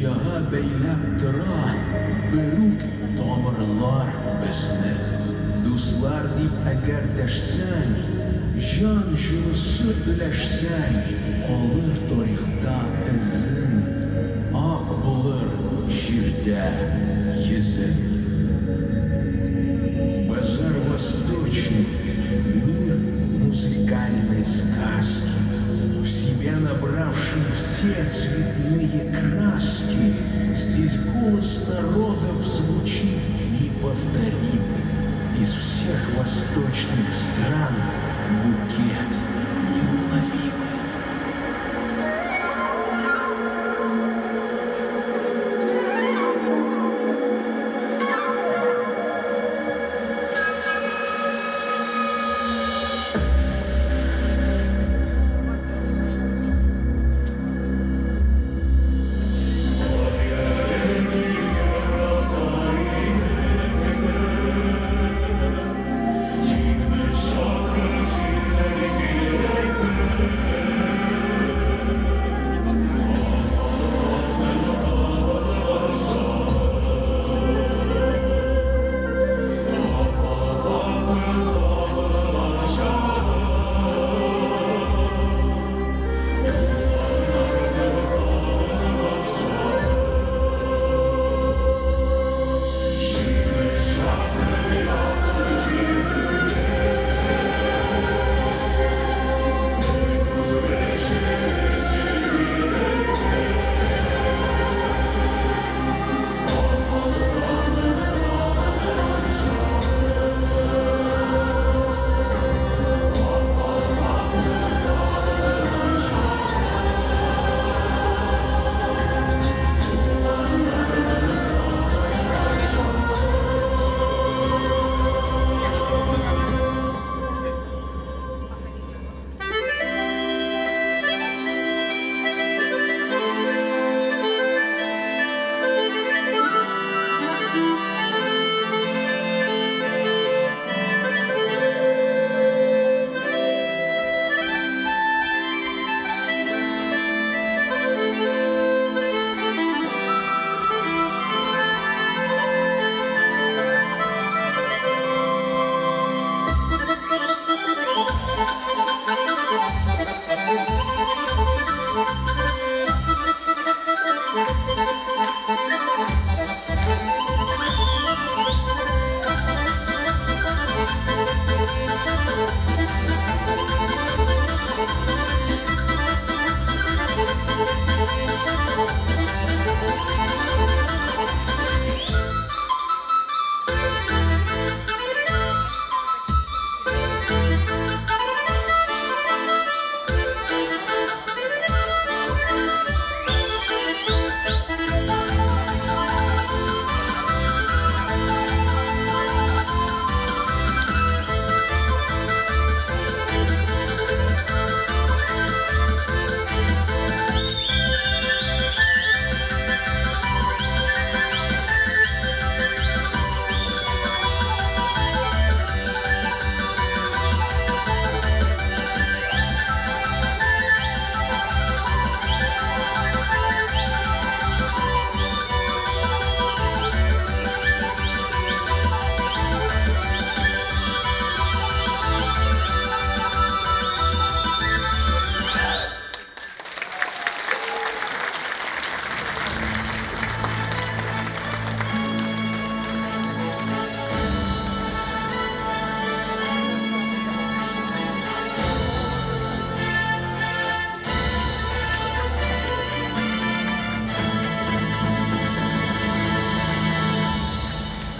Дөньяга бәйләп тора берүк тамырлар безне. Дуслар дип әгәр дәшсәң, җан җылысы өләшсәң, калыр тарихта эзең, ак булыр җирдә йөзең. Базар Восточный, мир музыкальной сказки, В себя набравший все цветные краски, Здесь голос народов звучит неповторимый, Из всех восточных стран букет неуловимый.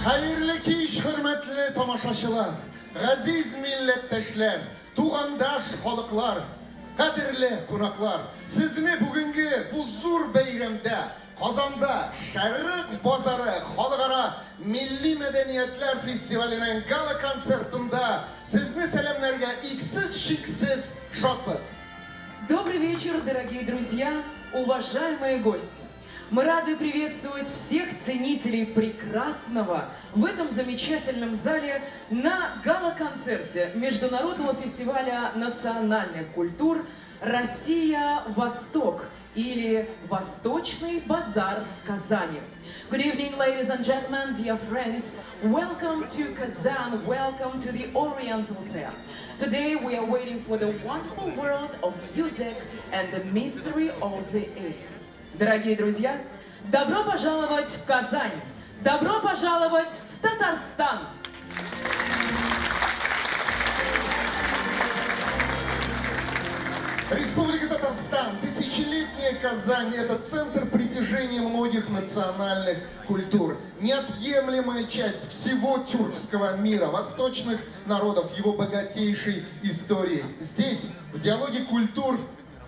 Хәерле кич, хөрмәтле тамашачылар, газиз милләттәшләр, тугандаш халыклар, кадерле кунаклар! Сезне бүгенге бу зур бәйрәмдә, Казанда Шәрык базары халыкара милли мәдәниятләр фестиваленең гала-концертында сезне сәламнәргә иксез-чиксез шатбыз! Добрый вечер, дорогие друзья, уважаемые гости! Мы рады приветствовать всех ценителей прекрасного в этом замечательном зале на гала-концерте Международного фестиваля национальных культур «Россия-Восток» или «Восточный базар в Казани». Good evening, ladies and gentlemen, dear friends. Welcome to Kazan. Welcome to the Oriental Fair. Today we are waiting for the wonderful world of music and the mystery of the East. Дорогие друзья, добро пожаловать в Казань! Добро пожаловать в Татарстан! Республика Татарстан, тысячелетняя Казань – это центр притяжения многих национальных культур. Неотъемлемая часть всего тюркского мира, восточных народов, его богатейшей истории. Здесь, в диалоге культур,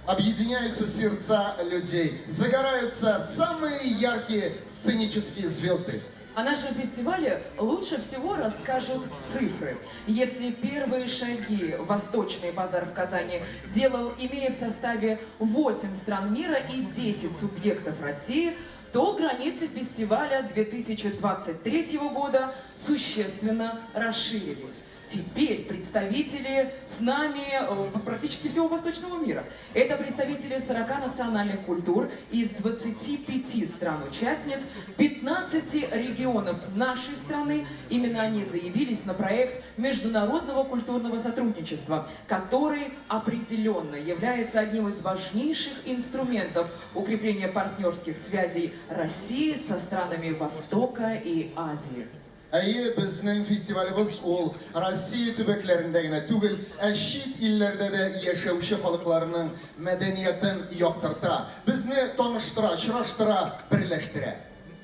объединяются сердца людей, загораются самые яркие сценические звезды. О нашем фестивале лучше всего расскажут цифры. Если первые шаги Восточный базар в Казани делал, имея в составе 8 стран мира и 10 субъектов России, то границы фестиваля 2023 года существенно расширились. Теперь представители с нами практически всего восточного мира. Это представители 40 национальных культур из 25 стран-участниц, 15 регионов нашей страны. Именно они заявились на проект международного культурного сотрудничества, который определенно является одним из важнейших инструментов укрепления партнерских связей России со странами Востока и Азии. Әйе, безнең фестивалебез ул Россия төбәкләрендә генә түгел, ә чит илләрдә дә яшәүче халыкларның мәдәниятен яктырта, безне таныштыра, очраштыра, берләштерә.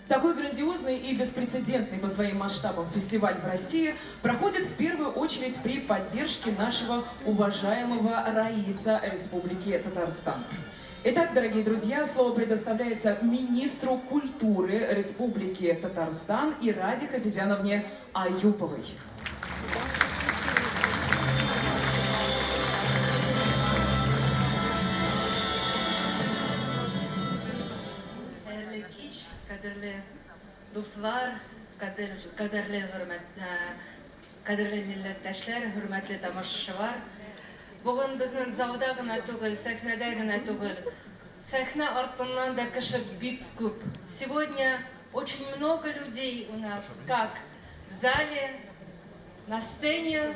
Такой грандиозный и беспрецедентный по своим масштабам фестиваль в России проходит в первую очередь при поддержке нашего уважаемого Раиса Республики Татарстан. Итак, дорогие друзья, слово предоставляется министру культуры Республики Татарстан Ираде Хафизяновне Аюповой. Хәерле кич, кадерле дуслар, кадерле хөрмәт, кадерле милләттәшләр, хөрмәтле тамашачылар. Бүген безнең залда гына түгел, сәхнәдә генә түгел, сәхнә артыннан да кеше бик күп. Сегодня очень много людей у нас, как в зале, на сцене,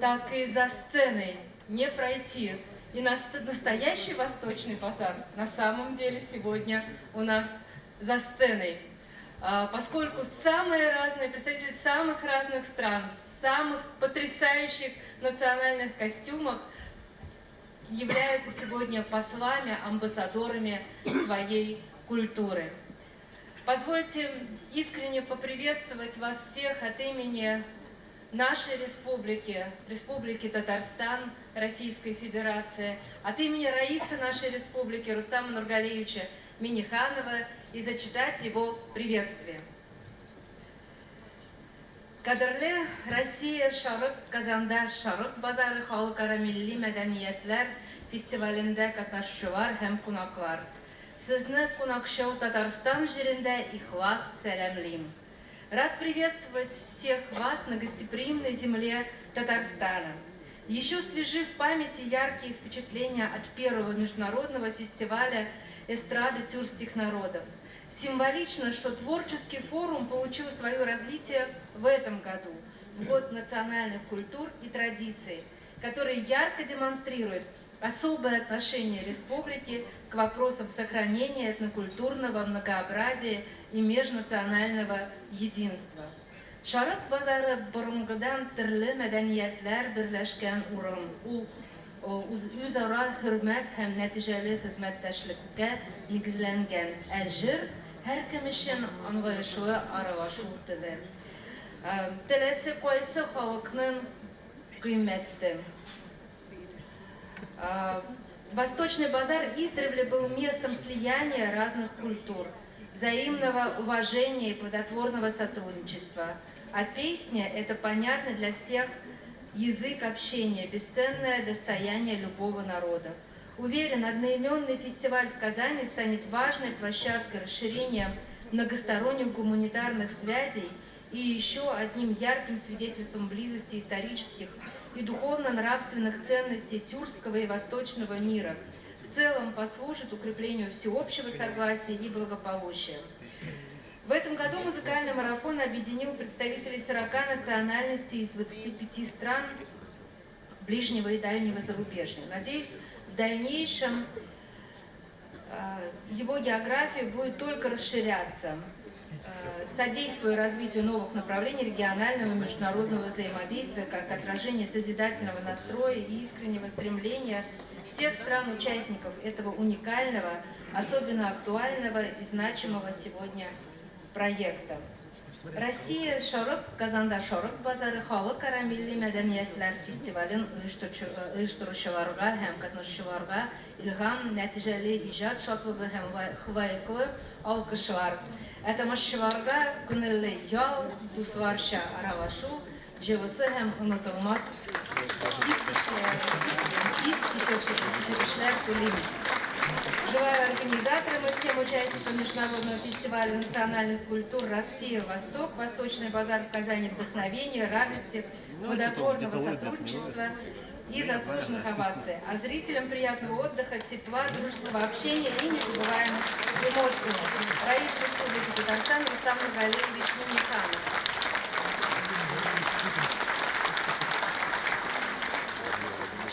так и за сценой. Не пройти. И настоящий Восточный базар на самом деле сегодня у нас за сценой. Поскольку самые разные представители самых разных стран, в самых потрясающих национальных костюмах являются сегодня послами, амбассадорами своей культуры. Позвольте искренне поприветствовать вас всех от имени нашей республики, Республики Татарстан, Российской Федерации, от имени Раиса нашей республики Рустама Нургалиевича Минниханова и зачитать его приветствие. Кадерле Россия Шарык Казанда Шарык базары халыкара милли мәдәниятләр фестивалендә катнашучылар һәм кунаклар. Сезне кунакчыл Татарстан җирендә ихлас сәламлим. Рад приветствовать всех вас на гостеприимной земле Татарстана. Еще свежи в памяти яркие впечатления от первого международного фестиваля эстрады тюркских народов. Символично, что творческий форум получил свое развитие в этом году, в год национальных культур и традиций, который ярко демонстрирует особое отношение республики к вопросам сохранения этнокультурного многообразия и межнационального единства. Шарык базары борынгыдан төрле мәдәниятләр берләшкән урын. Ул үзара хөрмәт һәм нәтиҗәле хезмәттәшлеккә нигезләнгән. Ә җыр һәркем өчен аңлаешлы аралашу теле. Теләсә кайсы халыкның кыйммәте. Восточный базар издревле был местом слияния разных культур, взаимного уважения и плодотворного сотрудничества. А песня – это понятно для всех язык общения, бесценное достояние любого народа. Уверен, одноименный фестиваль в Казани станет важной площадкой расширения многосторонних гуманитарных связей и еще одним ярким свидетельством близости исторических и духовно-нравственных ценностей тюркского и восточного мира. В целом послужит укреплению всеобщего согласия и благополучия. В этом году музыкальный марафон объединил представителей 40 национальностей из 25 стран ближнего и дальнего зарубежья. Надеюсь, в дальнейшем его география будет только расширяться, содействуя развитию новых направлений регионального и международного взаимодействия, как отражение созидательного настроя и искреннего стремления всех стран-участников этого уникального, особенно актуального и значимого сегодня проекта. Россия Шәрык, Казанда Шәрык базары халыкара милли мәдәниятләр фестивален оештыручыларга һәм катнашучыларга илһам, нәтиҗәле иҗат шатлыгы һәм лаеклы алкышлар. Ә тамашачыларга күңелле ял, дусларча аралашу җылысы һәм онытылмас хис-кичерешләр телим. Желаю организаторам и всем участникам Международного фестиваля национальных культур «Россия. Восток», Восточный базар в Казани вдохновения, радости, плодотворного сотрудничества и заслуженных оваций. А зрителям приятного отдыха, тепла, дружеского общения и незабываемых эмоций. Раис Республики Татарстан Рустам Нургалиевич Минниханов.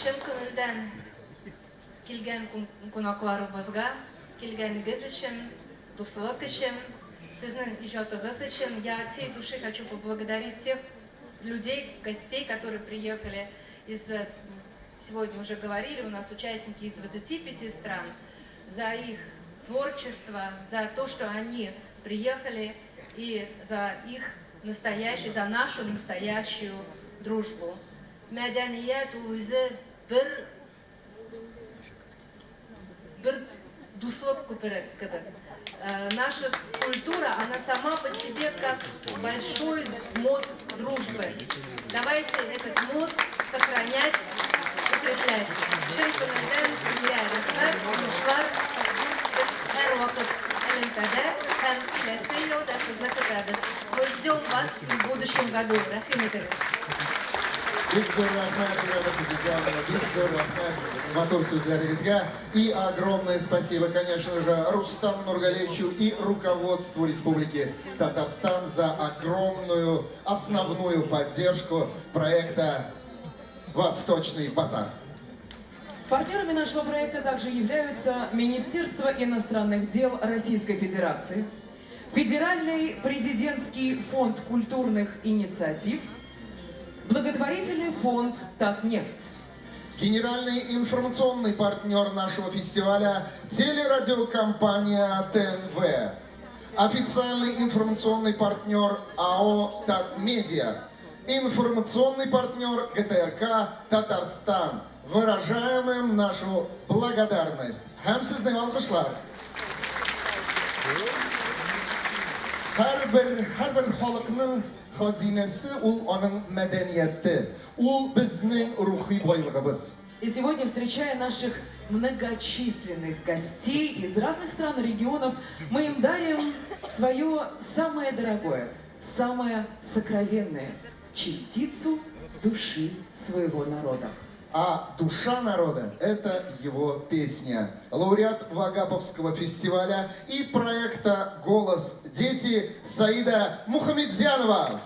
Чын күңелдән килгән кунакларыбызга, килгәнегез өчен, дуслык өчен, сезнең иҗатыгыз өчен я от всей души хочу поблагодарить всех людей, гостей, которые приехали из, сегодня уже говорили, у нас участники из 25 стран, за их творчество, за то, что они приехали, и за их настоящую, за нашу настоящую дружбу. Мәдәният ул үзе бер дуслык күпере кебек. Наша культура, она сама по себе как большой мост дружбы. Давайте этот мост сохранять, укреплять. Чын күңелдән сезгә рәхмәт, уңышлар. Без һәрвакыт элемтәдә һәм киләсе елда сезне көтәбез. Мы ждем вас и в будущем году. Рәхим итегез. Бик зур рәхмәт, Ирада Хабизяновна, бик зур рәхмәт матур сүзләрегезгә. И огромное спасибо, конечно же, Рустаму Нургалиевичу и руководству Республики Татарстан за огромную основную поддержку проекта «Восточный базар». Партнерами нашего проекта также являются Министерство иностранных дел Российской Федерации, Федеральный президентский фонд культурных инициатив, благотворительный фонд «Татнефть». Генеральный информационный партнер нашего фестиваля – телерадиокомпания ТНВ. Официальный информационный партнер АО «Татмедиа». Информационный партнер ГТРК «Татарстан». Выражаем им нашу благодарность. Һәм сезнең алкышлар. Һәрбер халыкның хәзинәсе ул аның мәдәнияте. Ул безнең рухи байлыгыбыз. И сегодня, встречая наших многочисленных гостей из разных стран и регионов, мы им дарим свое самое дорогое, самое сокровенное – частицу души своего народа. А душа народа – это его песня. Лауреат Вагаповского фестиваля и проекта «Голос. Дети» Саида Мухамедзянова.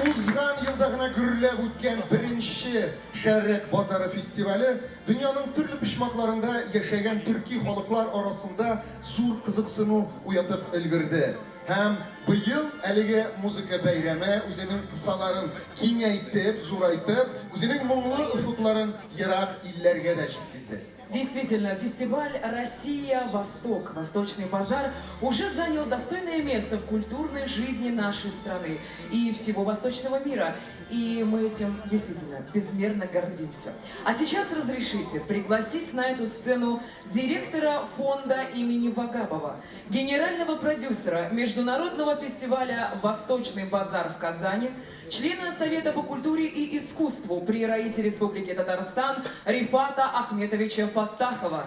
Узган елда гына гөрләп үткән беренче Шәрык базары фестивале дөньяның төрле почмакларында яшәгән төрки халыклар арасында зур кызыксыну уятып өлгерде. Һәм быел әлеге музыка бәйрәме үзенең кысаларын киңәйтеп, зурайтып, үзенең моңлы офыкларын ерак илләргә дә җиткезде. Действительно, фестиваль «Россия-Восток. Восточный базар» уже занял достойное место в культурной жизни нашей страны и всего восточного мира. И мы этим действительно безмерно гордимся. А сейчас разрешите пригласить на эту сцену директора фонда имени Вагабова, генерального продюсера Международного фестиваля «Восточный базар» в Казани, члена Совета по культуре и искусству при Раисе Республики Татарстан Рифата Ахметовича Фаттахова.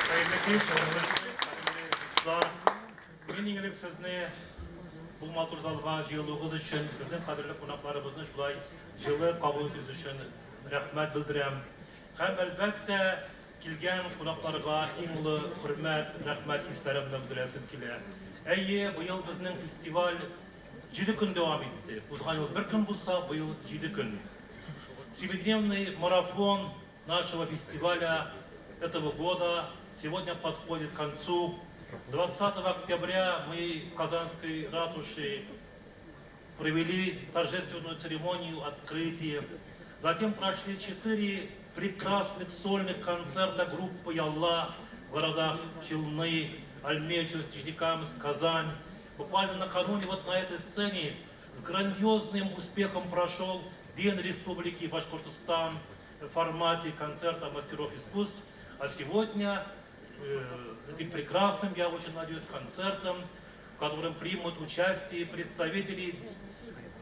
Хәерле кич, хөрмәтле дуслар. Мин иң элек сезне бу матур залга җыелуыгыз өчен, безнең кадерле кунакларыбызны шулай җылы кабул итүегез өчен рәхмәт белдерәм. Һәм, әлбәттә, килгән кунакларга иң олы хөрмәт, рәхмәт хисләремне белдерәсем килә. Әйе, быел безнең фестиваль җиде көн дәвам итте. Узган ел бер көн булса, быел җиде көн. Семидневный марафон нашего фестиваля этого года сегодня подходит к концу. 20 октября мы в Казанской ратуше провели торжественную церемонию открытия. Затем прошли 4 прекрасных сольных концерта группы «Ялла» в городах Челны, Альметьевск, Нижнекамск, Казань. Буквально накануне вот на этой сцене с грандиозным успехом прошел День Республики Башкортостан в формате концерта мастеров искусств. А сегодня этим прекрасным, я очень надеюсь, концертом, в котором примут участие представители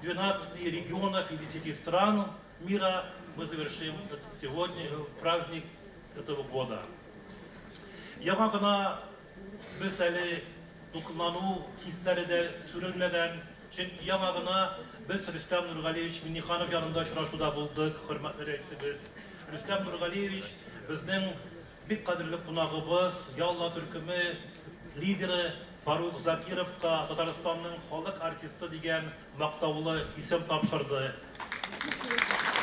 12 регионов и 10 стран мира, мы завершим этот сегодня праздник этого года. Яңа гына без әле дулкынлану хисләре дә сүрелмәгән, чөнки яңа гына без Рөстәм Нургалиевич Миңнеханов янында очрашуда булдык, хөрмәтле рәисебез. Рөстәм Нургалиевич безнең бик кадерле кунагыбыз, Ялла төркеме лидеры Фарух Закировка Татарстанның халык артисты дигән мактаулы исем тапшырды.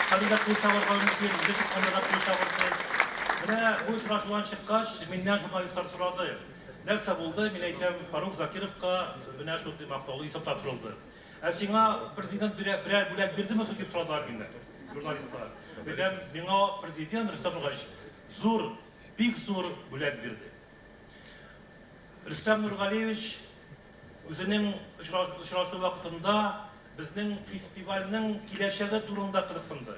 Хәлидә кул чабырга мөмкин, үзе чыкканда да кул чабырды. Менә бу очрашудан чыккач, миннән журналистлар сорады. Нәрсә булды? Мин әйтәм, Фарух Закировка менә шундый мактаулы исем тапшырылды. Ә сиңа президент берәр бүләк бирдеме соң дип сорадылар миннән журналистлар. Әйтәм, миңа президент Рөстәм Нургалиевич зур, бик зур бүләк бирде. Рөстәм Нургалиевич үзенең очрашу вакытында безнең фестивальнең киләчәге турында кызыксынды.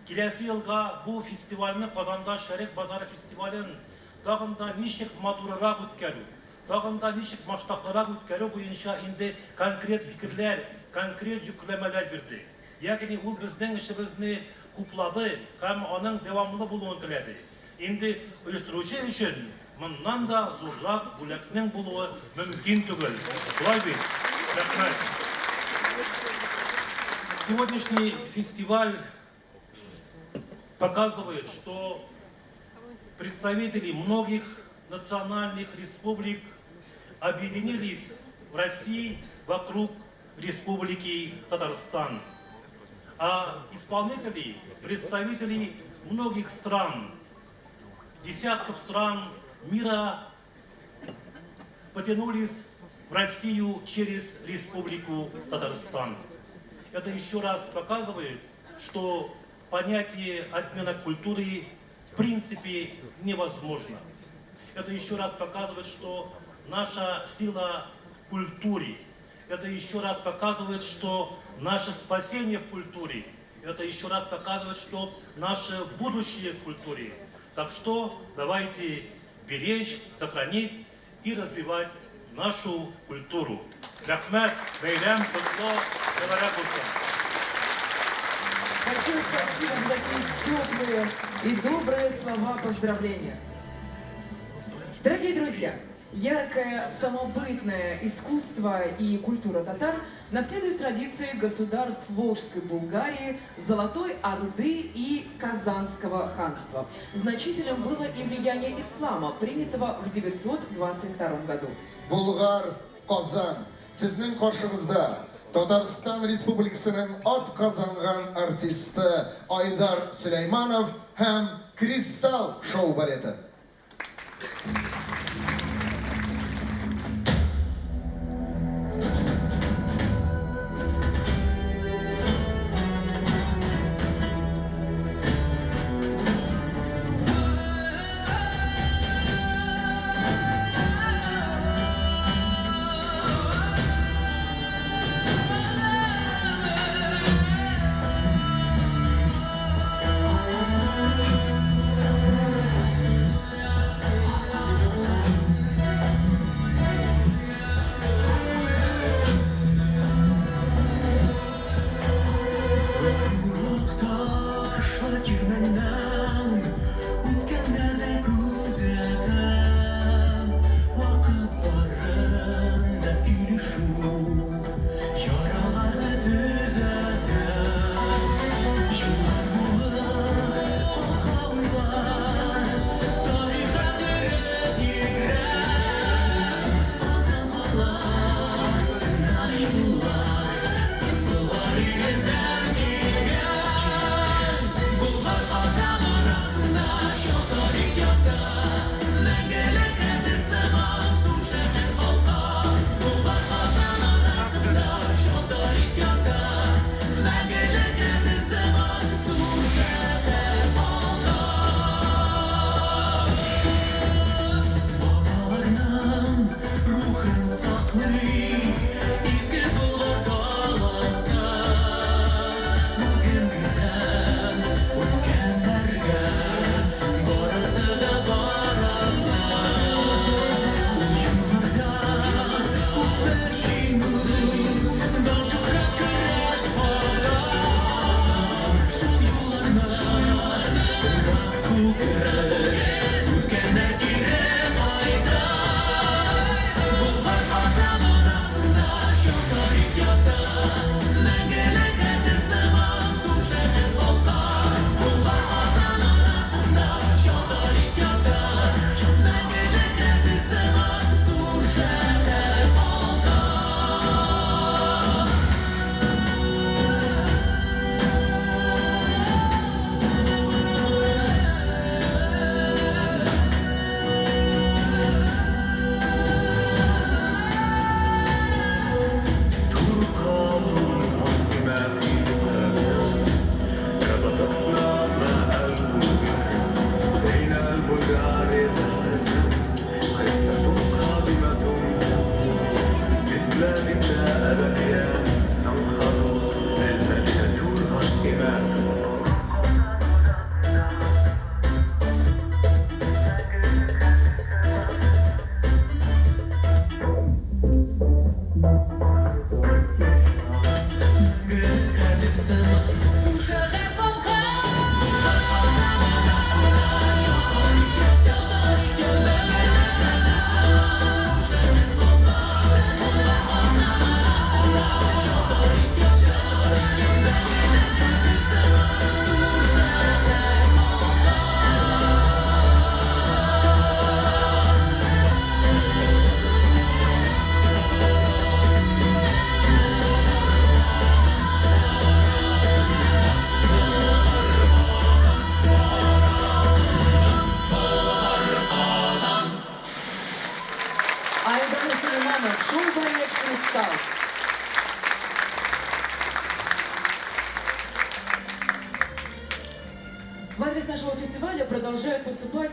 Киләсе елга бу фестивальне Казанда Шәрык базары фестивален тагын да ничек матурырак үткәрү, тагын да ничек масштаблырак үткәрү буенча инде конкрет фикерләр, конкрет йөкләмәләр бирде. Ягъни ул безнең эшебезне хуплады һәм аның дәвамлы булуын теләде. Инде оештыручы өчен моннан да зуррак бүләкнең булуы мөмкин түгел. Шулай бит? Рәхмәт. Сегодняшний фестиваль показывает, что представители многих национальных республик объединились в России вокруг Республики Татарстан. А исполнители, представители многих стран, десятков стран мира потянулись в Россию через Республику Татарстан. Это еще раз показывает, что понятие обмена культуры в принципе невозможно. Это еще раз показывает, что наша сила в культуре. Это еще раз показывает, что наше спасение в культуре. Это еще раз показывает, что наше будущее в культуре. Так что давайте беречь, сохранить и развивать нашу культуру. Рәхмәт, бәйрәм котлы, мөбарәк булсын. Большое спасибо за такие теплые и добрые слова поздравления. Дорогие друзья, яркое самобытное искусство и культура татар наследуют традиции государств Волжской Булгарии, Золотой Орды и Казанского ханства. Значительным было и влияние ислама, принятого в 922 году. Болгар, Казан, сезнең каршыгызда Татарстан Республикасының атказанган артисты Айдар Сөләйманов һәм Кристалл шоу-балеты.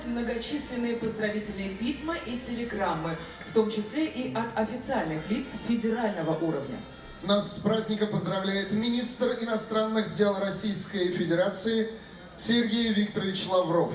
Многочисленные поздравительные письма и телеграммы, в том числе и от официальных лиц федерального уровня. Нас с праздником поздравляет министр иностранных дел Российской Федерации Сергей Викторович Лавров.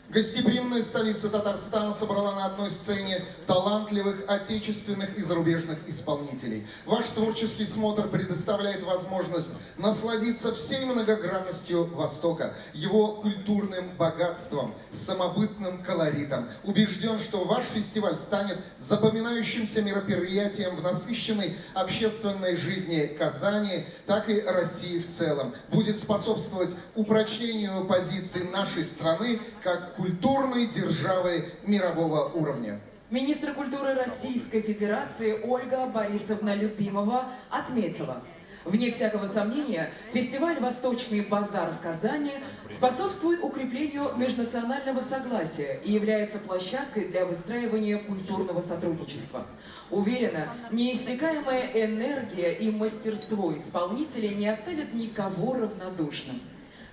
Гостеприимная столица Татарстана собрала на одной сцене талантливых отечественных и зарубежных исполнителей. Ваш творческий смотр предоставляет возможность насладиться всей многогранностью Востока, его культурным богатством, самобытным колоритом. Убежден, что ваш фестиваль станет запоминающимся мероприятием в насыщенной общественной жизни Казани, так и России в целом. Будет способствовать упрочнению позиций нашей страны как культурной державы мирового уровня. Министр культуры Российской Федерации Ольга Борисовна Любимова отметила: вне всякого сомнения, фестиваль «Восточный базар» в Казани способствует укреплению межнационального согласия и является площадкой для выстраивания культурного сотрудничества. Уверена, неиссякаемая энергия и мастерство исполнителей не оставят никого равнодушным.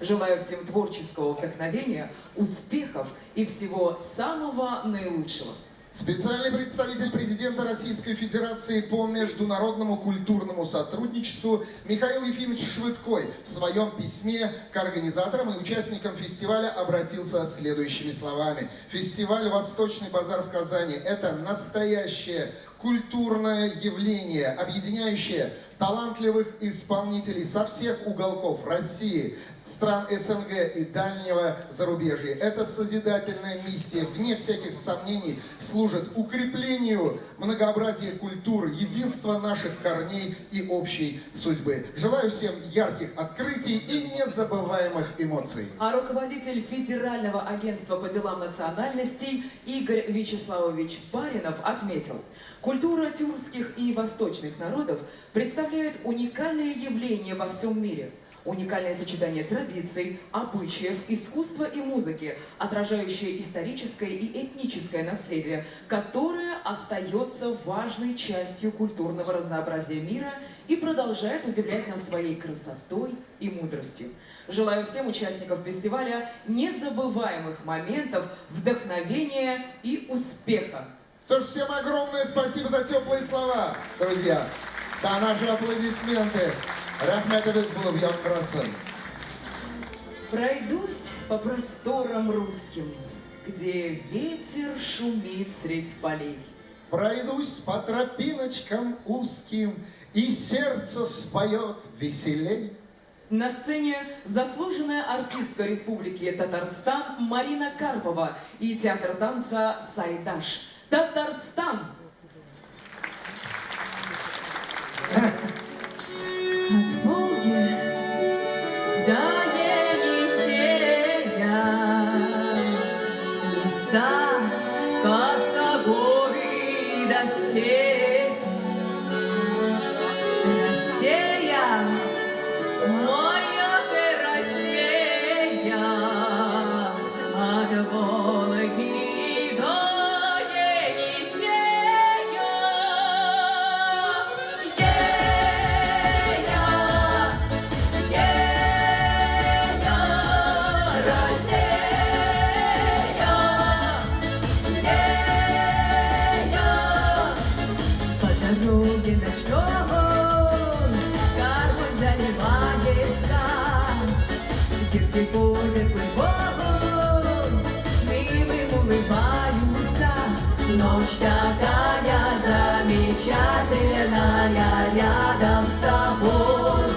Желаю всем творческого вдохновения, успехов и всего самого наилучшего. Специальный представитель президента Российской Федерации по международному культурному сотрудничеству Михаил Ефимович Швыдкой в своем письме к организаторам и участникам фестиваля обратился с следующими словами. Фестиваль «Восточный базар» в Казани – это настоящее культурное явление, объединяющее талантливых исполнителей со всех уголков России, стран СНГ и дальнего зарубежья. Эта созидательная миссия, вне всяких сомнений, служит укреплению многообразия культур, единства наших корней и общей судьбы. Желаю всем ярких открытий и незабываемых эмоций. А руководитель Федерального агентства по делам национальностей Игорь Вячеславович Баринов отметил: культура тюркских и восточных народов представляет уникальное явление во всем мире. Уникальное сочетание традиций, обычаев, искусства и музыки, отражающее историческое и этническое наследие, которое остается важной частью культурного разнообразия мира и продолжает удивлять нас своей красотой и мудростью. Желаю всем участникам фестиваля незабываемых моментов, вдохновения и успеха. Что ж, всем огромное спасибо за теплые слова, друзья. Да, наши аплодисменты. Рәхмәтебез булып яңгырасын. Пройдусь по просторам русским, где ветер шумит средь полей. Пройдусь по тропиночкам узким, и сердце споет веселей. На сцене заслуженная артистка Республики Татарстан Марина Карпова и театр танца «Сайдаш». Татарстан! От Волги до Енисея леса, косогоры до степи. Россия, моя ты Россия, от Волги до Енисея. Ея, ея, Россия, ея. По дороге ночной гармонь заливается, девки ходят гурьбой, милым улыбаются. Ночь такая замечательная рядом с тобой.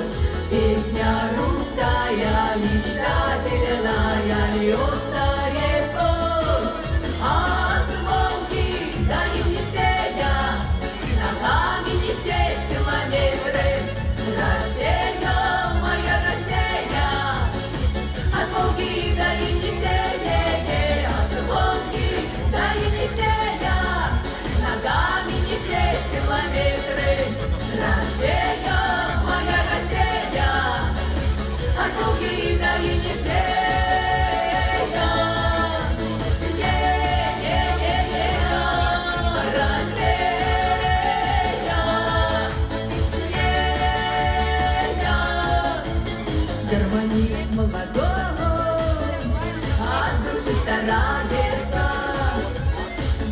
Песня русская, мечтательная, льется рекой. От Волги до Енисея ногами не счесть километры. Россия, моя Россия, от Волги до Енисея, от Волги до Енисея, ногами не счесть километры. Россия, моя Россия, от Волги до Енисея. Е-е-е-е, Россия, е-я. Гармонист молодой, от души старается,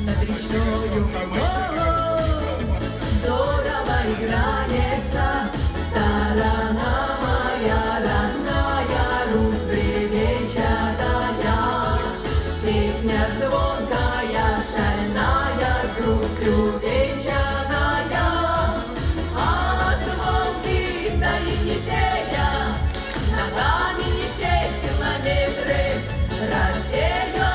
над речною волной здорово играется. Сторона моя родная, Русь бревенчатая, песня звонкая, шальная, с грустью венчаная. От Волги до Енисея ногами не счесть километры. Россия,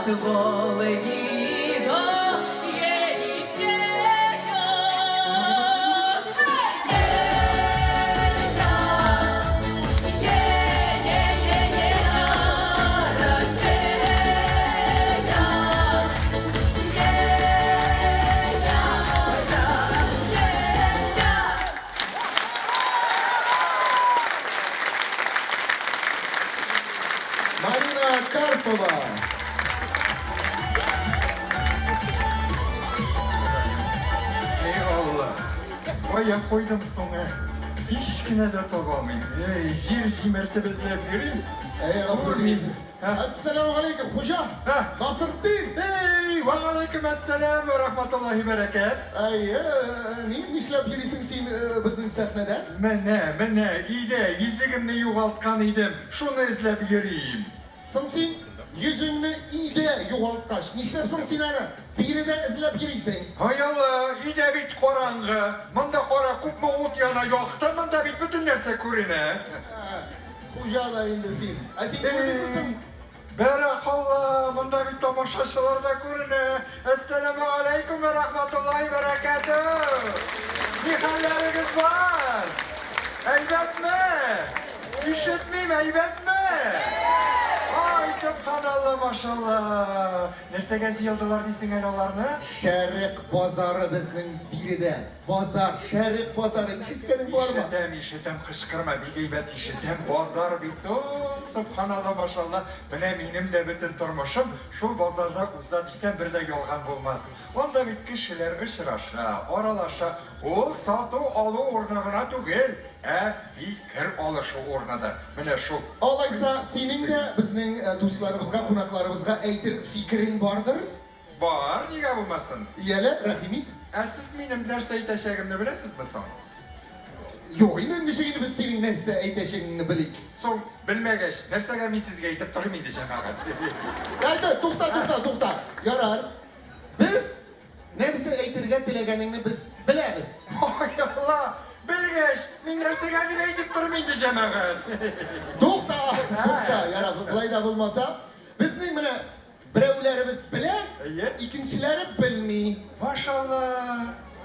От Волги до Енисея. Марина Карпова. Эй, Алла, кая куйдым соң, ә? Һич кенә дә таба алмыйм. Эй, җир җимертеп эзләп йөрим. Эй, гафу Күрмим. итегез. Һә? Әссәламү галәйкүм, хуҗа. Һә? Насретдин. Эй, вә алейкум әссәлам вә рахматуллаһи бәрәкәт. Әй, ни нишләп йөрисең син безнең сәхнәдә? Менә, менә, өйдә йөзегемне югалткан идем, шуны эзләп йөрим. Соң син йөзеңне өйдә югалткач, нишләп соң син аны биредә эзләп йөрисең? Һай Алла, өйдә бит караңгы, монда кара күпме ут яна, якты, монда бит бөтен нәрсә күренә. Хуҗа да инде син. Ә син күрдеңме соң? Бәрәкалла, монда бит тамашачылар да күренә. Әссәламү алейкум вә рахматуллаһи бәрәкәтү. Ни хәлләрегез бар? Әйбәтме? Ишетмим, әйбәтме? Ай, сөбханалла, машалла. Нәрсәгә җыелдылар дисең әле аларны? Шәрык базары безнең биредә. Базар, Шәрык базары. Ишеткәнең бармы? Ишетәм, ишетәм, кычкырма, бик әйбәт ишетәм. Базар бит ул, сөбханалла, машалла. Менә минем дә бөтен тормышым шул базарда уза дисәм, бер дә ялган булмас. Анда бит кешеләр очраша, аралаша. Ул сату-алу урыны гына түгел, ә фикер алышу урыны да. Менә шул. Алайса, синең дә безнең дусларыбызга, кунакларыбызга әйтер фикерең бардыр? Бар, нигә булмасын? Яле, рәхим ит. Ә сез минем нәрсә әйтәчәгемне беләсезме соң? Юк, инде ничек инде без синең нәрсә әйтәчәгеңне белик? Соң, белмәгәч, нәрсәгә мин сезгә әйтеп торыйм инде, җәмәгать? Әйдә, тукта, тукта, тукта. Ярар. Без нәрсә әйтергә теләгәнеңне без беләбез. Ой, Алла, белгәч, мин нәрсәгә дип әйтеп торыйм инде, җәмәгать? Тукта, тукта, ярар, болай да булмаса, безнең менә берәүләребез белә, Әйе. икенчеләре белми. Машалла.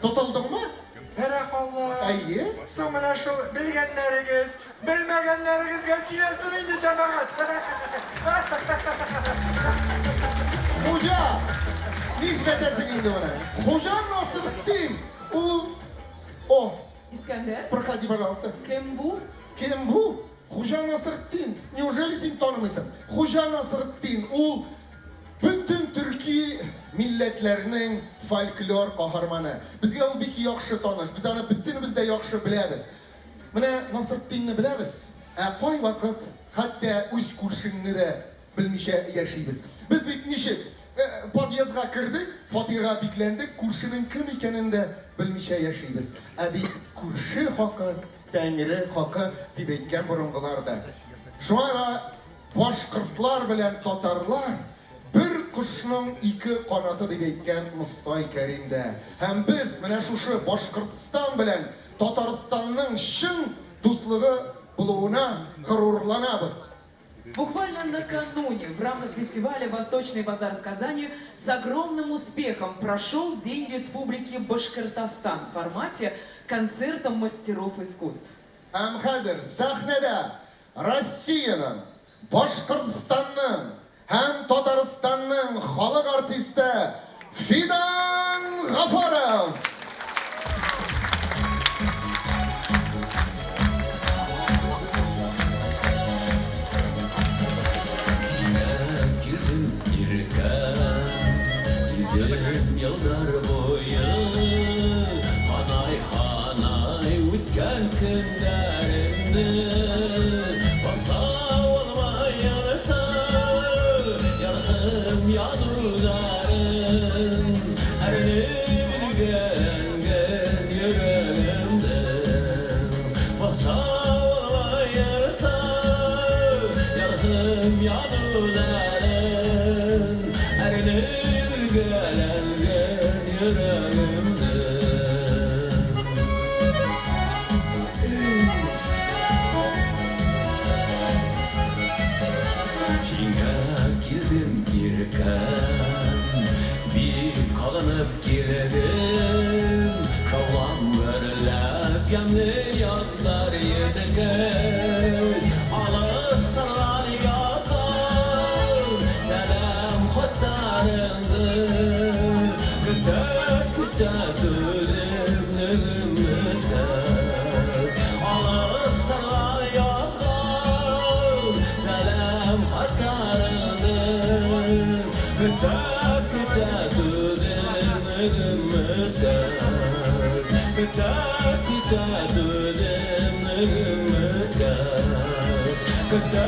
Тотылдыңмы? Бәрәкалла. Әйе. Соң менә шул белгәннәрегез, белмәгәннәрегезгә сөйләсен инде, җәмәгать. Хуҗа! Нишләтәсең инде моны? Хуҗа Насретдин, ул... О, Искәндәр, проходи, пожалуйста. кем бу? Кем бу? Хуҗа Насретдин. Неужели син танымыйсың? Хуҗа Насретдин, ул бөтен төрки милләтләрнең фольклор каһарманы. Безгә ул бик яхшы таныш. Без аны бөтенебез дә яхшы беләбез. Менә Насретдинне беләбез. Ә кайвакыт хәтта үз күршеңне дә белмичә яшибез. Без бит ничек подъездга кердек, фатирга бикләндек, күршенең кем икәнен дә белмичә яшибез. Ә бит күрше хакы, Тәңре хакы дип әйткән борынгылар да. Шуңа да башкортлар белән татарлар бер кошның ике канаты дип әйткән Мостай Кәрим дә. Һәм без менә шушы Башкортстан белән Татарстанның чын дуслыгы булуына горурланабыз. Буквально накануне в рамках фестиваля «Восточный базар» в Казани с огромным успехом прошел День Республики Башкортостан в формате концерта мастеров искусств. Һәм хәзер сәхнәдә Россиянең, Башкортстанның һәм Татарстанның халык артисты Фидан Гафаров. Килдем иркә, килдем еллар буе, Һанай, һанай үткән көннәремне. Баса алмаенса, ярым януларын, Әрнеп өзгәләнгән йөрәгемне. Баса алмаенса, ярым януларын, Әрнеп өзгәләнгән йөрәгемне. Һиңә Килдем, иркәм, бик калынып килдем. Шаулап гөрләп ямьле язлар җиткән. Алыштырган язган сәлам хатларыңны. Көтә, көтә түземлегем беткәч. Алыштырган язган сәлам хатларыңны. Көтә, көтә түземлегем беткәч. Көтә, көтә түземлегем беткәч. Көтә,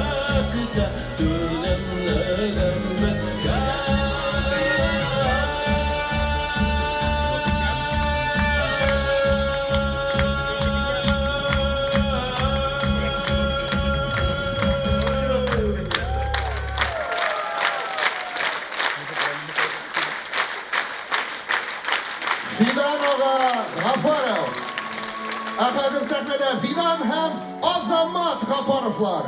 көтә түземлегем беткәч. Фидан ага Гафаров. Ә хәзер сәхнәдә Фидан һәм Азамат Гафаровлар.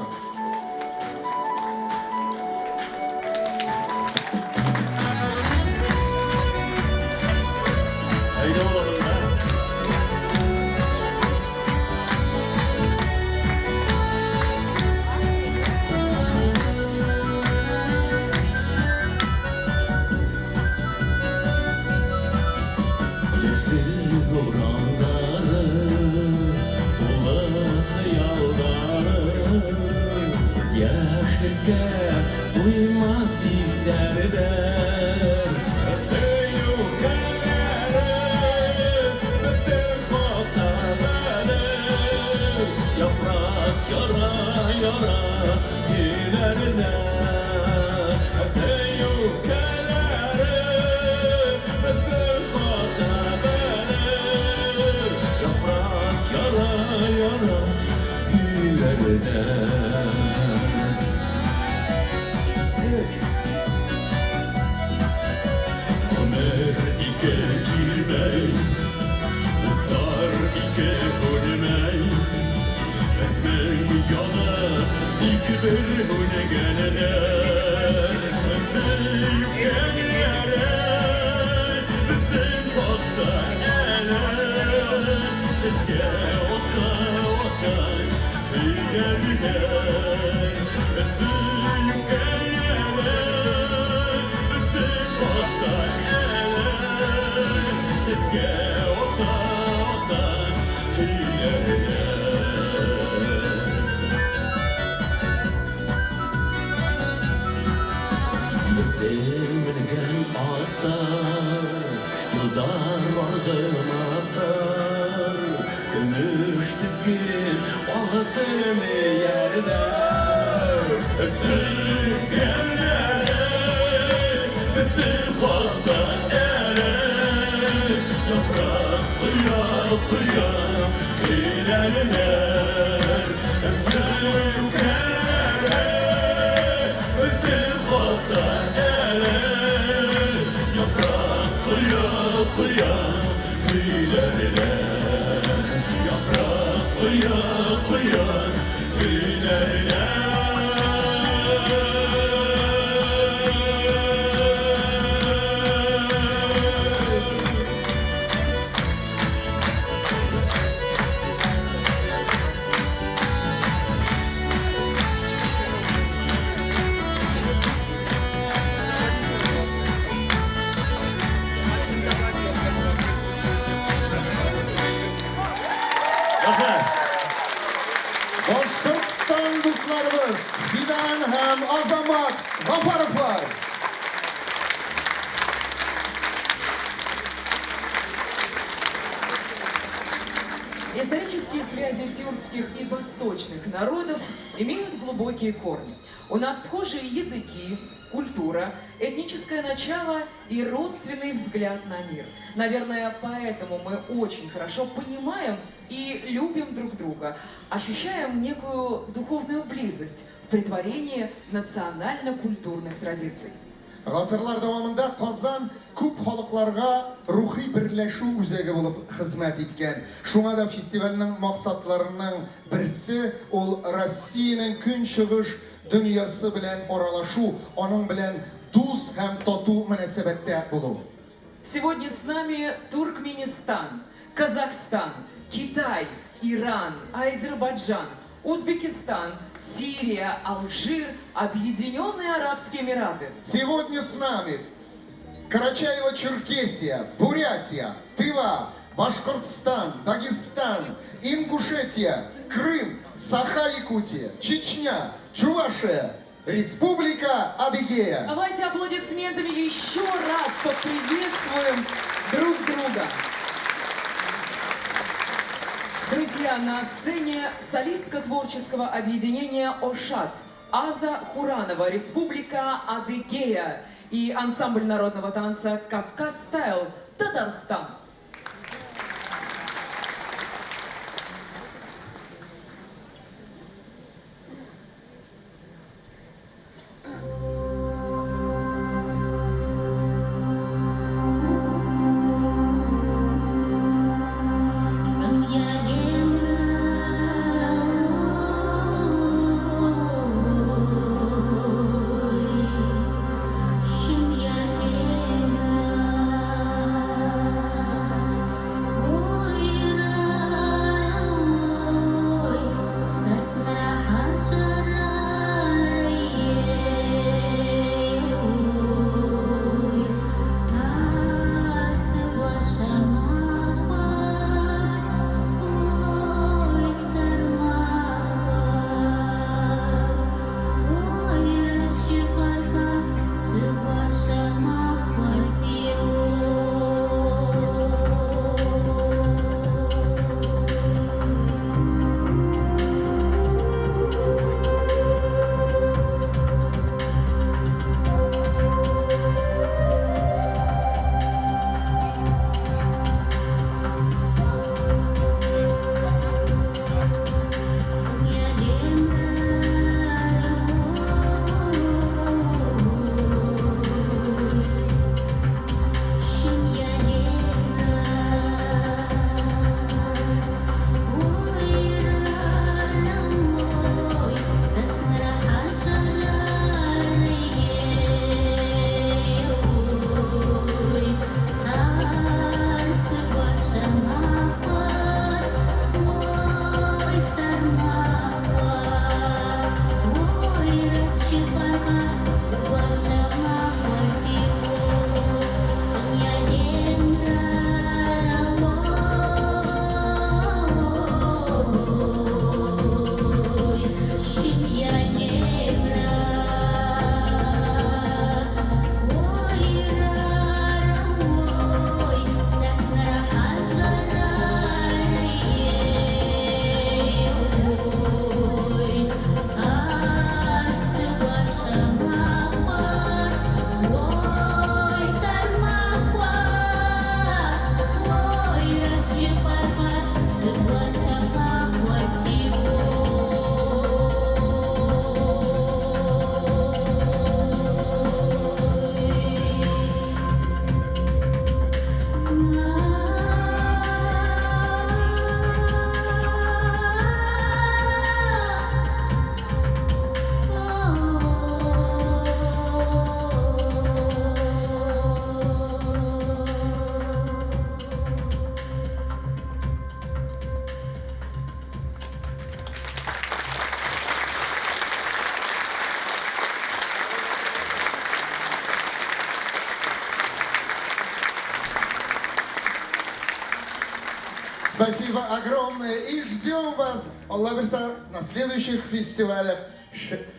Әйдә улым, да. Яшьлек урамнары, тулы хыяллары, Яшьлеккә туймас исәпләр. Сөю көннәре, бөтен хаталары, Яфрак яра, яра көйләренә. Сөю көннәре, бөтен хаталары, Яфрак яра, яра көйләренә. Өч. Гомер ике килмәй, утлар ике күрмәй, Безнең яна тик бер сүнгәннәр. Сөйгәннәре безнең хакта әле, Сезгә ата, ата көйләрләр. Сөйгәннәре безнең хакта әле, Сезгә ата, ата көйләрләр. Безнең менгән атлар, Елдар аргымаклар, Көмеш тезген, алтын иярләр. Сөйгәннәре безнең хакта әле, Яфрак коя, коя көйләрләр. Сөйгәннәре безнең хакта әле, Яфрак коя, коя көйләрләр. Яфрак коя, коя көйләрләр. Рәхмәт. Башкортстан дусларыбыз Фидан һәм Азамат Гафаровлар. Исторические связи тюркских и восточных народов имеют глубокие корни. У нас схожие языки, культура, этническое начало и родственный взгляд на мир. Наверное, поэтому мы очень хорошо понимаем и любим друг друга, ощущаем некую духовную близость в претворении национально-культурных традиций. Гасырлар дәвамында Казан күп халыкларга рухи берләшү үзәге булып хезмәт иткән. Шуңа да фестивальнең максатларының берсе ул Россиянең көнчыгыш дөньясы белән аралашу, аның белән дус һәм тату мөнәсәбәттә булу. Сегодня с нами Туркменистан, Казахстан, Китай, Иран, Азербайджан, Узбекистан, Сирия, Алжир, Объединенные Арабские Эмираты. Сегодня с нами Карачаево-Черкесия, Бурятия, Тыва, Башкортостан, Дагестан, Ингушетия, Крым, Саха-Якутия, Чечня, Чувашия, Республика Адыгея. Давайте аплодисментами еще раз поприветствуем друг друга. Друзья, на сцене солистка творческого объединения «Ошат» Аза Хуранова, Республика Адыгея и ансамбль народного танца «Кавказ Стайл» Татарстан. Спасибо огромное и ждем вас, Алла бирсә, на следующих фестивалях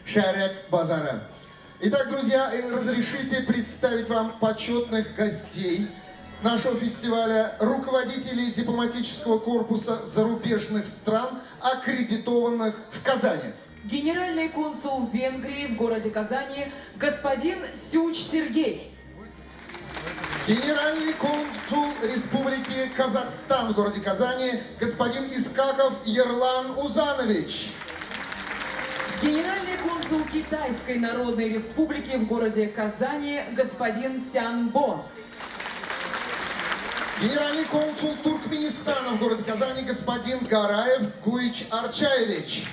Шәрык Базары. Итак, друзья, разрешите представить вам почетных гостей нашего фестиваля, руководителей дипломатического корпуса зарубежных стран, аккредитованных в Казани. Генеральный консул Венгрии в городе Казани господин Сюч Сергей. Генеральный консул Республики Казахстан в городе Казани господин Искаков Ерлан Узанович. Генеральный консул Китайской Народной Республики в городе Казани господин Сян Бо. Генеральный консул Туркменистана в городе Казани господин Гараев Гуич Арчаевич.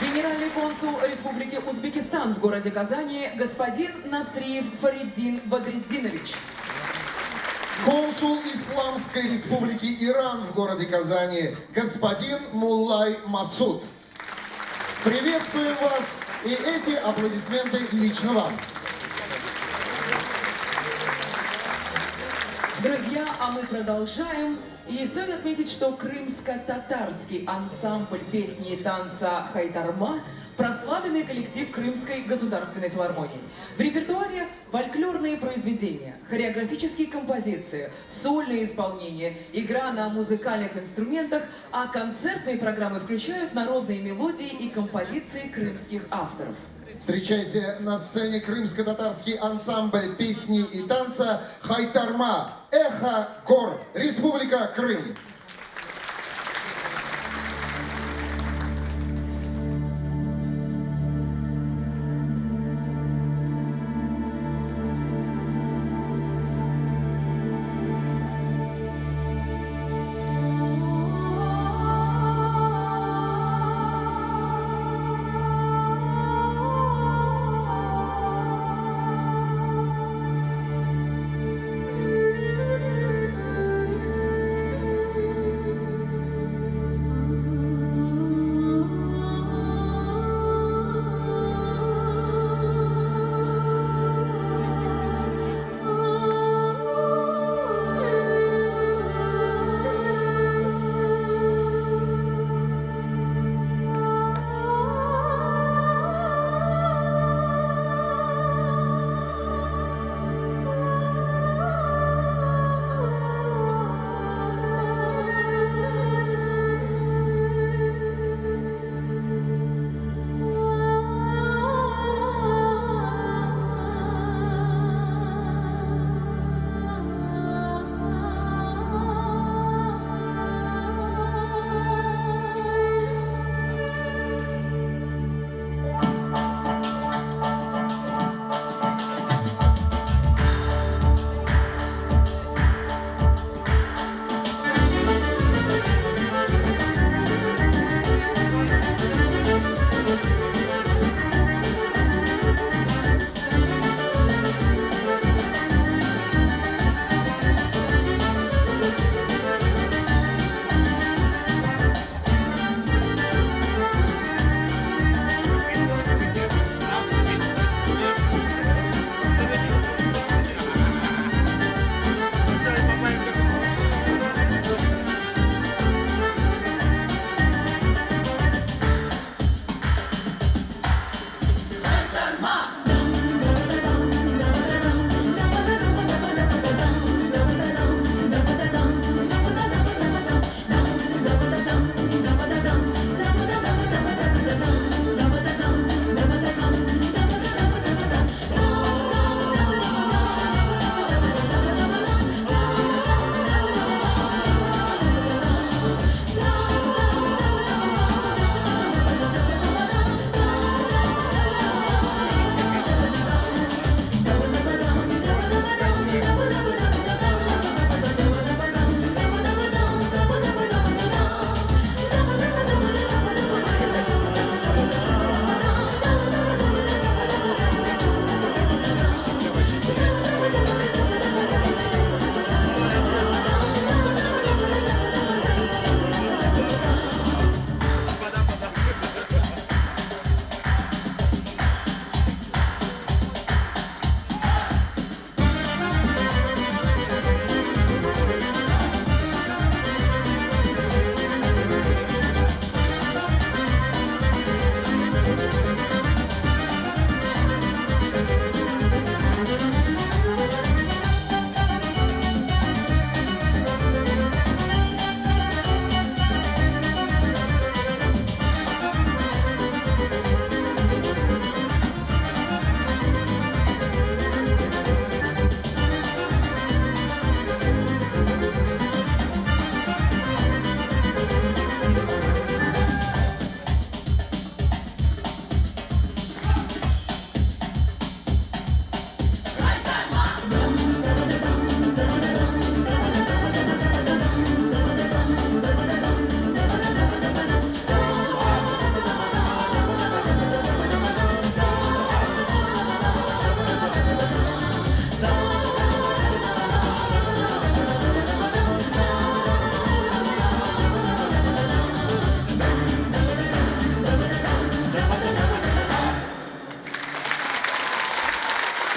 Генеральный консул Республики Узбекистан в городе Казани господин Насриев Фариддин Бадретдинович. Консул Исламской Республики Иран в городе Казани господин Муллай Масуд. Приветствуем вас, и эти аплодисменты лично вам. Друзья, а мы продолжаем. И стоит отметить, что крымско-татарский ансамбль песни и танца «Хайтарма» – прославленный коллектив Крымской государственной филармонии. В репертуаре фольклорные произведения, хореографические композиции, сольные исполнения, игра на музыкальных инструментах, а концертные программы включают народные мелодии и композиции крымских авторов. Встречайте на сцене крымско-татарский ансамбль песни и танца «Хайтарма. Эхо гор. Республика Крым».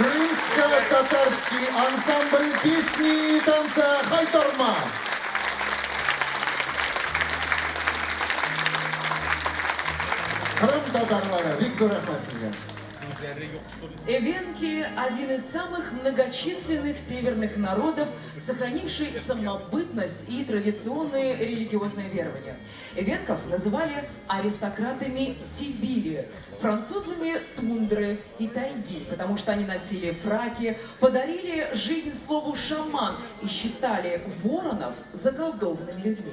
Крымско-татарский ансамбль песни и танца «Хайтарма». Кырым татарлары, бик зур рәхмәт сезгә. Эвенки – один из самых многочисленных северных народов, сохранивший самобытность и традиционные религиозные верования. Эвенков называли аристократами Сибири, французами тундры и тайги, потому что они носили фраки, подарили жизнь слову «шаман» и считали воронов заколдованными людьми.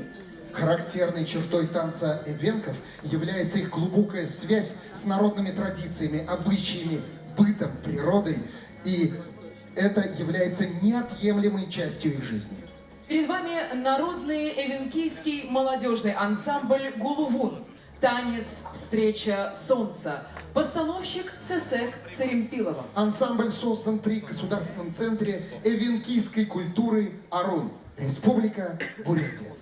Характерной чертой танца эвенков является их глубокая связь с народными традициями, обычаями, бытом, природой. И это является неотъемлемой частью их жизни. Перед вами народный эвенкийский молодежный ансамбль «Гулувун». Танец «Встреча солнца». Постановщик Сесек Церемпилова. Ансамбль создан при Государственном центре эвенкийской культуры «Арун», Республика Бурятия.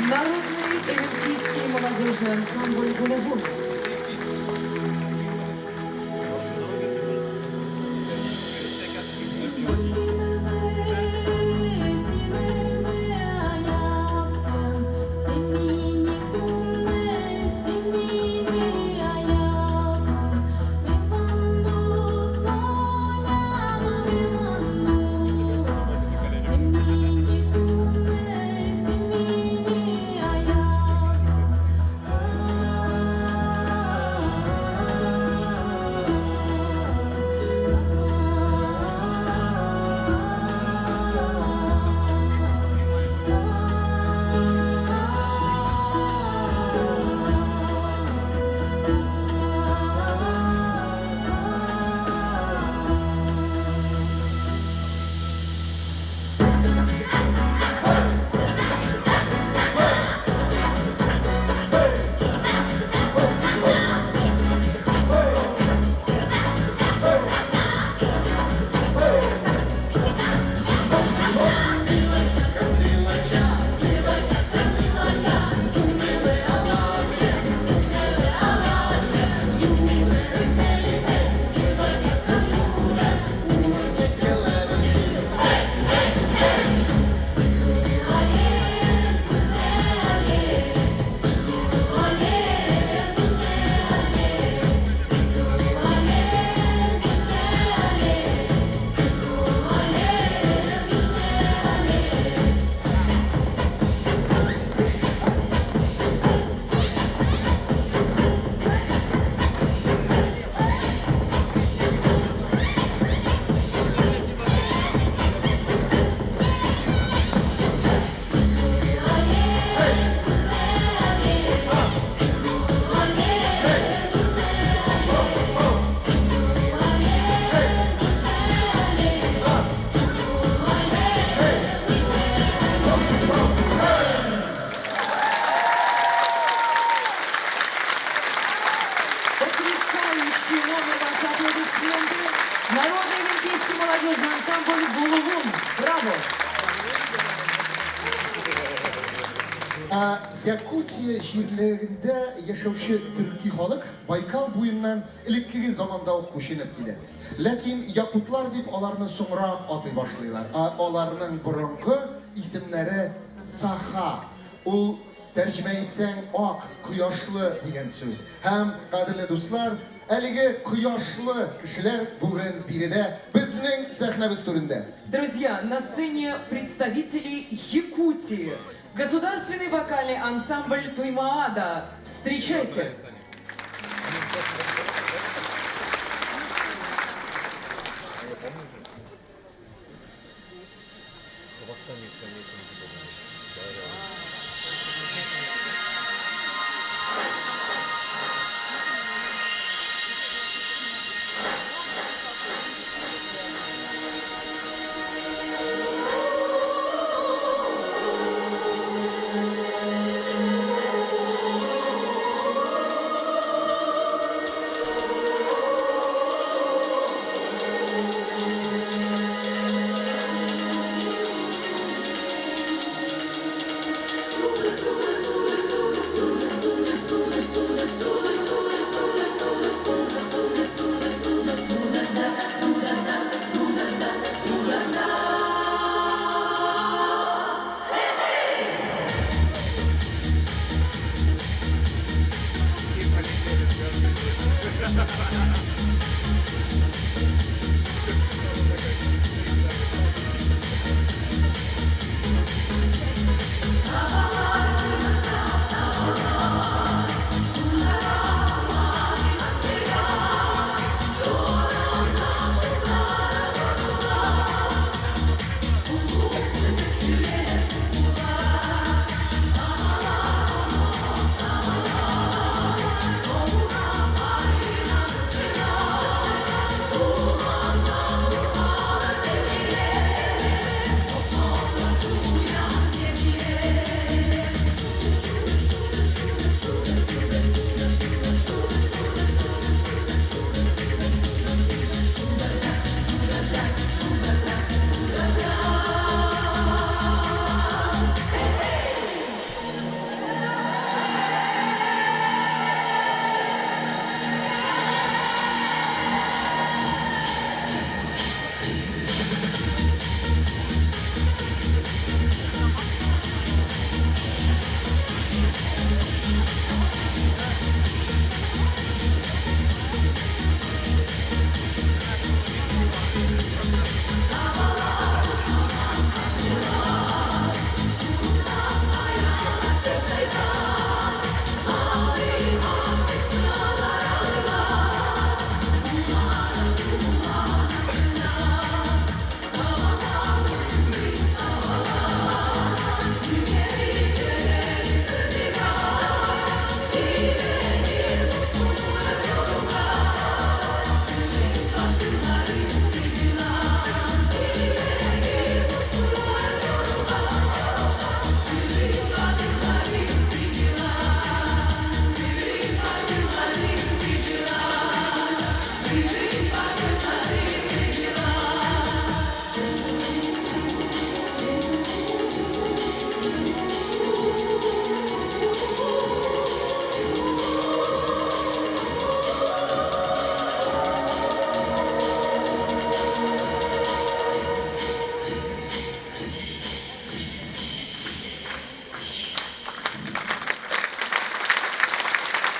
Народный эвенкийский молодежный ансамбль «Гулувун». Simini Ә Якутия җирләрендә яшәүче төрки халык Байкал буеннан элеккеге заманда ук күченеп килә. Ләкин якутлар дип аларны соңрак атый башлыйлар. Ә аларның борынгы исемнәре саха. Ул тәрҗемә итсәң ак, кояшлы дигән сүз. Һәм, кадерле дуслар, әлеге кояшлы кешеләр бүген биредә безнең сәхнәбез түрендә. Друзья, на сцене представители Якутии. Государственный вокальный ансамбль «Туймаада». Встречайте! Хвостами планетами, типа, да, рядом.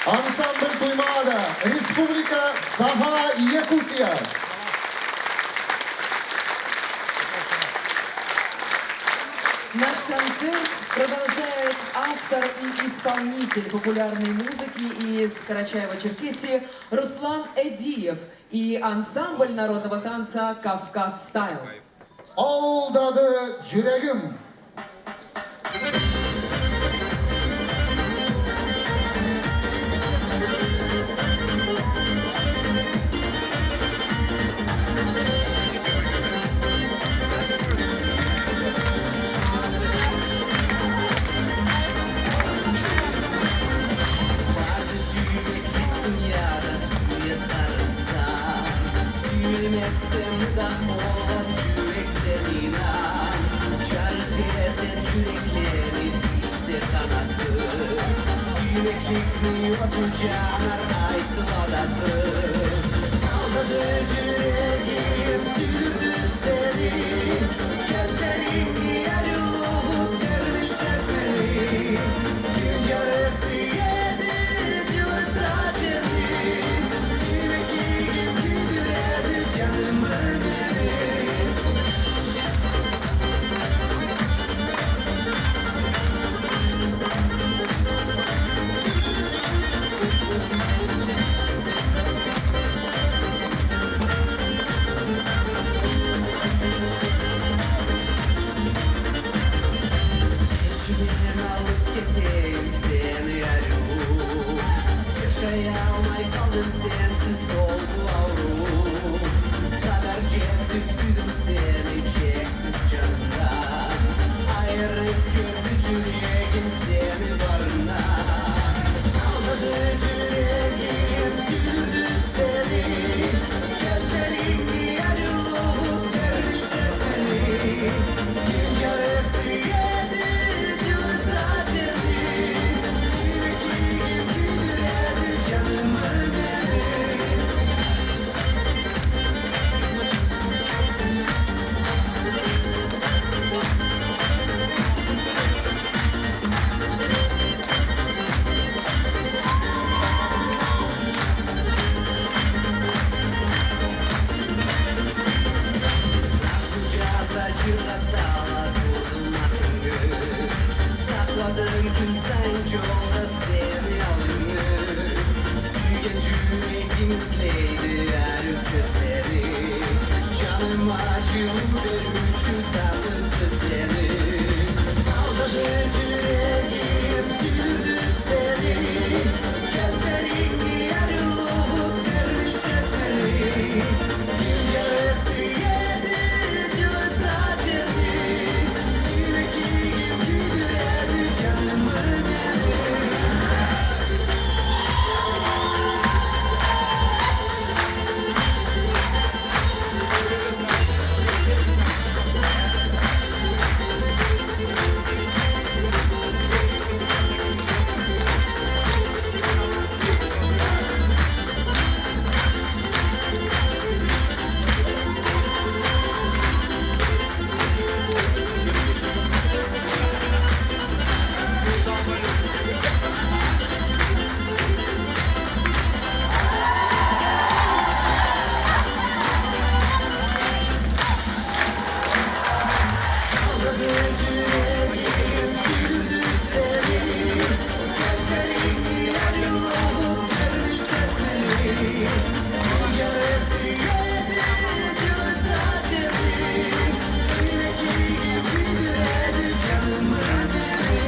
Ансамбль Туймаада, Республика Саха, Якутия. Наш концерт продолжает автор и исполнитель популярной музыки из Карачаево-Черкесии Руслан Эдиев и ансамбль народного танца «Кавказ Стайл». Алдады йөрәгем. Dünyada suyet qarılsan, Suyilmezsem dah bolgan жүрек сенин. Sүймекlikni otucanar aytıladatı. Aldadı yüreğim, sürdü seni. Gözlerin yarılıp terbilter beni. Gün yarıktı yedi, cıvıta ceni. Süymekliğim küdüredi canımı beni. Kechmeni alıp keteyim seni yarım. Yaşayalmay kaldım sensiz oldu avrum. Kadar cettip sürdüm seni çeksiz canımdan. Ayırıp gördü yüreğim seni barından. Aldadı yüreğim, sürdü seni. Gözlerin yarılıp terbilter beni. Gün yarıktı yedi, cıvıta ceni. Sürekli küdüredi canımı beni. Sakladım gün sen yolda seni alını. Süygen yüreğim izleydi her gözleri. Canım acı bir üçü tatlı sözleri. Aldadı yüreğim, sürdü seni. Gözlerin yarılıp terbilter beni. Gün yarıktı yedi, cıvıta ceni. Sürekli küdüredi canımı beni. Aldadı yüreğim, sürdü seni. Gözlerin yarılıp terbilter beni. Gün yarıktı yedi, cıvıta ceni. Sürekli küdüredi canımı beni.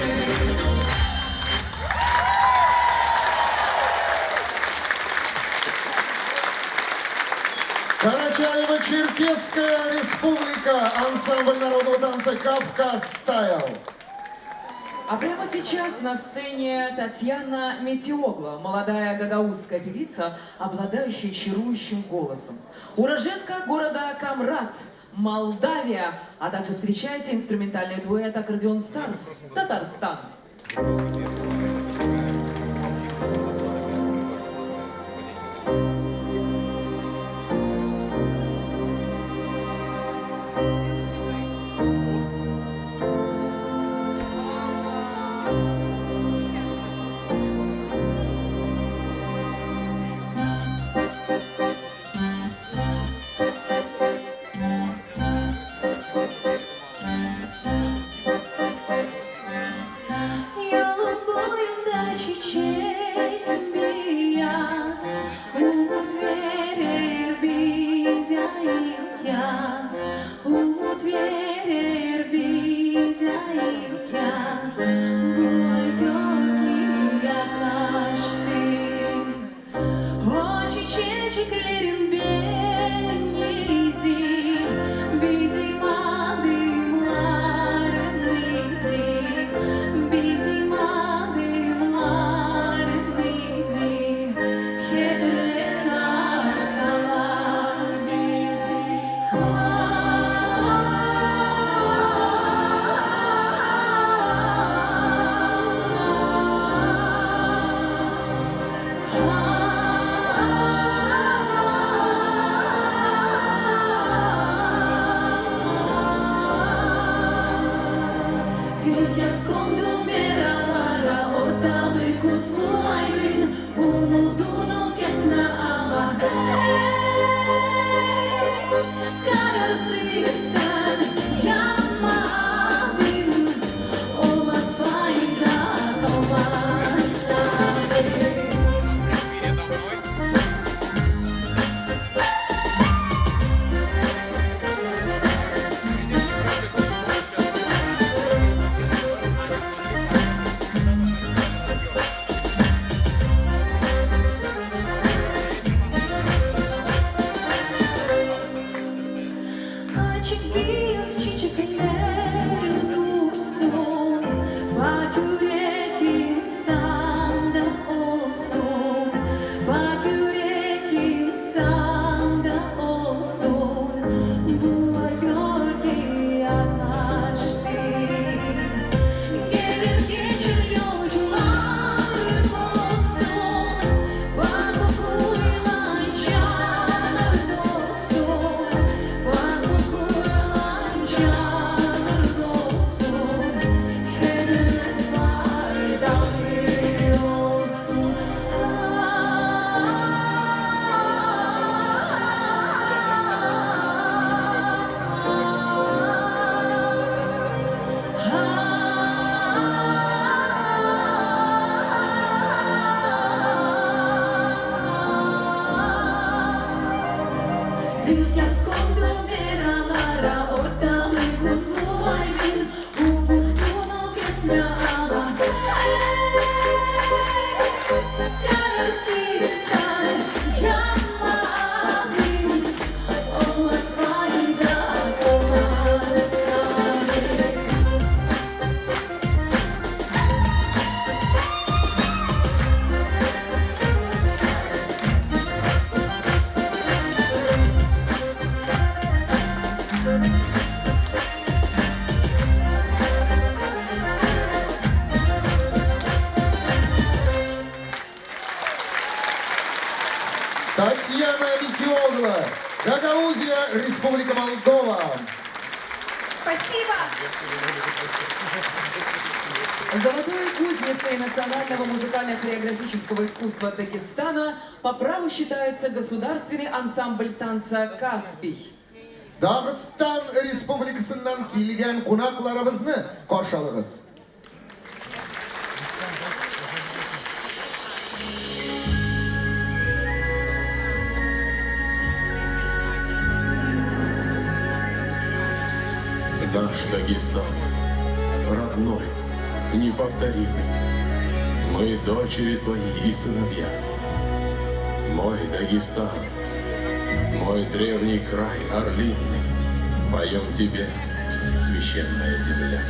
Карачаево-Черкесская республика, ансамбль народного танца «Кавказ Стайл». А прямо сейчас на сцене Татьяна Метеогла, молодая гагаузская певица, обладающая чарующим голосом. Уроженка города Камрат, Молдавия, а также встречайте инструментальный дуэт «Аккордеон Старс», Татарстан. Yolun boyunda çiçek beyaz, umut verir bize ilk yaz, umut verir bize ilk yaz. Boy gölge yaklaştı, o çiçeklerin benizi, bizim adımların izi, bizim adımların izi, kederle sarkalar bizi. Pak yürek insanda olsun, pak yürek insanda olsun. Bu gölge yaklaştı. Gelir geçer yolcular olsun, bak okuyla canlar dolsun, bak okuyla canlar dolsun. Henüz faydalı olsun. Rüyas kondu meralara, ortalık uslu aydın, umudunu kesme ama. Karısıysan yanma abim, olmaz fayda olmaz abim. Татьяна Митиогла, Гагаузия, Республика Молдова. Спасибо! Золотой кузницей национального музыкально-хореографического искусства Дагестана по праву считается государственный ансамбль танца «Каспий». Дагыстан Республикасыннан килгән кунакларыбызны каршы алыгыз. Наш Дагестан, родной, неповторимый. Мы дочери твои и сыновья. Мой Дагестан, мой древний край орлиный, поем тебе, священная земля.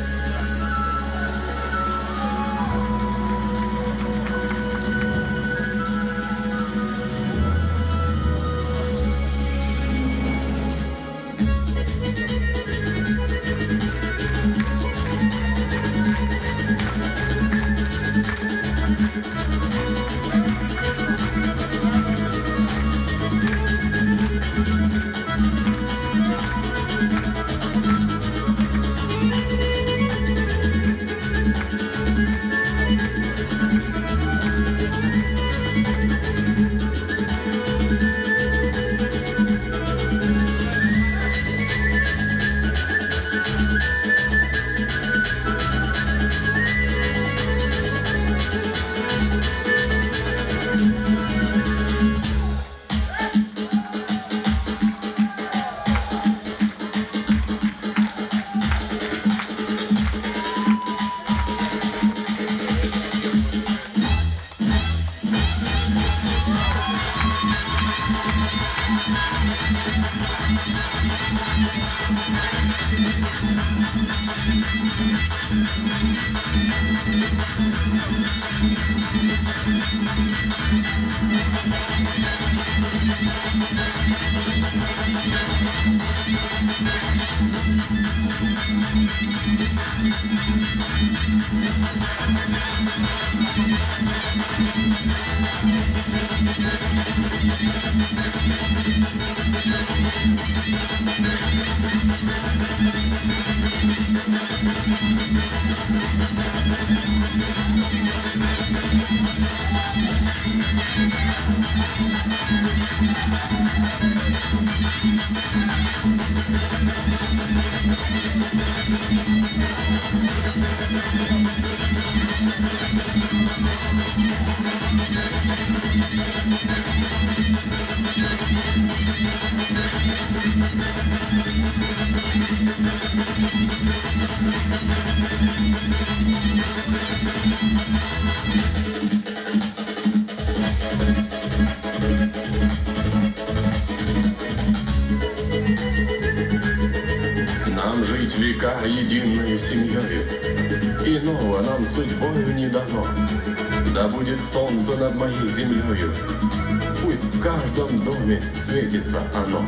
Нам жить века единою семьёю, и Иного нам судьбою не дано. Да будет солнце над моей землею, пусть в каждом доме светится оно.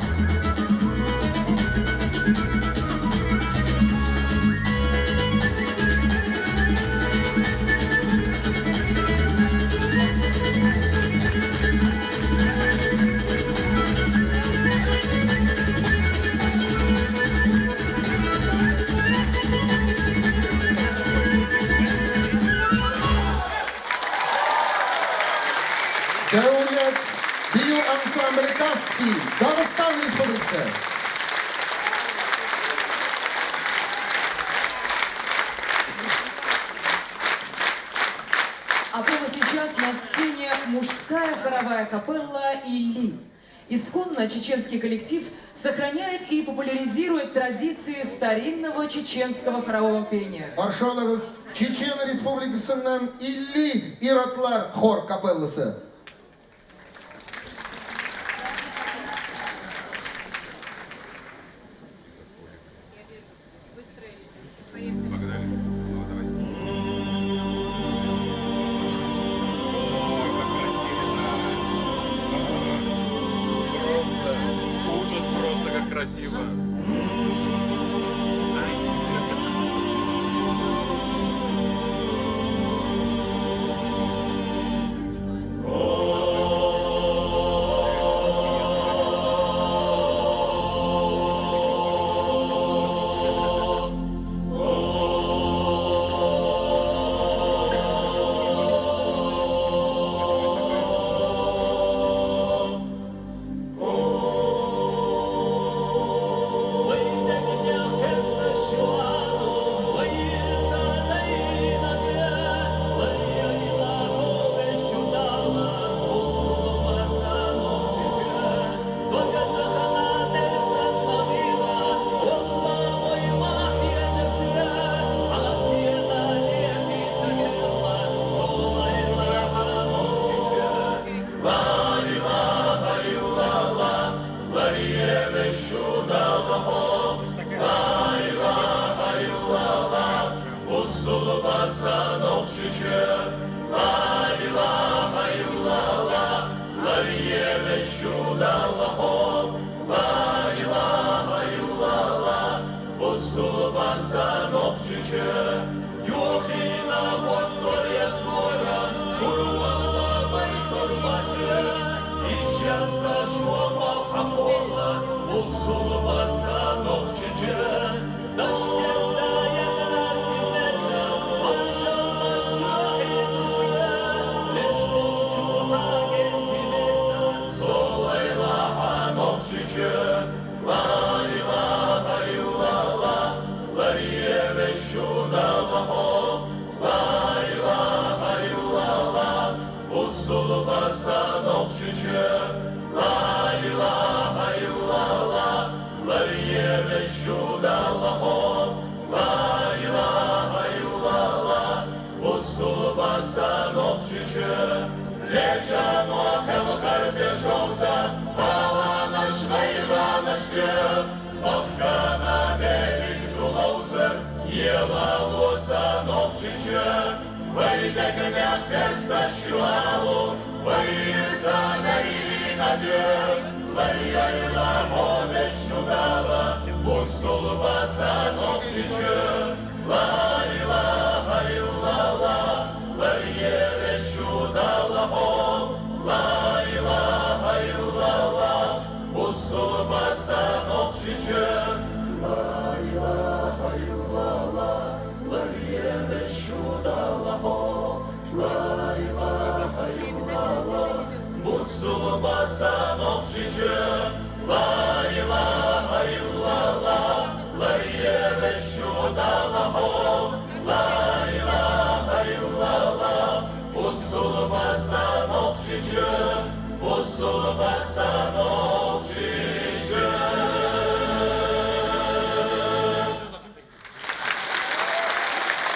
Дәүләт бию ансамбле Каспий, Дагыстан Республикасы. А прямо сейчас на сцене мужская хоровая капелла «Илли». Исконно чеченский коллектив сохраняет и популяризирует традиции старинного чеченского хорового пения. Каршы алыгыз, Чечен Республикасыннан Илли ир-атлар хор капелласы. Ужас просто, как красиво.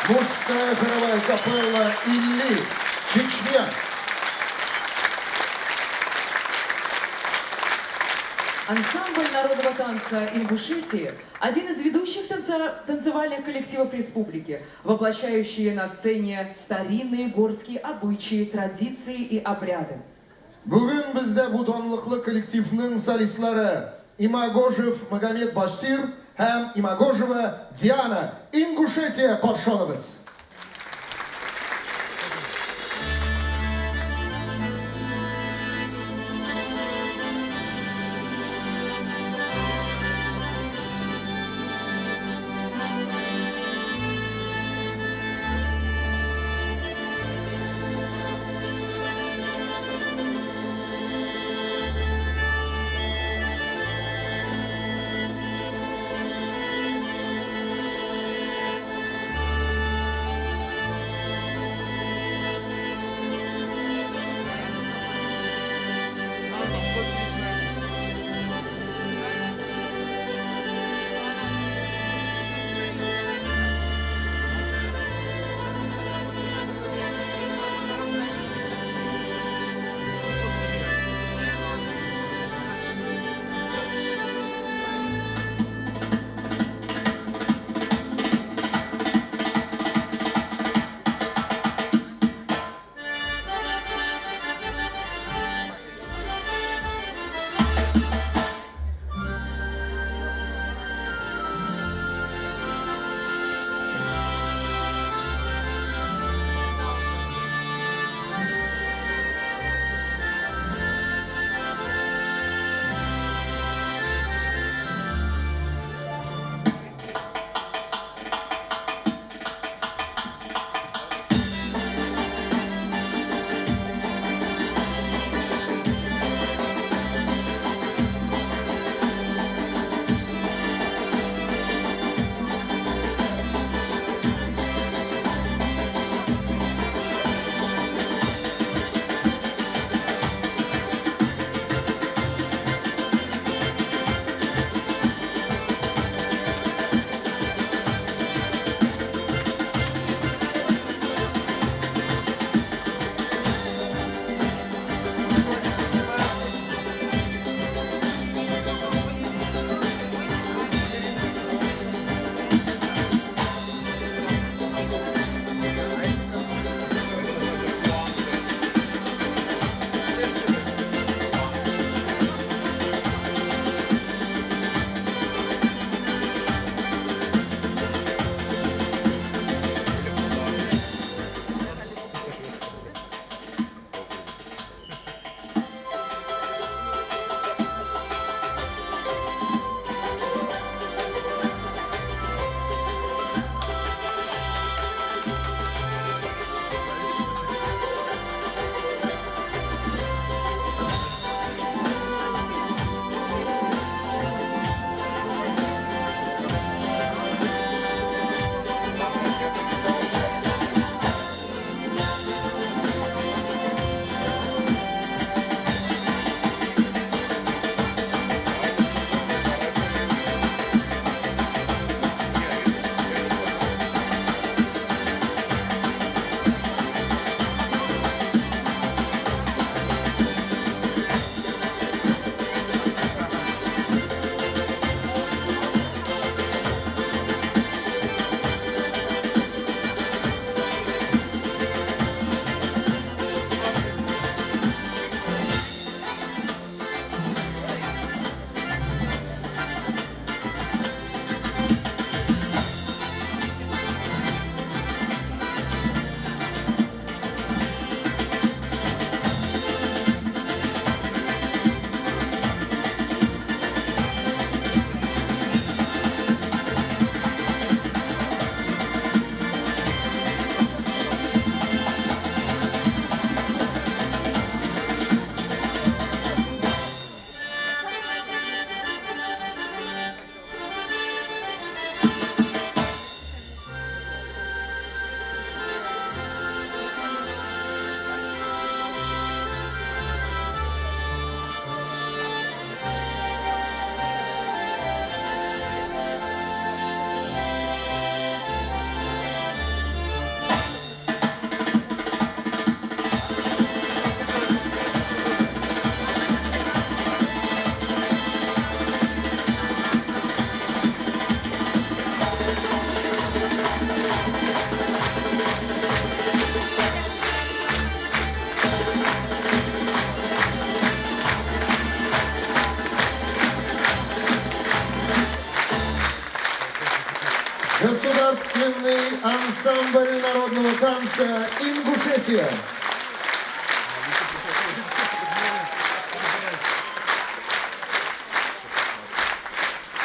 Мужская хоровая капелла «Илли», Чечня. Ансамбль народного танца Ингушетии – один из ведущих танцевальных коллективов республики, воплощающие на сцене старинные горские обычаи, традиции и обряды. Бүген бездә бу данлыклы коллективның солистлары Имагожев Магомед Басир һәм Имагожева Диана, Ингушетия, каршы алыгыз! Народный ансамбль народного танца Ингушетия.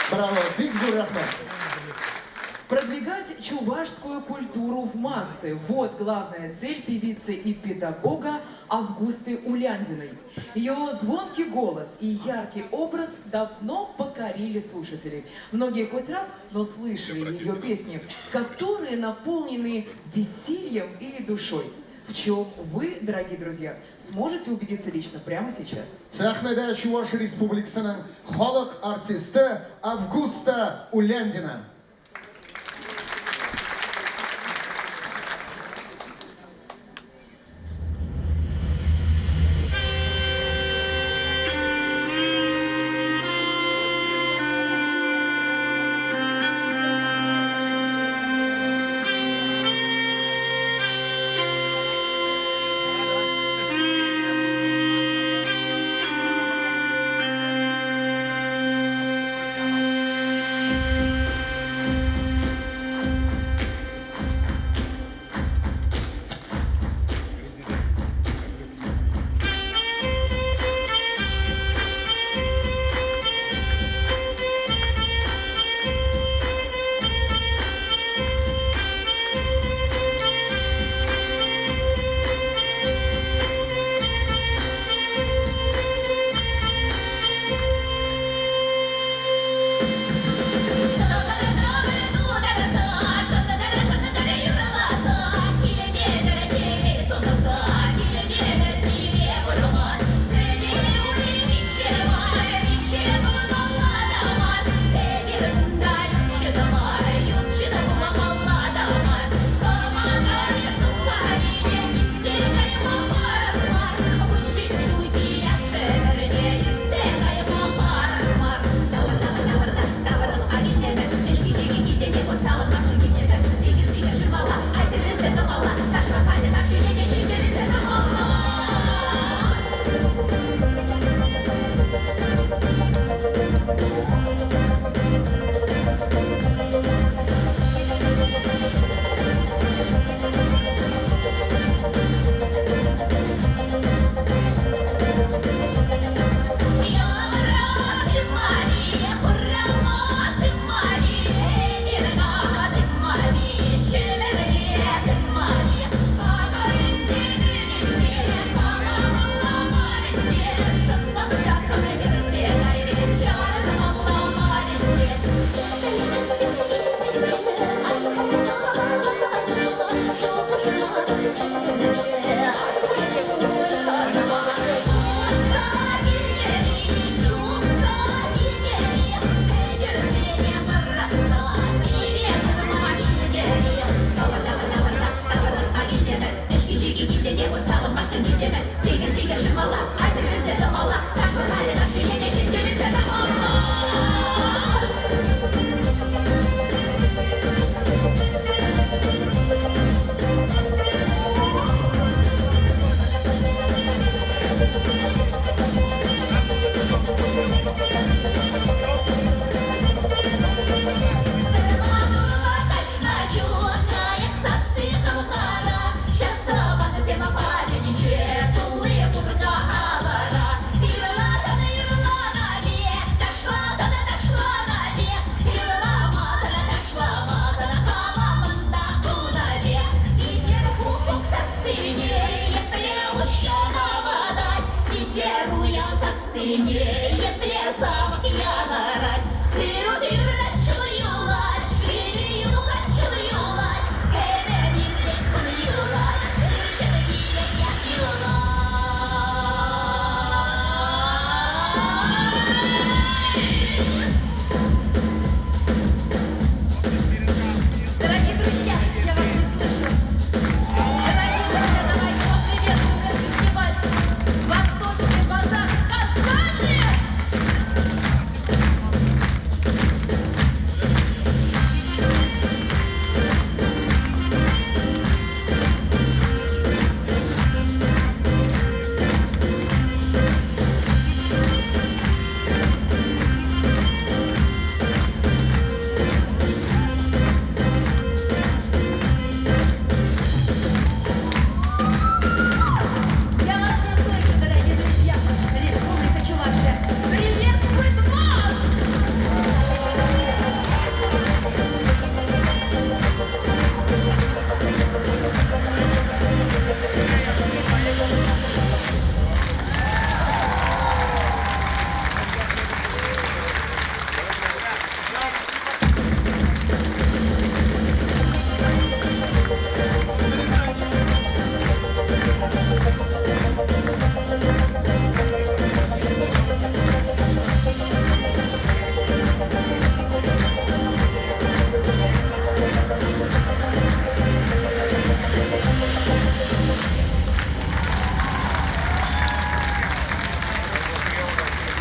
Браво, бик зур рәхмәт. Продвигать чувашскую культуру в массы. Вот главная цель певицы и педагога Августы Уляндиной. Ее звонкий голос и яркий образ давно покорили слушателей. Многие хоть раз, но слышали ее песни, которые наполнены весельем и душой. В чем вы, дорогие друзья, сможете убедиться лично прямо сейчас. Сәхнәдә Чуваш Республикасының халык артисты Августа Уляндина. Дорогие друзья, я вас не слышу. Дорогие друзья, давайте поприветствуем этот фестиваль «Восточный базар» в Казани!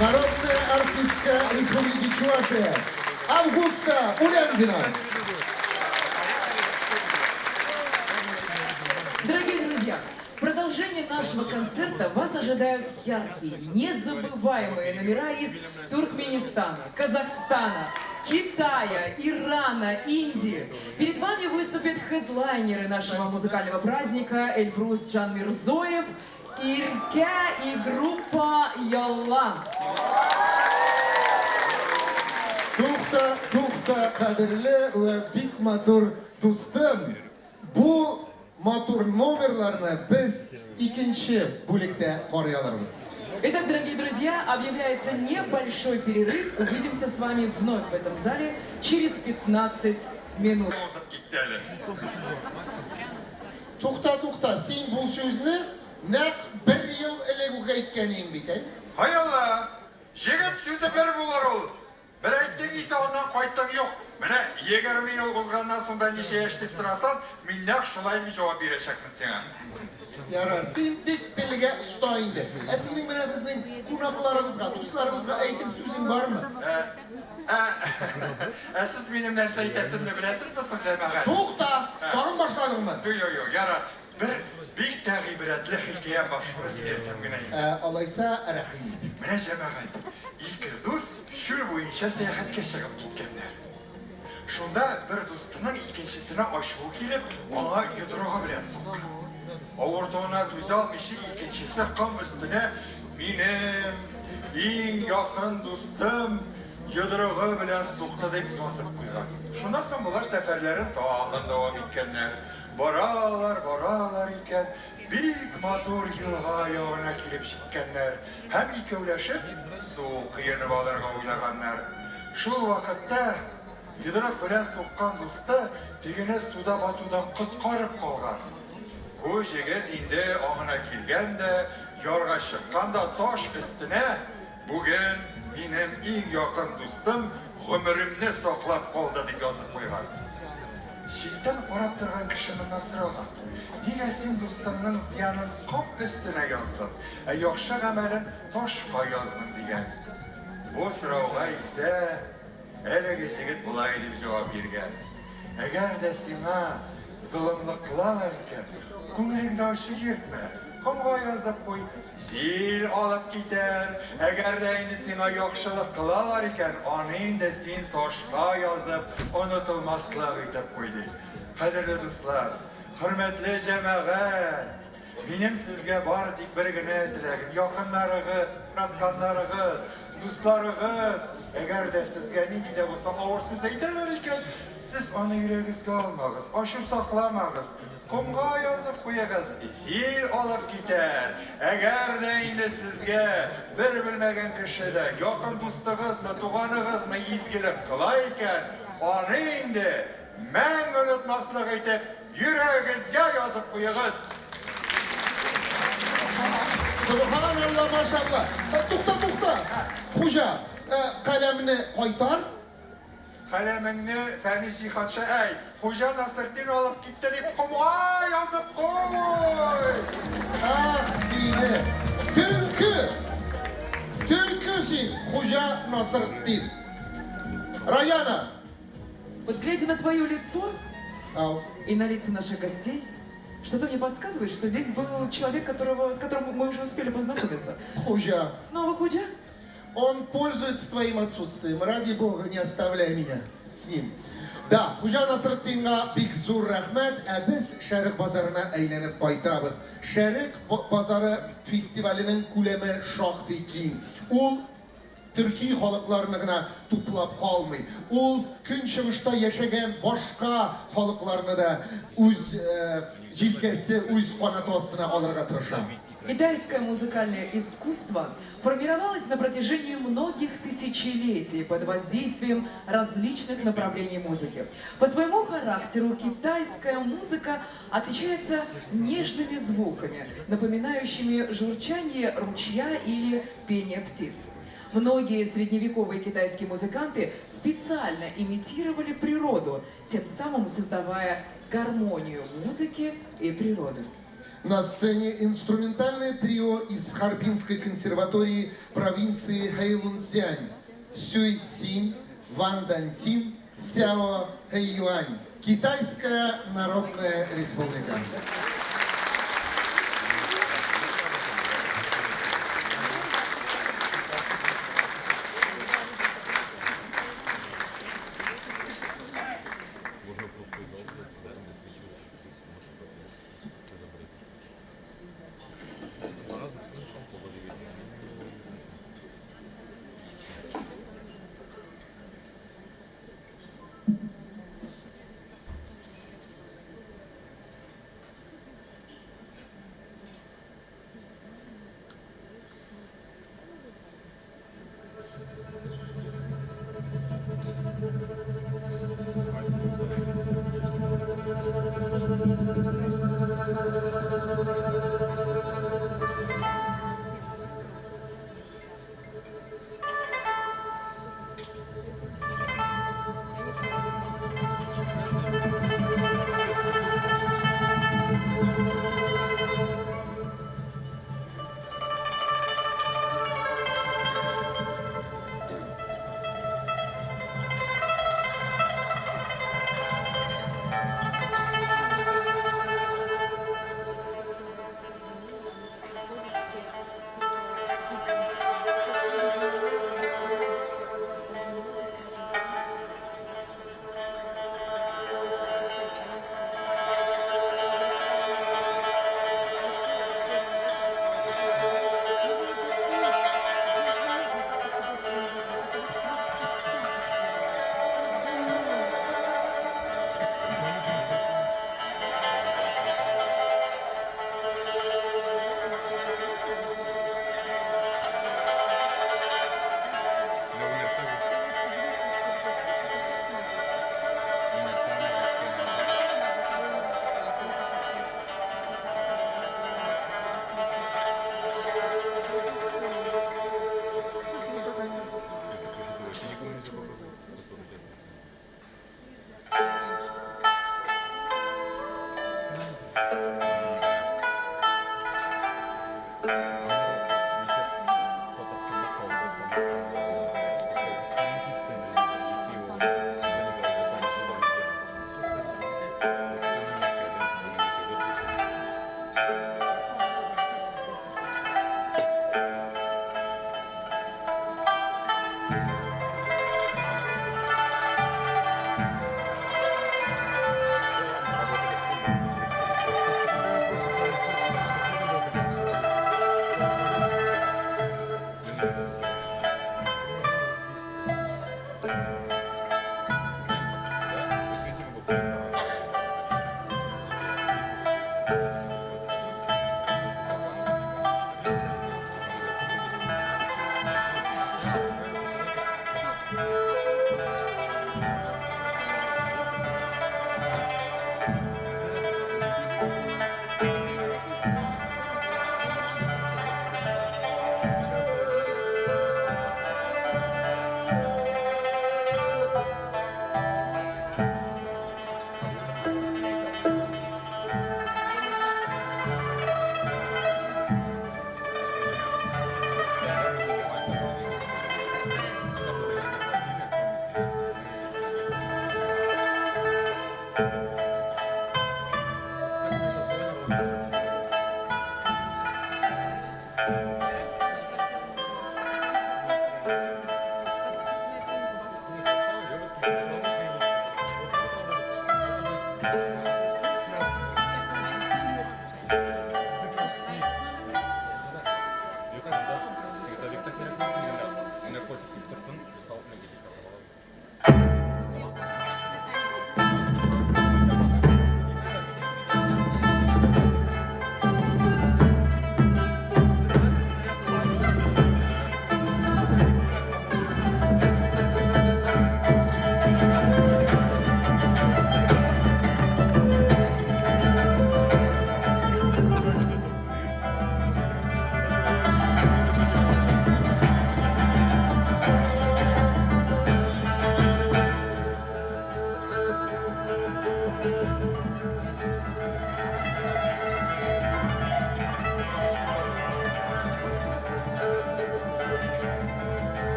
Народная артистка Республики Чувашия Августа Уляндина. Дорогие друзья, в продолжение нашего концерта вас ожидают яркие, незабываемые номера из Туркменистана, Казахстана, Китая, Ирана, Индии. Перед вами выступят хедлайнеры нашего музыкального праздника Эльбрус Джанмирзоев, Иркә и группа Ялла. Тукта, тукта, кадерле вә бик матур дустым. Бу матур номерларны без икенче бүлектә карый алырбыз. Итак, дорогие друзья, объявляется небольшой перерыв. Увидимся с вами вновь в этом зале через 15 минут. Узып китте әле. Тукта, тукта, син бу сүзне нәкъ бер ел элек үк әйткән идең бит, әй? Һай Алла! Җегет сүзе бер булыр ул. Бер әйттең исә аннан кайттың юк. Менә 20 ел узганнан соң да ничә яшь дип сорасаң, мин нәкъ шулай ук җавап бирәчәкмен сиңа. Ярар, син бик телгә оста инде. Ә синең менә безнең кунакларыбызга, дусларыбызга әйтер сүзең бармы? Ә, ә, ә сез минем нәрсә әйтәсемне беләсезме соң, җәмәгать? Тукта! Тагын башладыңмы? Юк, юк, юк, ярар. Бер бик тә гыйбрәтле хикәям бар, шуны сөйләсәм генә инде. Ә, алайса, рәхим ит. Менә, җәмәгать, ике дус чүл буенча сәяхәткә чыгып киткәннәр. Шунда бер дустының икенчесенә ачуы килеп, аңа йодрыгы белән суккан. Авыртуына түзә алмыйча икенчесе ком өстенә Минем иң якын дустым йодрыгы белән сукты дип язып куйган. Шуннан соң болар сәфәрләрен тагын дәвам иткәннәр. Баралар, баралар икән, бик матур елга ягына килеп җиткәннәр һәм икәүләшеп су коенып алырга уйлаганнар. Шул вакытта йодрык белән суккан дусты тегене суда батудан коткарып калган. Бу җегет инде аңына килгән дә, ярга чыккан да таш өстенә, Бүген минем иң якын дустым гомеремне саклап калды, дип язып куйган. Читтән карап торган кеше моннан сораган, Нигә син дустыңның зыянын ком өстенә яздың, ә яхшы гамәлен ташка яздың, дигән. Бу сорауга исә әлеге җегет болай дип җавап биргән, Әгәр дә сиңа золымлык кылалар икән, күңелеңдә ачу йөртмә, комга язып куй, җил алып китәр. Әгәр дә инде сиңа яхшылык кылалар икән, аны инде син ташка язып, онытылмаслык итеп куй, ди. Кадерле дуслар, хөрмәтле җәмәгать! Минем сезгә бары тик бер генә теләгем, якыннарыгыз, яратканнарыгыз, дусларыгыз, әгәр дә сезгә нинди дә булса авыр сүз әйтәләр икән, сез аны йөрәгезгә алмагыз, ачу сакламагыз, комга язып куегыз, җил алып китәр. Әгәр дә инде сезгә бер белмәгән кеше дә, якын дустыгызмы, туганыгызмы изгелек кыла икән, аны инде Мәңге онытмаслык итеп йөрәгегезгә язып куегыз. Сөбханалла, машалла. Тукта, тукта. Хуҗа, каләмне кайтар. Каләмеңне Фәнис Җиһанша, әй, Хуҗа Насретдин алып китте дип комга язып куй! Ах, сине! Төлке! Төлке син, Хуҗа Насретдин. Раяна! Вот глядя на твое лицо Ау. и на лица наших гостей, что-то мне подсказывает, что здесь был человек, которого, с которым мы уже успели познакомиться. Хуҗа. Снова Худжа? Он пользуется твоим отсутствием. Ради бога, не оставляй меня с ним. Да, Хуҗа Насретдинга бик зур рәхмәт. Ә без Шәрык базарына әйләнеп кайтабыз. Шәрык базары фестиваленең күләме шактый киң. Ул төрки халыкларны гына туплап калмый. Ул Көнчыгышта яшәгән башка халыкларны да үз җилкәсе, үз канаты астына алырга тырыша. Китайское музыкальное искусство формировалось на протяжении многих тысячелетий под воздействием различных направлений музыки. По своему характеру китайская музыка отличается нежными звуками, напоминающими журчание ручья или пение птиц. Многие средневековые китайские музыканты специально имитировали природу, тем самым создавая гармонию музыки и природы. На сцене инструментальное трио из Харбинской консерватории провинции Хэйлунцзянь. Сюй Синь, Ван Дантин, Сяо Хэйюань. Китайская Народная Республика. Можно пустой зал, потом высвечивать, может, потом. Два раза шансов выиграть.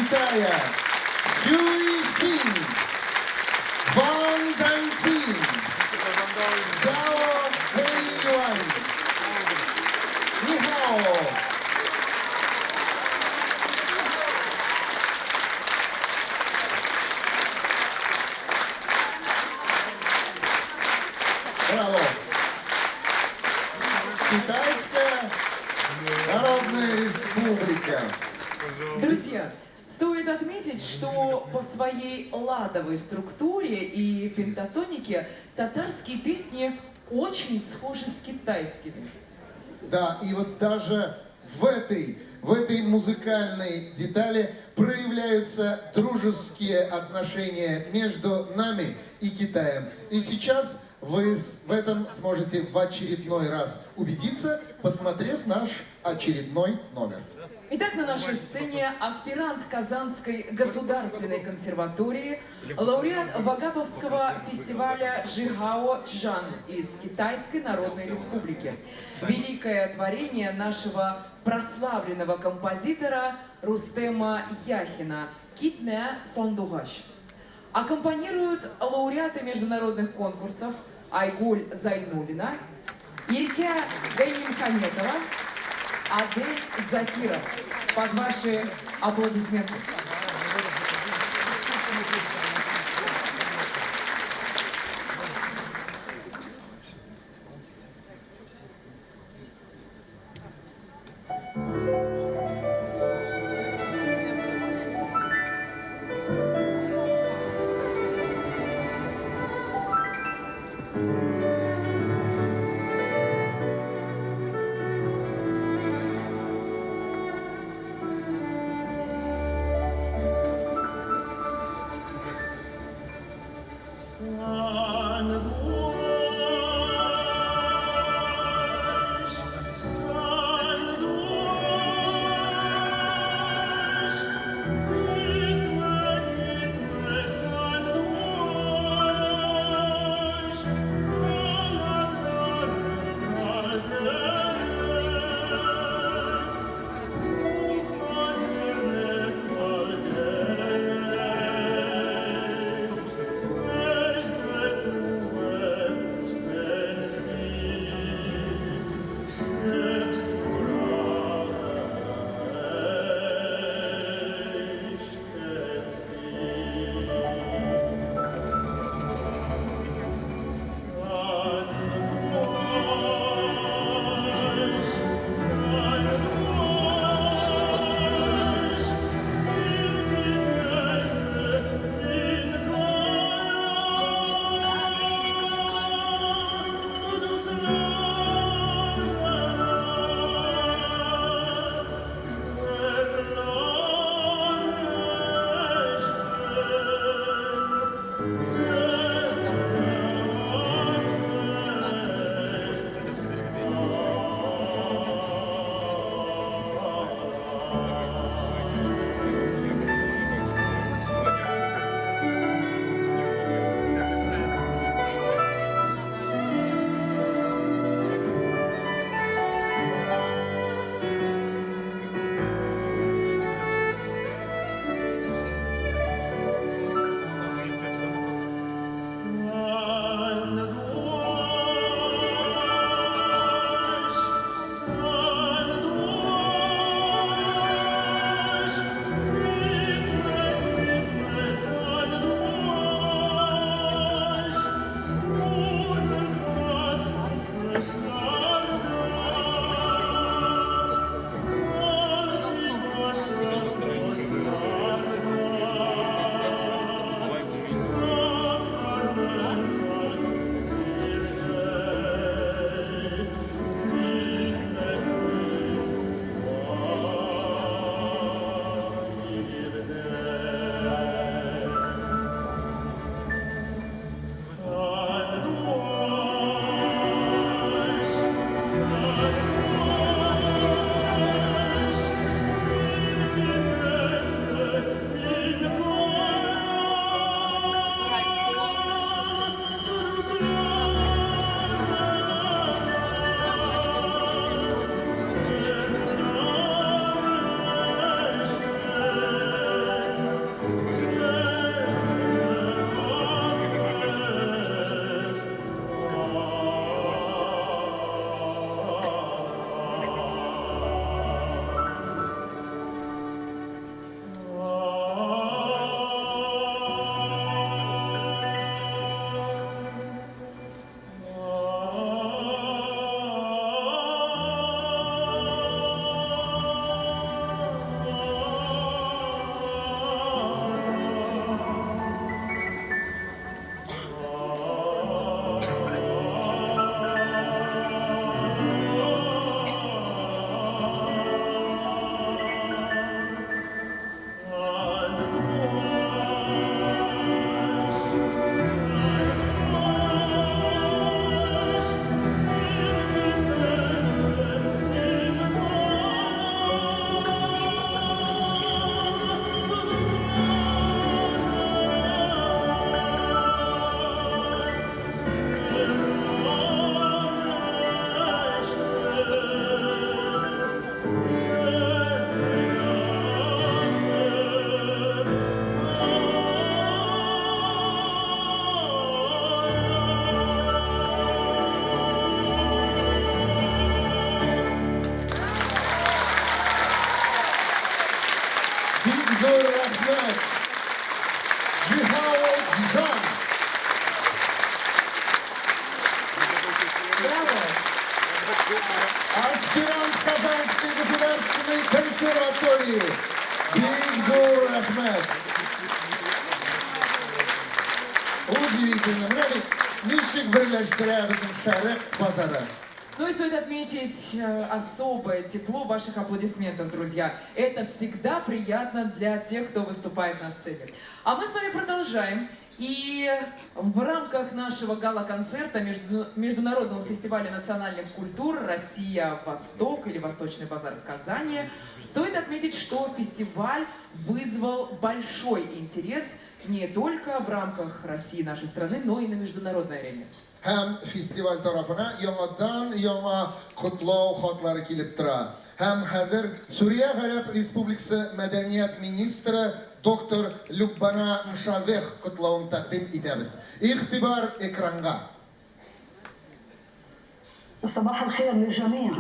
Китая Сюй Синь, Ван Дантин, Цао Вэйюань. Нихао. Браво! Китайская Народная Республика. Друзья, стоит отметить, что по своей ладовой структуре и пентатонике татарские песни очень схожи с китайскими. Да, и вот даже в этой музыкальной детали проявляются дружеские отношения между нами и Китаем. И сейчас вы в этом сможете в очередной раз убедиться, посмотрев наш очередной номер. Итак, на нашей сцене аспирант Казанской государственной консерватории, лауреат Вагаповского фестиваля Жихао Чжан из Китайской Народной Республики. Великое творение нашего прославленного композитора Рустема Яхина «Китмә, сандугач». Аккомпанируют лауреаты международных конкурсов Айгуль Зайнулина, Иркә Гайнимхаметова, Адель Закиров. Под ваши аплодисменты. зур рәхмәт! Джихао Джан! Браво! Аспирант Казанской государственной консерватории. Бик зур рәхмәт! Удивительно. Менә бит ничек берләштерә безнең Шәрык базары. Ну и стоит отметить особое тепло ваших аплодисментов, друзья. Это всегда приятно для тех, кто выступает на сцене. А мы с вами продолжаем. И в рамках нашего гала-концерта Международного фестиваля национальных культур «Россия-Восток» или «Восточный базар» в Казани стоит отметить, что фестиваль вызвал большой интерес не только в рамках России, нашей страны, но и на международной арене. Һәм фестиваль тарафына яңадан яңа котлау хатлары килеп тора. Һәм хәзер Сүрия Гарәп Республикасы мәдәният министры доктор Люббана Мшавех котлавын тәкъдим итәбез. Игътибар экранга. صباح الخير للجميع.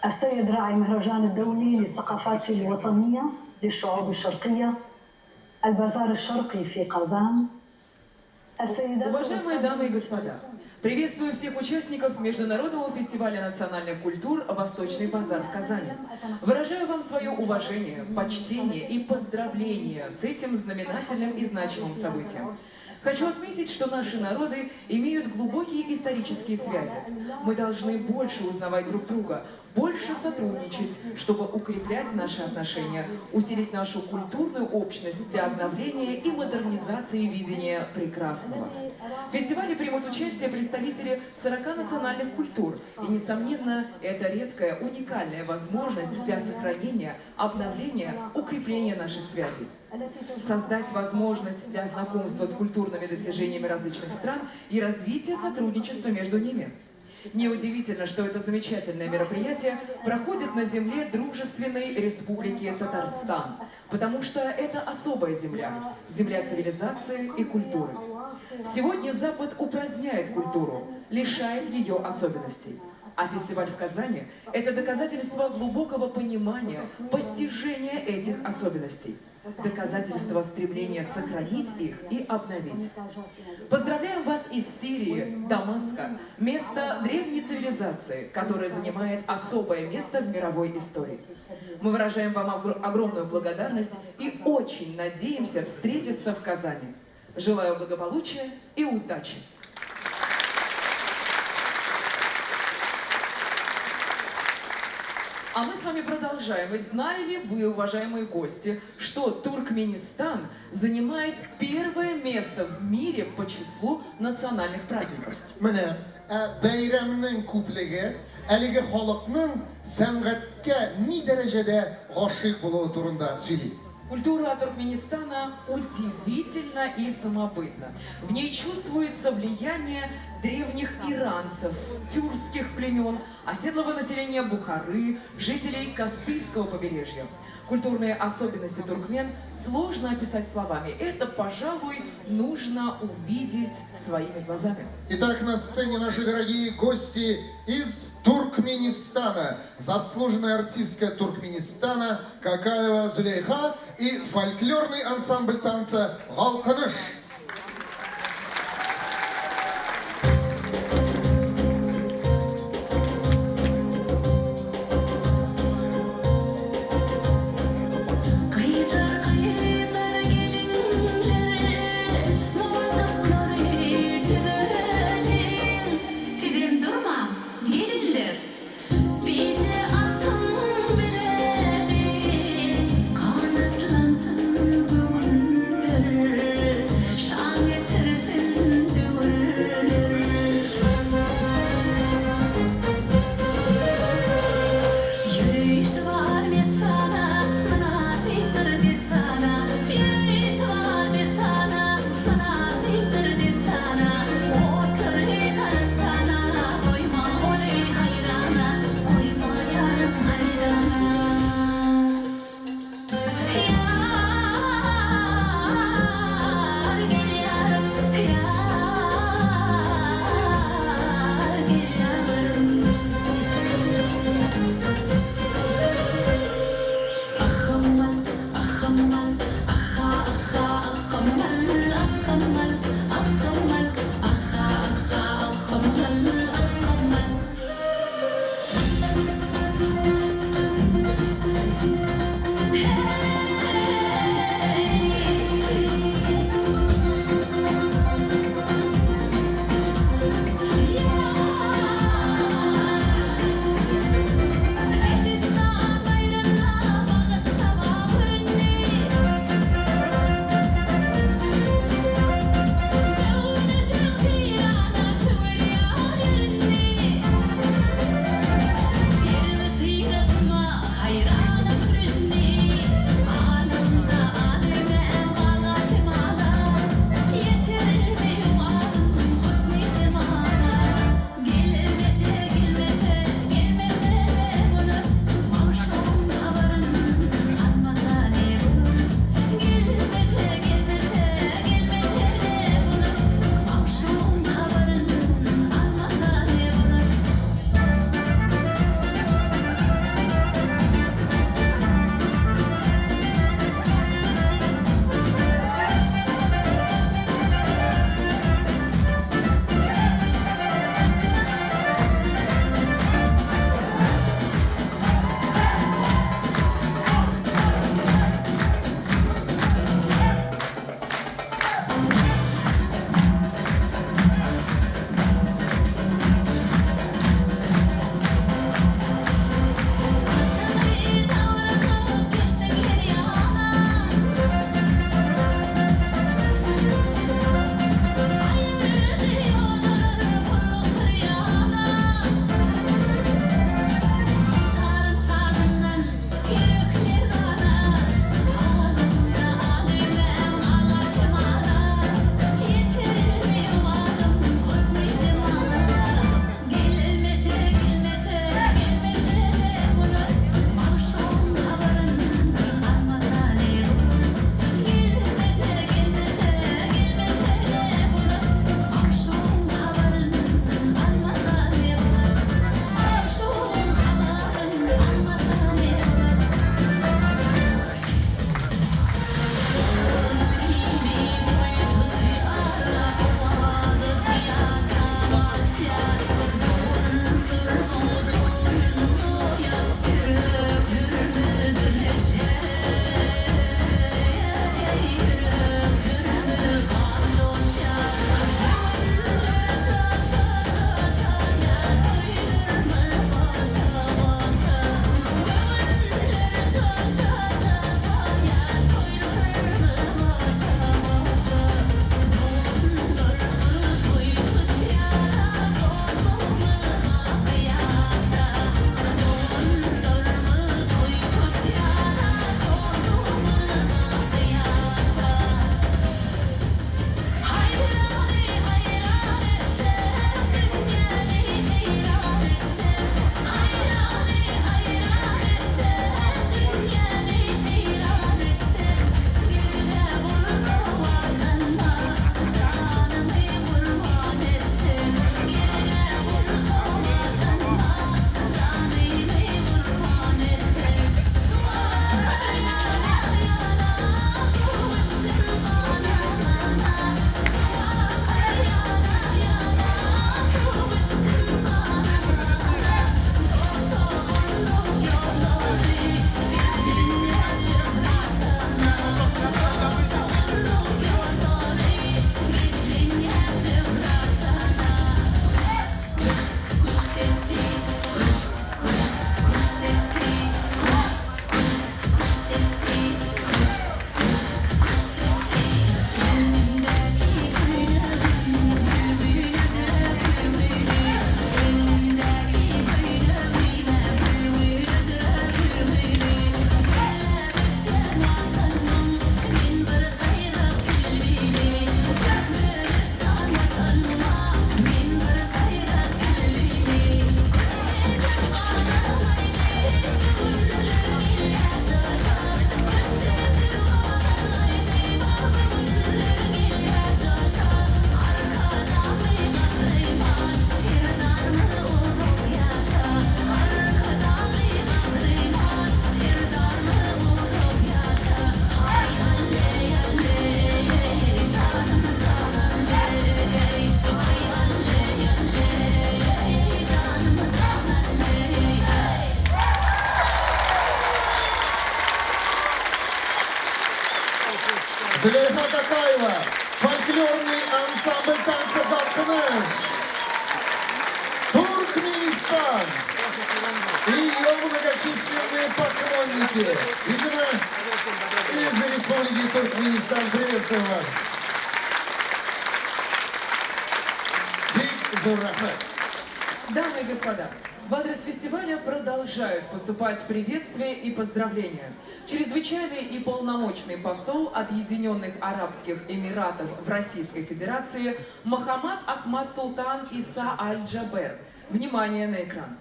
السيد راعي المهرجان الدولي للثقافات الوطنية للشعوب الشرقية البازار الشرقي في قازان السيدات Уважаемые дамы и господа, приветствую всех участников Международного фестиваля национальных культур «Восточный базар» в Казани. Выражаю вам свое уважение, почтение и поздравления с этим знаменательным и значимым событием. Хочу отметить, что наши народы имеют глубокие исторические связи. Мы должны больше узнавать друг друга, больше сотрудничать, чтобы укреплять наши отношения, усилить нашу культурную общность для обновления и модернизации видения прекрасного. В фестивале примут участие представители 40 национальных культур. И, несомненно, это редкая, уникальная возможность для сохранения, обновления, укрепления наших связей. Создать возможность для знакомства с культурными достижениями различных стран и развития сотрудничества между ними. Неудивительно, что это замечательное мероприятие проходит на земле дружественной республики Татарстан, потому что это особая земля, земля цивилизации и культуры. Сегодня Запад упраздняет культуру, лишает ее особенностей. А фестиваль в Казани – это доказательство глубокого понимания, постижения этих особенностей, доказательство стремления сохранить их и обновить. Поздравляем вас из Сирии, Дамаска, место древней цивилизации, которая занимает особое место в мировой истории. Мы выражаем вам огромную благодарность и очень надеемся встретиться в Казани. Желаю благополучия и удачи! А мы с вами продолжаем. И знали ли вы, уважаемые гости, что Туркменистан занимает первое место в мире по числу национальных праздников? Менә ә, бәйрәмнең күплеге әлеге халыкның сәнгатькә ни дәрәҗәдә гашыйк булуы турында сөйли. Культура Туркменистана удивительна и самобытна. В ней чувствуется влияние древних иранцев, тюркских племен, оседлого населения Бухары, жителей Каспийского побережья. Культурные особенности туркмен сложно описать словами. Это, пожалуй, нужно увидеть своими глазами. Итак, на сцене наши дорогие гости из Туркменистана. Заслуженная артистка Туркменистана Какаева Зулейха и фольклорный ансамбль танца «Галкыныш». Gyzlar gyzlar gelinler Monjuklary düzeliň Sizem durmaň gelinler Bije atyň bileliň Ganatlansyn göwünler. Зөләйха Какаева, фольклорный ансамбль танца «Галкыныш». Туркменистан и ее многочисленные поклонники. Видимо, из Республики Туркменистан. Приветствуем вас. Бик зур рәхмәт. Дамы и господа, в адрес фестиваля продолжают поступать приветствия и поздравления. Чрезвычайный и полномочный посол Объединенных Арабских Эмиратов в Российской Федерации Мохаммад Ахмад Султан Иса Аль-Джабер. Внимание на экран.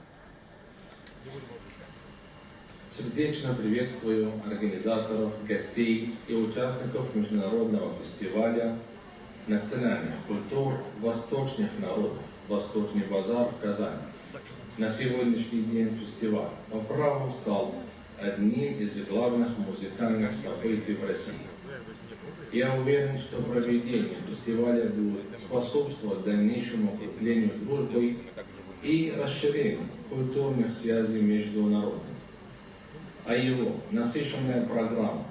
Сердечно приветствую организаторов, гостей и участников Международного фестиваля национальных культур восточных народов «Восточный базар» в Казани. На сегодняшний день фестиваль по праву стал одним из главных музыкальных событий в России. Я уверен, что проведение фестиваля будет способствовать дальнейшему укреплению дружбы и расширению культурных связей между народами. А его насыщенная программа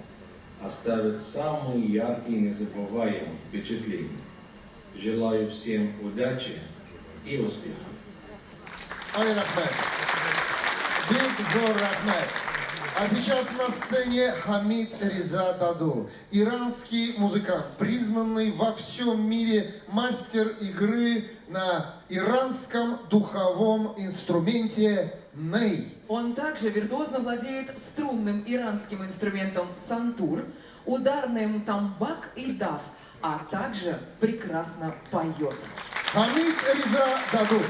оставит самые яркие и незабываемые впечатления. Желаю всем удачи и успехов. Ай, рәхмәт. Бик зур рәхмәт. А сейчас на сцене Хамид Реза Даду, иранский музыкант, признанный во всем мире мастер игры на иранском духовом инструменте ней. Он также виртуозно владеет струнным иранским инструментом сантур, ударным тамбак и даф, а также прекрасно поет. Хамид Реза Даду.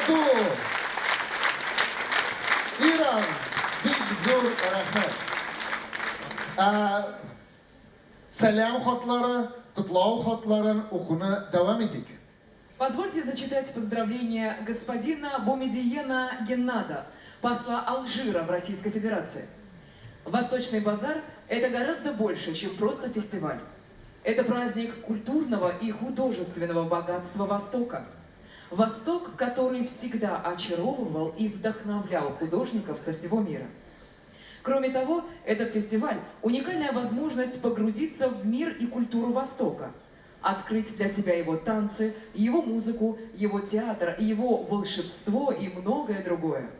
году! Иран, бик зур рәхмәт. Ә, Сәлам хатлары, котлау хатларын укуны дәвам итик. Позвольте зачитать поздравления господина Бумедиена Геннада, посла Алжира в Российской Федерации. Восточный базар – это гораздо больше, чем просто фестиваль. Это праздник культурного и художественного богатства Востока. Восток, который всегда очаровывал и вдохновлял художников со всего мира. Кроме того, этот фестиваль – уникальная возможность погрузиться в мир и культуру Востока, открыть для себя его танцы, его музыку, его театр, его волшебство и многое другое.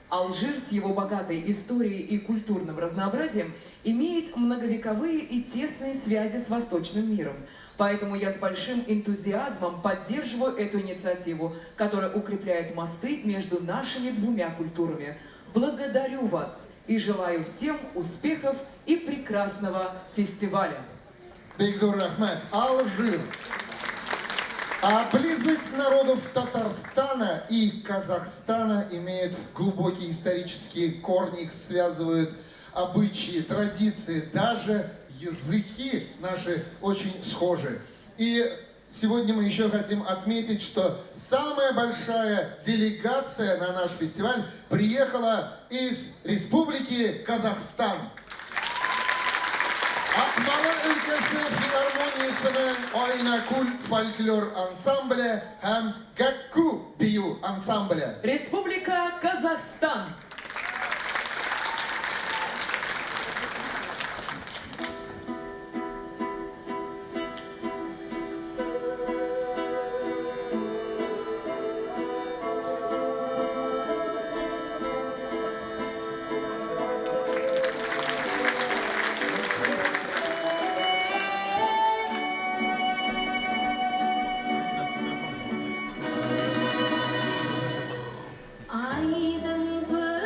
Алжир с его богатой историей и культурным разнообразием имеет многовековые и тесные связи с восточным миром. Поэтому я с большим энтузиазмом поддерживаю эту инициативу, которая укрепляет мосты между нашими двумя культурами. Благодарю вас и желаю всем успехов и прекрасного фестиваля. Бик зур рәхмәт. Алжир. А близость народов Татарстана и Казахстана имеет глубокие исторические корни, их связывают обычаи, традиции, даже языки наши очень схожи. И сегодня мы еще хотим отметить, что самая большая делегация на наш фестиваль приехала из Республики Казахстан. Акмола өлкәсе филармониясенең Айнакүл фольклор ансамбле һәм Гакку бию ансамбле. Республика Казахстан. Aydın.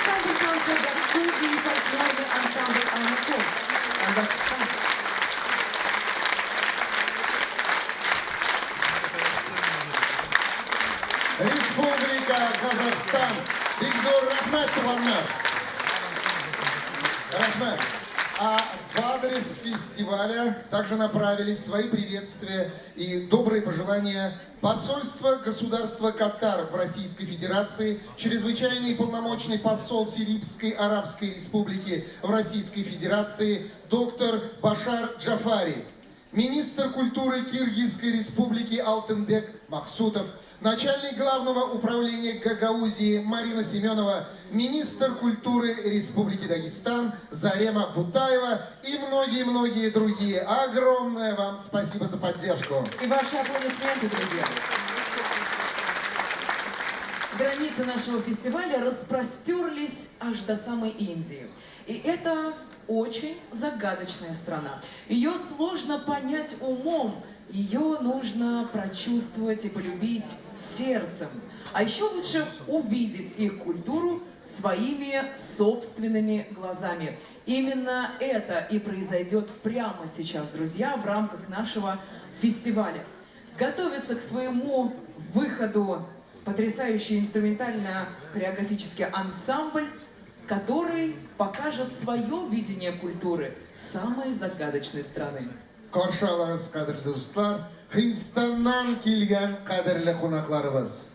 Ансамбль танца «Гаккуди» и фольклорный ансамбль «Алмакон», Казахстан. Республика Казахстан. Бик зур рәхмәт, туганнар. Рәхмәт. А в адрес фестиваля также направили свои приветствия и добрые пожелания посольство государства Катар в Российской Федерации, чрезвычайный и полномочный посол Сирийской Арабской Республики в Российской Федерации доктор Башар Джафари, министр культуры Киргизской Республики Алтынбек Махсутов, начальник главного управления Гагаузии Марина Семенова, министр культуры Республики Дагестан Зарема Бутаева и многие-многие другие. Огромное вам спасибо за поддержку. И ваши аплодисменты, друзья. Границы нашего фестиваля распростерлись аж до самой Индии. И это очень загадочная страна. Ее сложно понять умом, ее нужно прочувствовать и полюбить сердцем. А еще лучше увидеть их культуру своими собственными глазами. Именно это и произойдет прямо сейчас, друзья, в рамках нашего фестиваля. Готовится к своему выходу потрясающий инструментально-хореографический ансамбль, который покажет свое видение культуры самой загадочной страны. Каршы алыгыз, кадерле дуслар, Һиндстаннан килгән кадерле кунакларыбыз.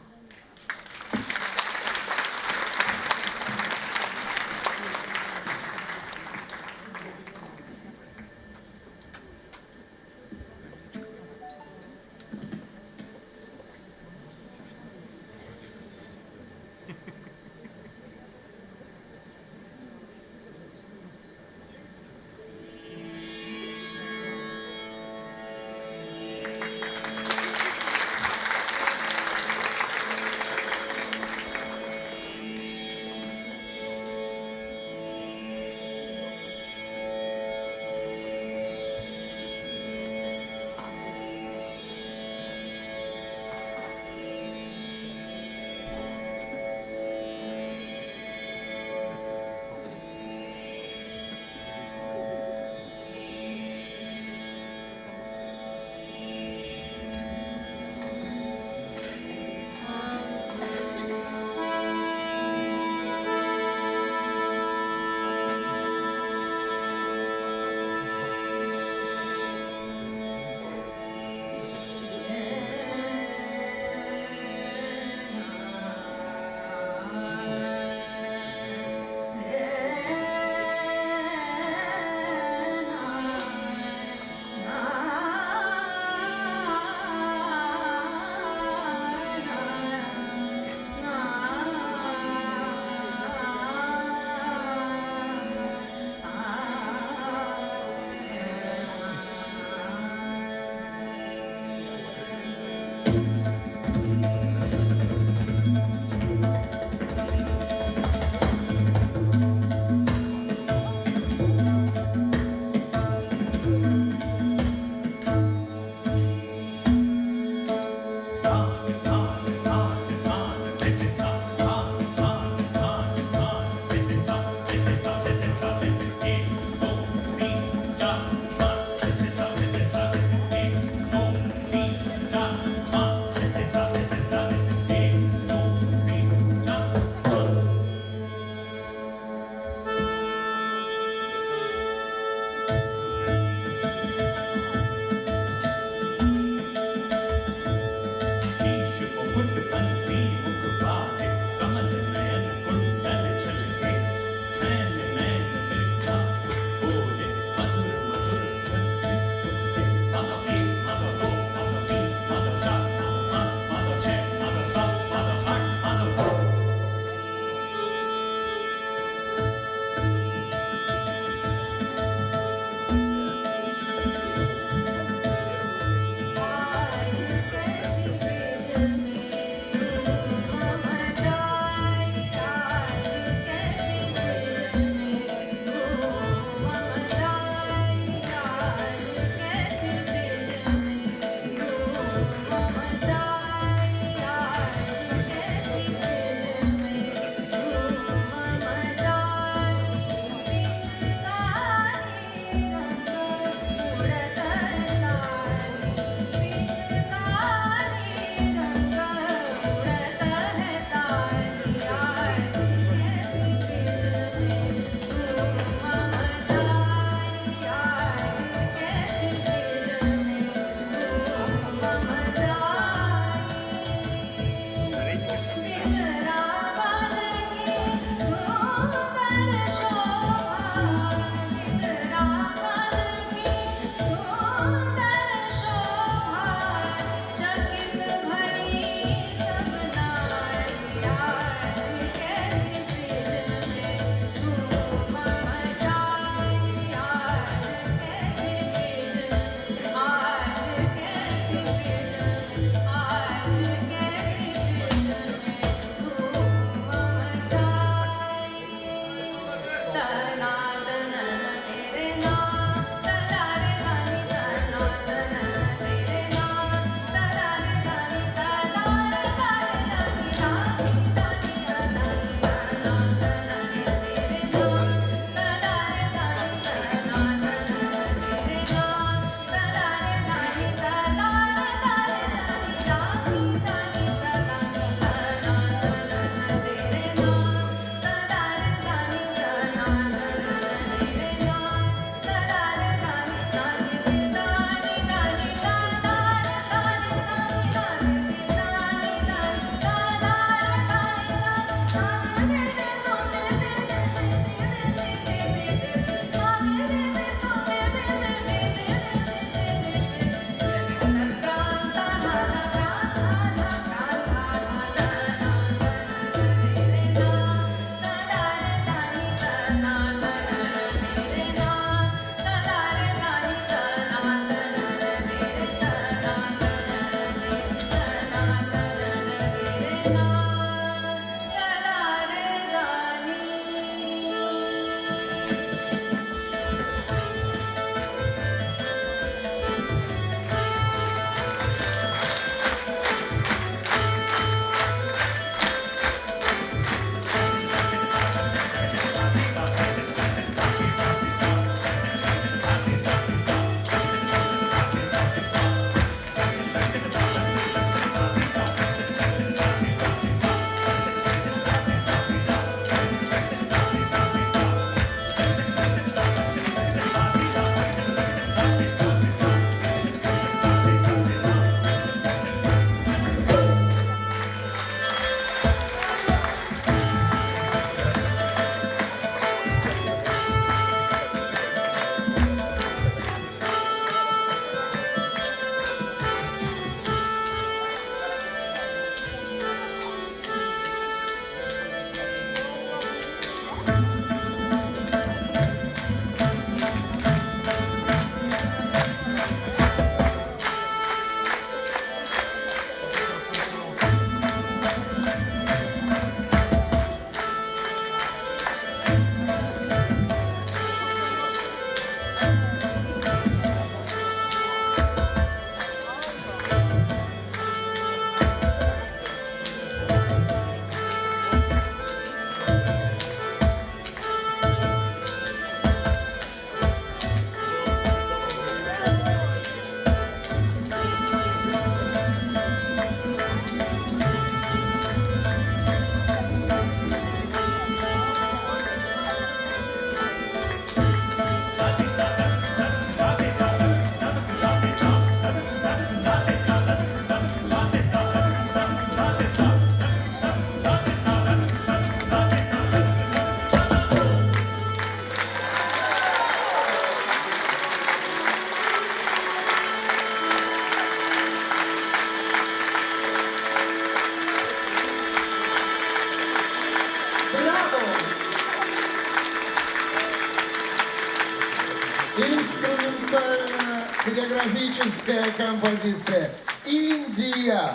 Инструментально-хореографическая композиция. Индия.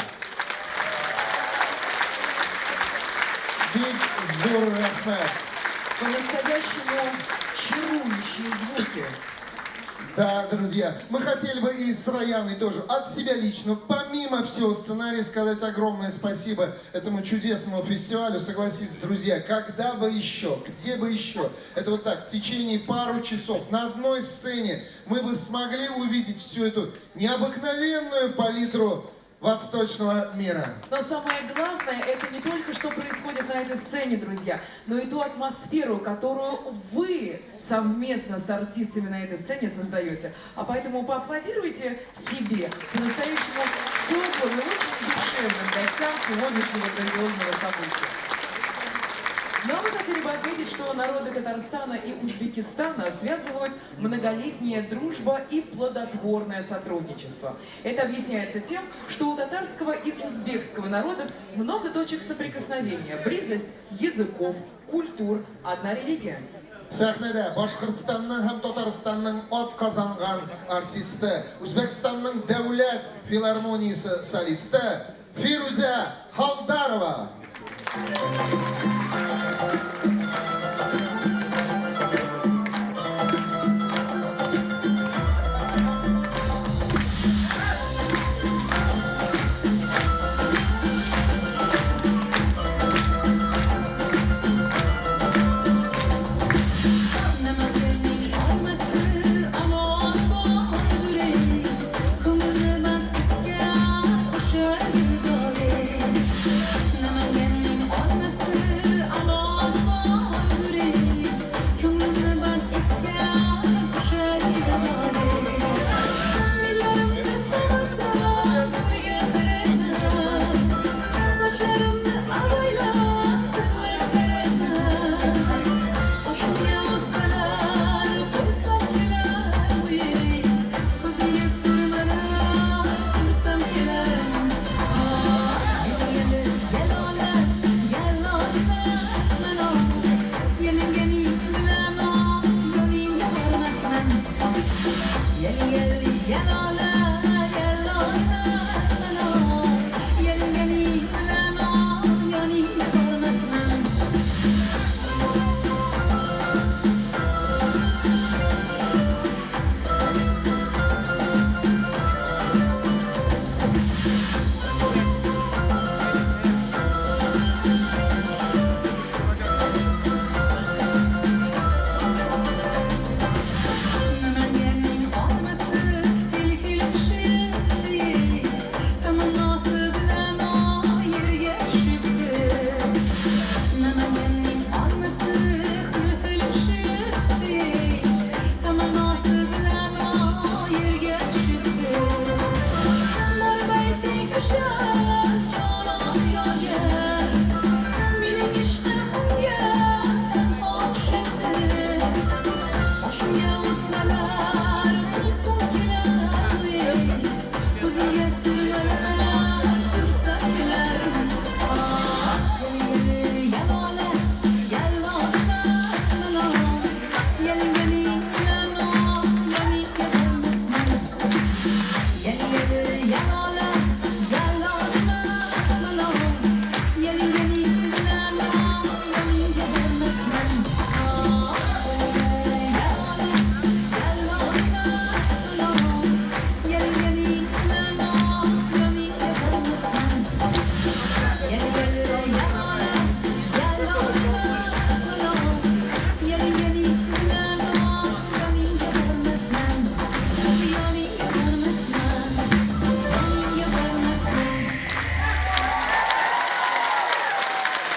Бик зур рәхмәт. По-настоящему чарующие звуки. Да, друзья, мы хотели бы и с Раяной тоже от себя лично, помимо всего сценария, сказать огромное спасибо этому чудесному фестивалю. Согласитесь, друзья, когда бы еще, где бы еще, это вот так, в течение пару часов на одной сцене мы бы смогли увидеть всю эту необыкновенную палитру восточного мира. Но самое главное, это не только что происходит на этой сцене, друзья, но и ту атмосферу, которую вы совместно с артистами на этой сцене создаете. А поэтому поаплодируйте себе, по-настоящему теплым и очень душевным гостям сегодняшнего грандиозного события. Но мы хотели бы отметить, что народы Татарстана и Узбекистана связывают многолетняя дружба и плодотворное сотрудничество. Это объясняется тем, что у татарского и узбекского народов много точек соприкосновения, близость языков, культур, одна религия. Сәхнәдә Башкортстанның һәм Татарстанның атказанган артисты, Үзбәкстанның дәүләт филармониясе солисты Фирүзә Халдарова.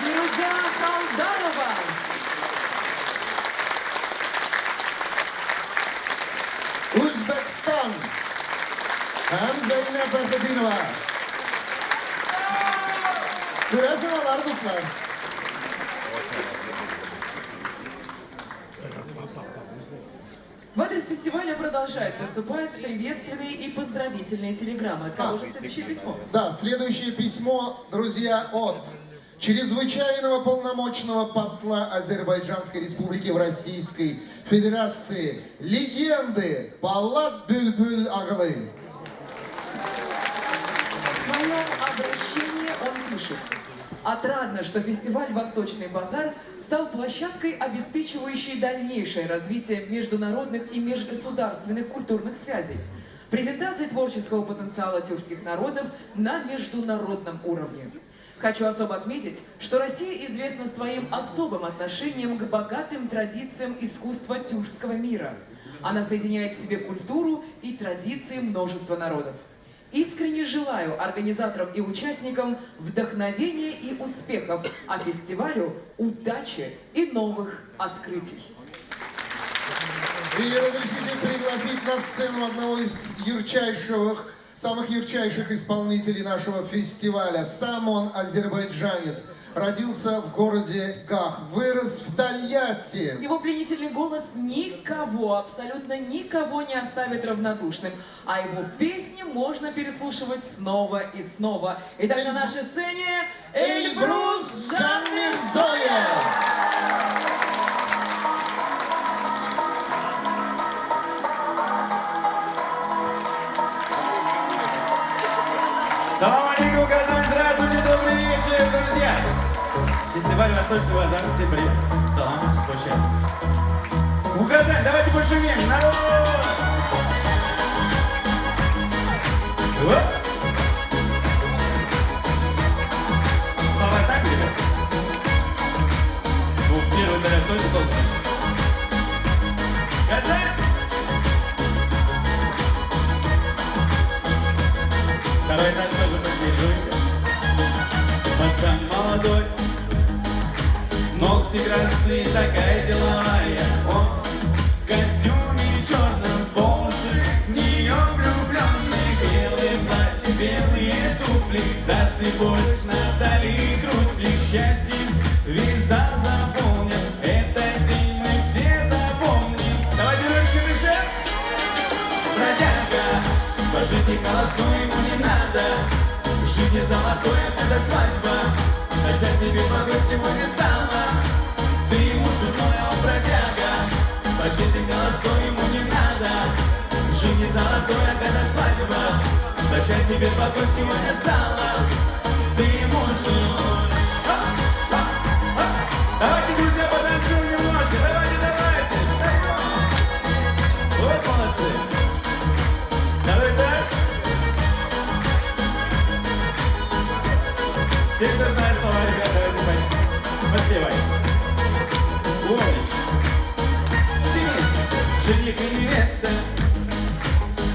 Фируза Халдарова. Үзбәкстан һәм Зәйнәб Фәрхетдинова. Күрәсең алар, дуслар. В адрес фестиваля продолжают поступать приветственные и поздравительные телеграммы. От кого же следующее письмо? Да, следующее письмо, друзья, от чрезвычайного полномочного посла Азербайджанской Республики в Российской Федерации, легенды Полад Бюльбюль Оглы. В своем обращении он пишет: «Отрадно, что фестиваль «Восточный базар» стал площадкой, обеспечивающей дальнейшее развитие международных и межгосударственных культурных связей, презентации творческого потенциала тюркских народов на международном уровне. Хочу особо отметить, что Россия известна своим особым отношением к богатым традициям искусства тюркского мира. Она соединяет в себе культуру и традиции множества народов. Искренне желаю организаторам и участникам вдохновения и успехов, а фестивалю удачи и новых открытий». И разрешите пригласить на сцену одного из ярчайших, самых ярчайших исполнителей нашего фестиваля. Сам он азербайджанец. Родился в городе Гах, вырос в Тольятти. Его пленительный голос никого, абсолютно никого не оставит равнодушным. А его песни можно переслушивать снова и снова. Итак, на нашей сцене Эльбрус Джанмирзоев. Салам алейкум, Казань! Здравствуйте, добрый вечер, друзья! Фестиваль «Восточный базар». Всем привет. Салам, у Казань, давайте пошумим! Народ! Оп! Слова так, ребят? Ну, первый вариант тоже должен. Казань! Второй этаж тоже поддерживайте. Пацан молодой, ногти красные, такая деловая. Он в костюме черном, по уши в нее влюбленный. Белое платье, белые туфли, красный пояс на талии крути. Счастьем весь зал заполнен, этот день мы все запомним. Давайте ручки выше. Бродяга, по жизни холостой ему не надо. Жизнь золотое, это свадьба. Прощать тебе могу сегодня стало. Ты ему женой, а он бродяга. По жизни холостой ему не надо. Жизнь золотое, это свадьба. Прощать тебе могу сегодня стало. Ты ему женой. Давайте, друзья, потанцуем немножко. Давайте, давайте. Вот молодцы. Второй этаж. Все, кто знает слова, ребята, давайте подпевайте. Умнички. Все вместе. Жених и невеста,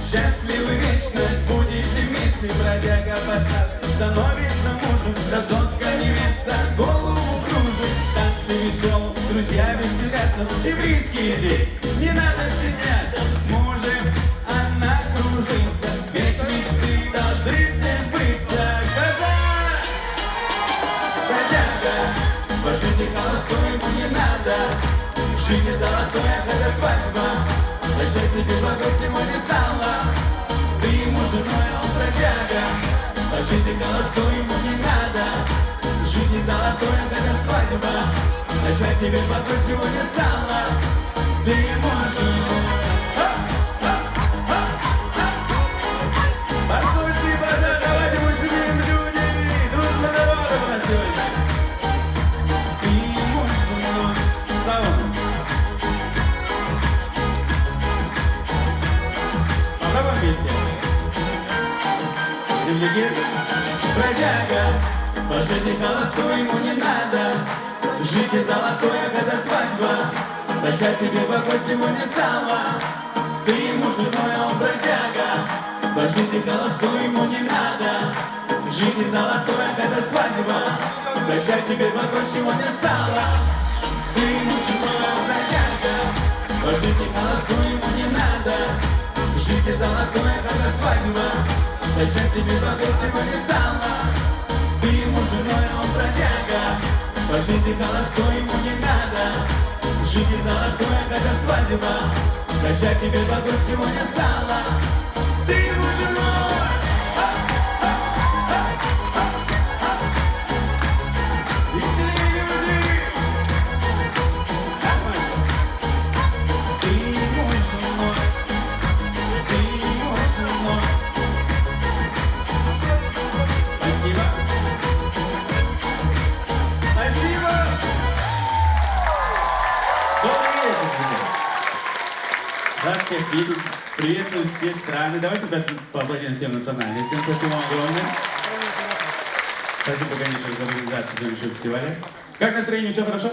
счастливы вечность, будете вместе. Бродяга пацан становится мужем, красотка невеста голову кружит. Танцы веселые, друзья веселятся, все близкие здесь, не надо стесняться. С мужем она кружится, ведь мечты должны все сбыться. Казань! Бродяга, по жизни холостой ему не надо. Жизнь золотая, это свадьба. Прощать тебе благо сегодня стало. Ты ему женой, а он бродяга. По жизни холостой ему не надо. Жизнь золотая, это свадьба. Прощать тебе благо сегодня стало. Ты ему женой. Восточный базар, давайте пошумим, люди! Дружба народа у нас сегодня! Ты ему женой. Слава! Попробуем вместе. Земляки. Бродяга, по жизни холостой ему не надо. Жизнь золотое, когда свадьба. Прощать тебе покой сегодня стало. Ты ему женой, а он бродяга. По жизни холостой ему не надо. Жизнь золотое, когда свадьба. Прощать тебе покой сегодня стало. Ты ему женой, а он бродяга. По жизни холостой ему не надо. Жизнь золотое, когда свадьба. Прощать тебе покой сегодня стало. Ты ему женой, а он бродяга. По жизни холостой ему не надо. Жизнь золотое, когда свадьба. Прощать тебе покой сегодня стало. Ты ему женой. Рад всех видеть. Приветствую все страны. Давайте, ребят, поаплодируем всем национальностям. Спасибо вам огромное. Спасибо, конечно, за организацию сегодняшнего фестиваля. Как настроение? Все хорошо?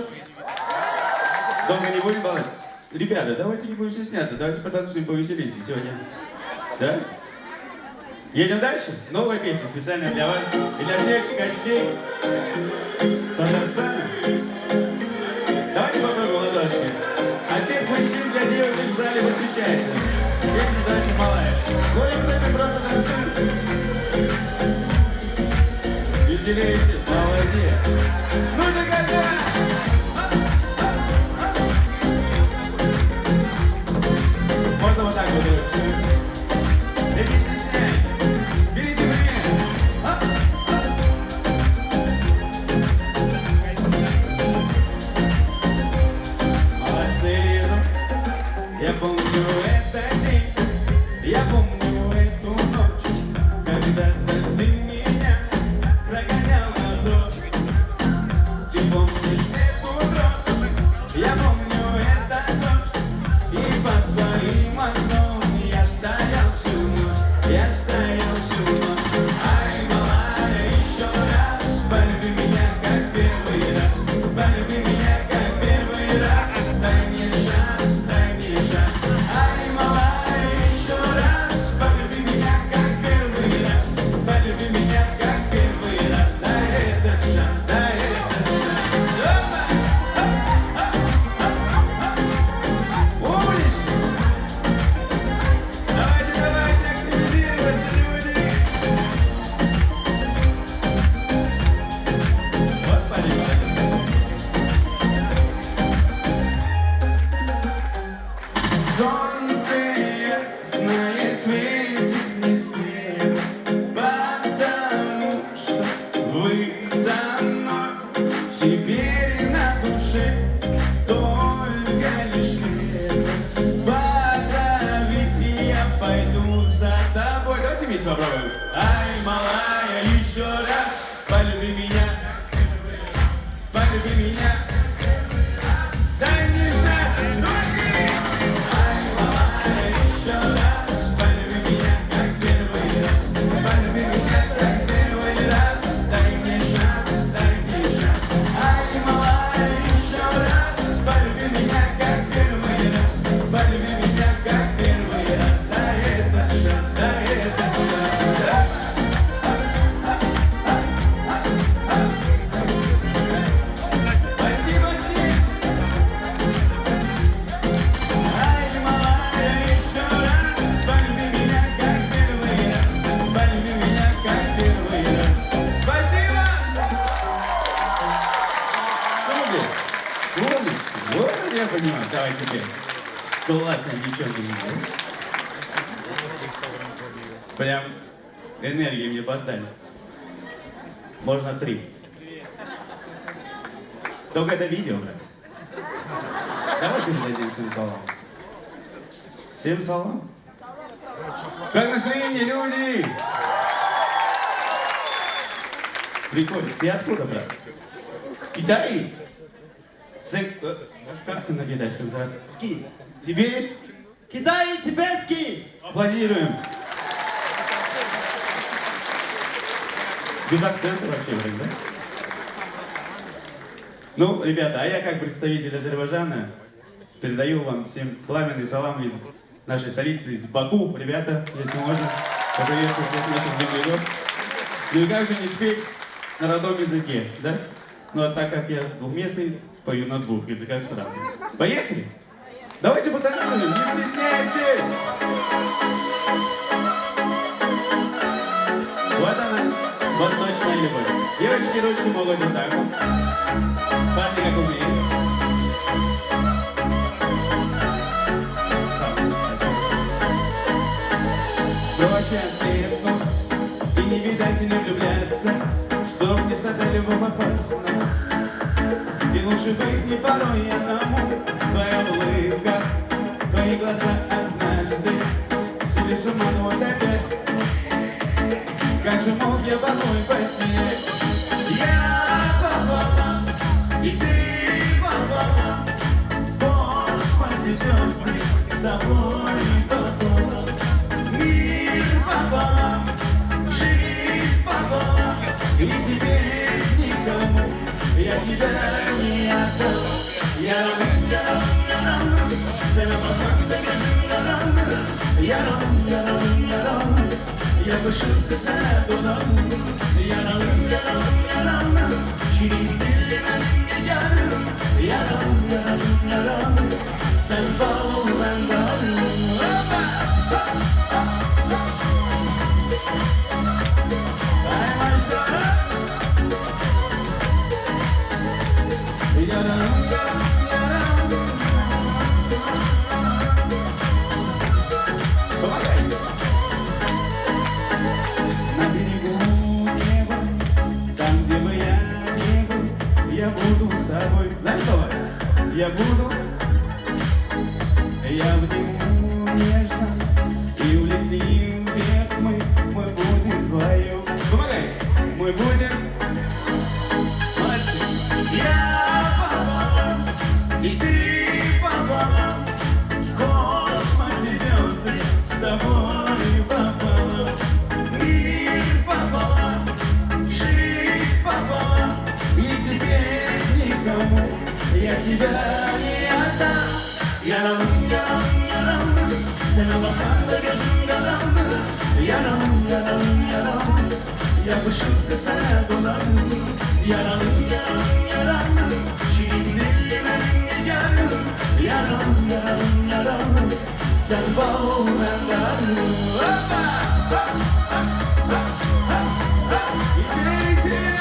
Долго не будем болтать? Ребята, давайте не будем стесняться. Давайте потанцуем, повеселимся сегодня. Да? Едем дальше? Новая песня специально для вас и для всех гостей Татарстана. Давайте попробуем ладошки. А всех мужчин для девушек в зале посвящается. Песня называется «Малая». Ловим темпе, просто танцуем. Веселее все. Молодец. Ну же, коня! Можно вот так вот ручку. Да не стесняйтесь. Берите время. Молодцы, вижу. Я помню этот день, я помню эту ночь, когда-то ты меня прогоняла прочь. Ты помнишь эту дрожь, я помню этот дождь, и под твоим окном я стоял всю ночь, я стоял всю ночь. Ай, малая, еще раз, полюби меня, как первый раз, полюби меня, как первый раз, дай мне шанс, дай мне шанс. Ай, малая, еще раз, полюби меня, как первый раз, полюби меня, как первый раз, дай этот шанс, дай этот шанс. Опа! Умнички! Давайте, давайте активизироваться, люди! Вот парень молодец. Солнце ясное светит мне с неба, потому что вы со мной. Теперь на душе только лишь лето. Позови, и я пойду за тобой. Давайте вместе попробуем. Ай, малая, еще раз, полюби меня, полюби меня. Дай мне шанс, руки! Ай, малая, еще раз, полюби меня, как первый раз, полюби меня, как первый раз, дай мне шанс, дай мне шанс. Ай, малая, еще раз, полюби меня, как первый раз, полюби меня, как первый раз, дай этот шанс, дай этот шанс. Спасибо всем! Ай, малая, еще раз, полюби меня, как первый раз, полюби меня, как первый раз. Спасибо! Супер! Умнички! Вот я понимаю. Давай теперь. Классная девчонка. Прям энергию мне поддали. Можно 3. Только это видео, брат. Давай передадим всем салам. Всем салам. Как настроение, люди? Прикольно. Ты откуда, брат? Китай? Как ты на китайском? Здравствуй. Тибет? Китай, тибетский! Аплодируем. Без акцента вообще, вроде, да? Ну, ребята, а я как представитель Азербайджана передаю вам всем пламенный салам из нашей столицы, из Баку. Ребята, если можно, поприветствую всех наших земляков. Ну и как же не спеть на родном языке, да? Ну а так как я двухместный, пою на двух языках сразу. Поехали? Давайте потанцуем, не стесняйтесь! Вот она, восточная любовь. Девочки, ручки могут вот так вот. Парни как умеют. Сам, спасибо. Проще ослепнуть и не видать, и не влюбляться, чтоб не стать любовь опасна. И лучше быть не порой одному. Твоя улыбка, твои глаза однажды сели с ума, но вот опять. Как же мог я покой потерять? Я пополам, и ты пополам. В космосе звезды. с тобой пополам. Мир пополам, жизнь пополам, и теперь никому я тебя не отдам. Yaralım, yaralım, yaralım, sana bakan da gözüm yaralı. Yaralım, yaralım, yaralım, yapışıp sana dolanım. Yaralım, yaralım, yaralım, şirin dilli benim nigarım. Yaralım, yaralım, yaralım, sen bal ol ben varım. Hoppa! Ay maşallah! Yaralım, yaralım, yaralım. Помогай! На берегу неба, там, где бы я ни был, я буду с тобой. Знаешь слова? Я буду, я обниму нежно и улетим вверх мы будем вдвоем. Помогайте! Мы будем. Молодцы! Я пополам, и ты пополам, в космосе звезды с тобой пополам. Мир пополам, жизнь пополам, и теперь никому я тебя не отдам. Yaralım, yaralım, yaralım, sana bakan da gözüm yaralı. Yaralım, yaralım, yaralım, yapışıp sana dolanım. Yaralım, yaralım, yaralım, şirin dilli benim nigarım. Yaralım, yaralım, yaralım, sen bal ol ben varım. Hoppa! Hop, hop, hop, hop, hop. Веселее, веселее!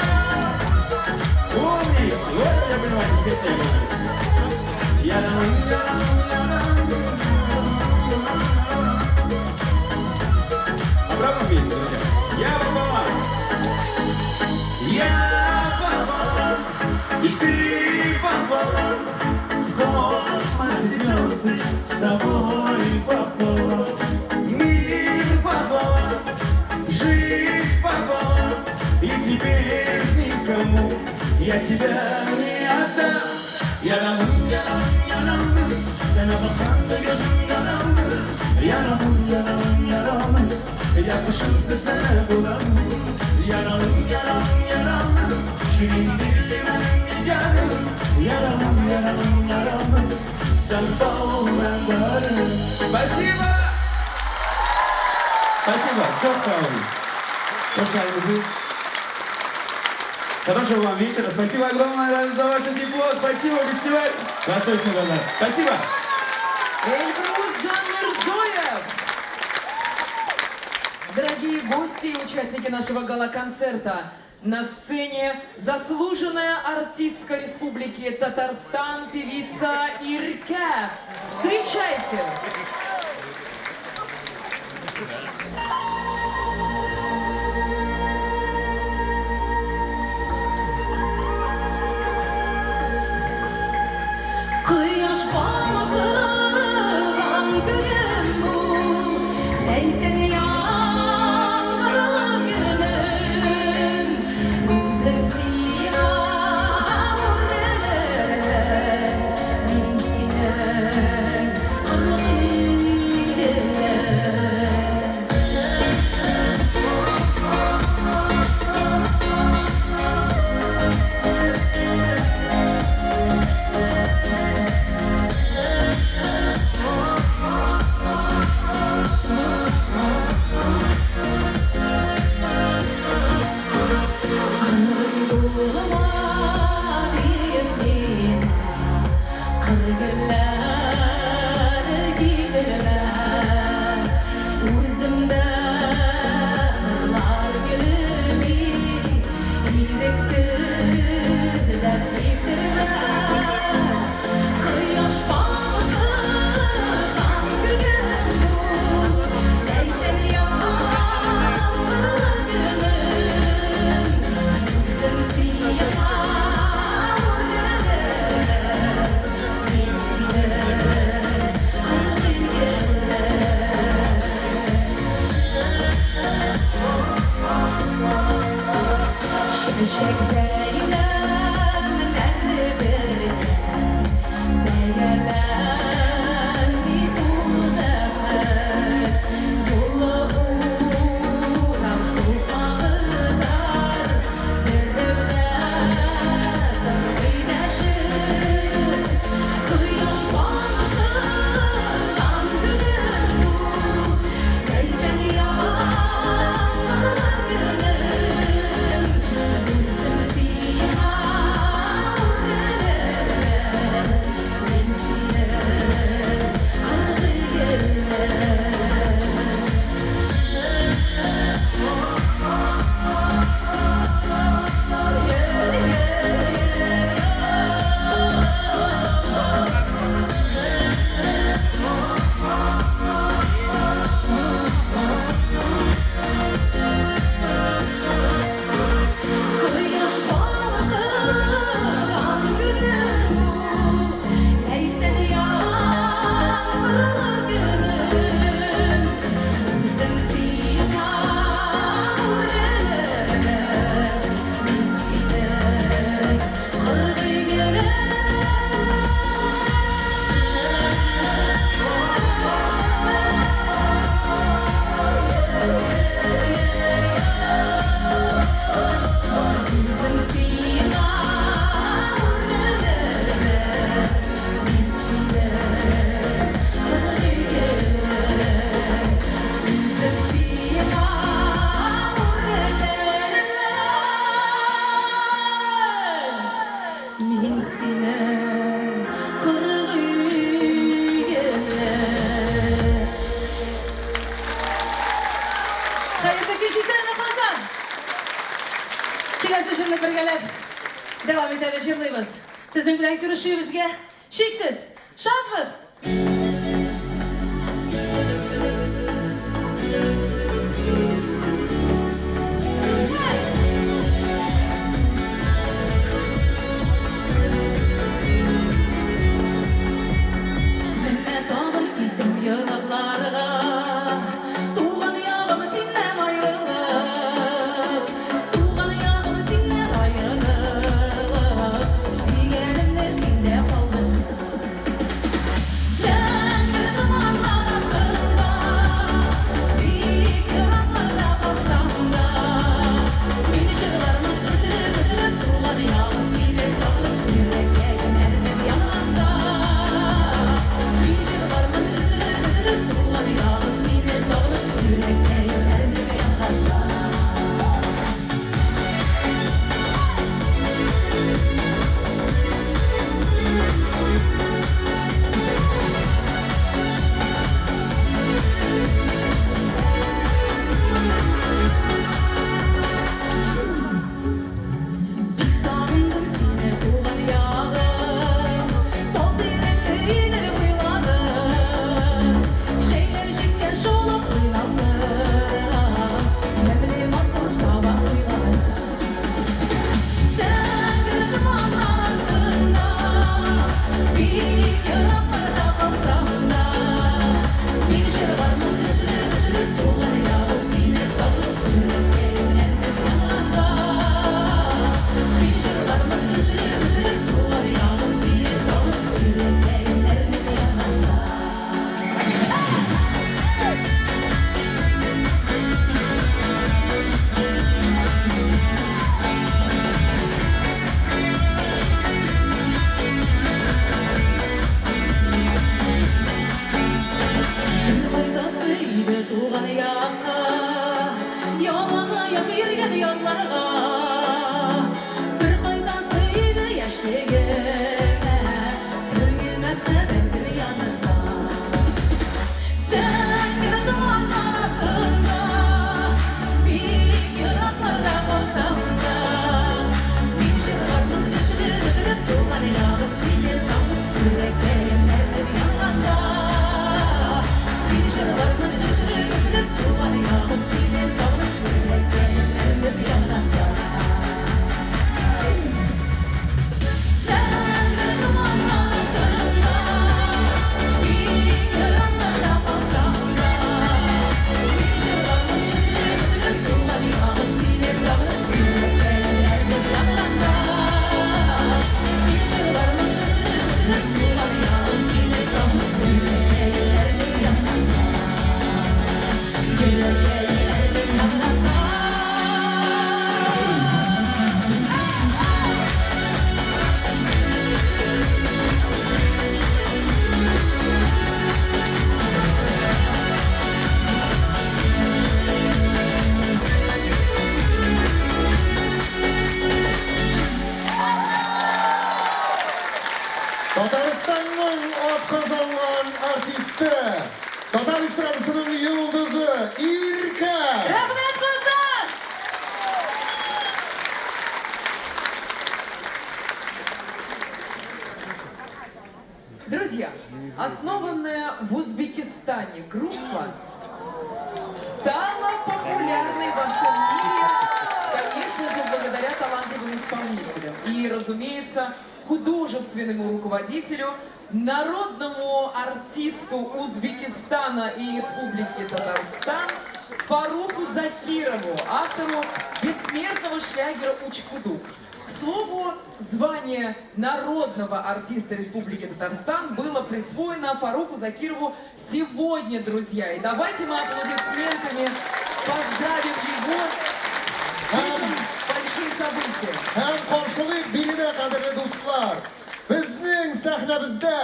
Умнички! Вот я понимаю, дискотека. Yaralım, yaralım, yaralım. Обратно песню, друзья. Я пополам. Я пополам, и ты пополам, в космосе звезды с тобой пополам. Мир пополам, жизнь пополам, и теперь никому я тебя не отдам. Yaralım, yaralım, yaralım, sana bakan da gözüm yaralı. Yaralım, yaralım, yaralım, yapışıp sana dolanım. Yaralım, yaralım, yaralım, şirin dilli benim nigarım. Yaralım, yaralım, yaralım, sen bal ol ben varım. Спасибо! Спасибо, çok sağ olun. Hoş geldiniz. Хорошего вам вечера. Спасибо огромное за ваше тепло. Спасибо, фестиваль Восточный базар. Спасибо. Эльбрус Жанмирзоев! Дорогие гости и участники нашего гала-концерта, на сцене заслуженная артистка Республики Татарстан, певица Иркә. Встречайте! Кояш балкыган көнем бул, Ләйсән яңгырлы көнем. Гүзәл сиңа үрелермен, Мин синең кыргый идем. җырлыйбыз. Сезнең белән күрешүебезгә чиксез шатбыз! Менә тагын китәм еракларга, Туган ягым синнән аерылып, Туган ягым синнән аерылып, Сөйгәнемне синдә калдырып. Зәңгәр томаннар артында, Бик еракларда калсам да, Мин җырлармын өзелеп-өзелеп, Туган ягым сине сагынып, Йөрәккәем әрнеп янганда. Мин җырлармын өзелеп-өзелеп, Туган ягым сине сагынып, Йөрәккәем әрнеп янганда. Бик сагындым сине, туган ягым, Тал тирәкле Идел буйлары. Җәйләр җиткән шулап уйлап торам, Ямьле матур Сабан туйлары. Зәңгәр томаннар артында, Бик еракларда калсам да, Мин җырлармын өзелеп-өзелеп, Туган ягым сине сагынып, Йөрәккәем әрнеп янганда. Мин җырлармын өзелеп-өзелеп, Туган ягым сине сагынып, Йөрәккәем әрнеп янганда. Көн кайтасы иде туган якка, Яланаяк йөргән ялларга. Бер кайтасы иде яшьлегемә, Тәүге мәхәббәтем янына. Зәңгәр томаннар артында, Бик еракларда калсам да, Мин җырлармын өзелеп-өзелеп, Туган ягым сине сагынып, Йөрәккәем әрнеп янганда. Мин җырлармын өзелеп-өзелеп, Туган ягым сине сагынып, Йөрәккәем әрнеп янганда. Зәңгәр томаннар артында, Бик еракларда калсам да, Мин җырлармын өзелеп-өзелеп, Туган ягым сине сагынып, Йөрәккәем әрнеп янганда. Мин җырлармын өзелеп-өзелеп, Туган ягым сине сагынып, Йөрәккәем әрнеп янганда. Йөрәккәем әрнеп янганда. Татарстанның атказанган артисты, татар эстрадасының йолдызы Иркә! Рәхмәт, Казан! Друзья, основанная в Узбекистане группа стала популярной во всем мире, конечно же, благодаря талантливым исполнителям и, разумеется, художественному руководителю, народному артисту Узбекистана и Республики Татарстан Фаруху Закирову, автору бессмертного шлягера «Учкудук». К слову, звание народного артиста Республики Татарстан было присвоено Фаруху Закирову сегодня, друзья. И давайте мы аплодисментами поздравим его с этим большим событием. Һәм каршылыйк биредә, кадерле дуслар. Безнең сәхнәбездә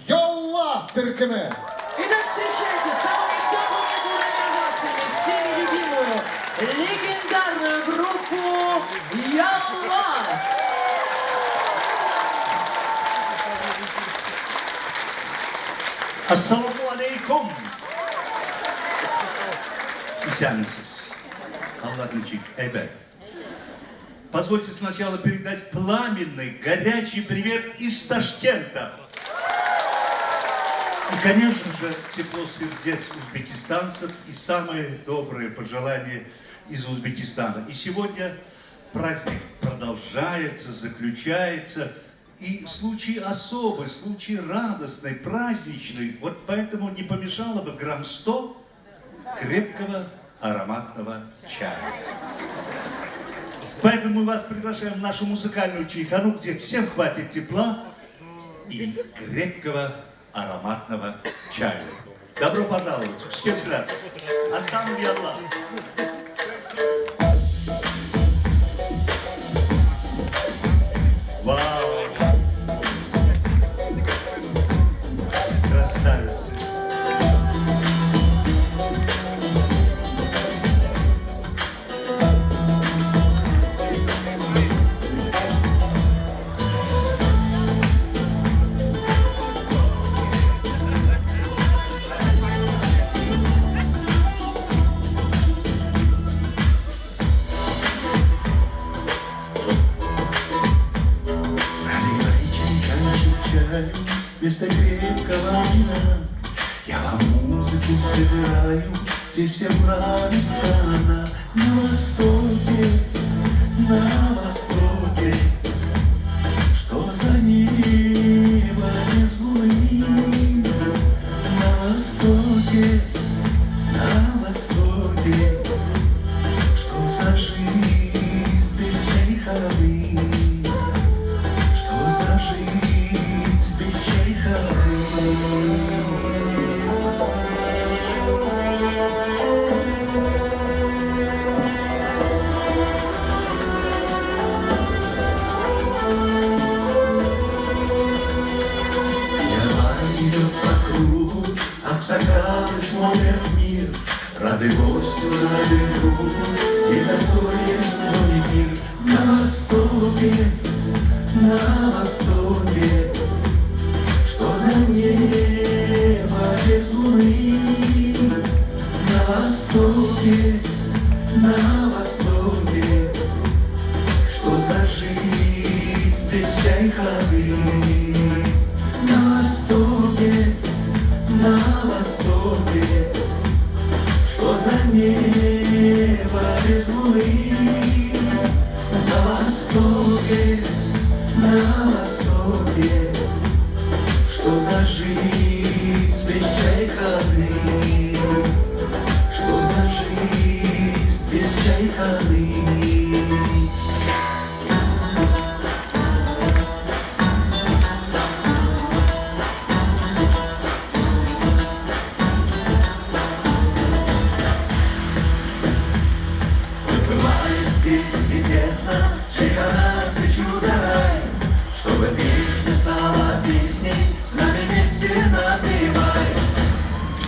Ялла төркеме. Итак, встречайте самыми теплыми бурными овациями всеми любимую легендарную группу Ялла. Әссәламү галәйкүм. Исәнмесез. Хәлләр ничек? Әйбәт. Позвольте сначала передать пламенный, горячий привет из Ташкента. И, конечно же, тепло сердец узбекистанцев и самые добрые пожелания из Узбекистана. И сегодня праздник продолжается, заключается. И случай особый, случай радостный, праздничный. Вот поэтому не помешало бы грамм 100 крепкого ароматного чая. Поэтому мы вас приглашаем в нашу музыкальную чайхану, где всем хватит тепла и крепкого ароматного чая. Добро пожаловать. Хуш kelibsizlar. Assam yallah. Вау! Красавица! Наливай чайханчик чаю вместо крепкого вина. Я вам музыку сыграю, здесь всем нравится она. На востоке, что за небо без луны? На востоке, на востоке, что за жизнь без чайханы? Что за жизнь без чайханы? Караван идет по кругу, от Сакалы смотрят мир. Рады гостю, рады другу, здесь застолье, но не пир. На востоке, что за небо без луны? На востоке, на востоке, что за жизнь без чайханы? На востоке, на востоке, что за небо без луны? На востоке, на востоке, что за жизнь без чайханы? Что за жизнь без чайханы? Бывает здесь не тесно, чайхана ты чудо-рай. Чтобы песня стала песней, с нами вместе напевай.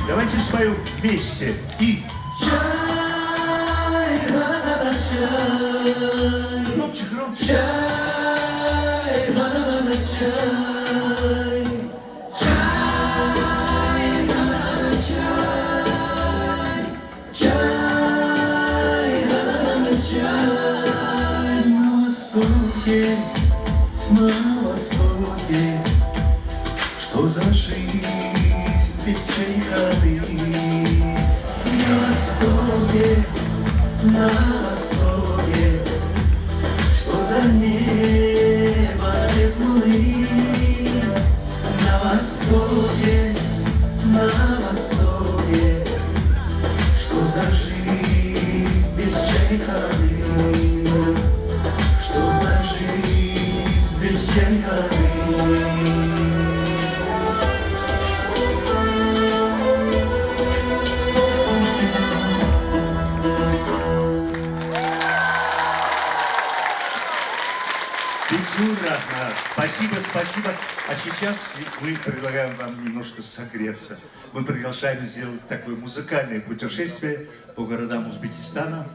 Давайте споем вместе и... Чай, хана, чай. Громче, громче. Чай, хана, чай. Чай, хана, чай. Чай, хана, чай. На востоке, на востоке, что за жизнь без чайханы? На востоке, на востоке, что за небо без луны? На востоке, на востоке, что за жизнь без чайханы? Что за жизнь без чайханы? Бик зур рәхмәт. Спасибо, спасибо. А сейчас мы предлагаем вам немножко согреться. Мы приглашаем сделать такое музыкальное путешествие по городам Узбекистана.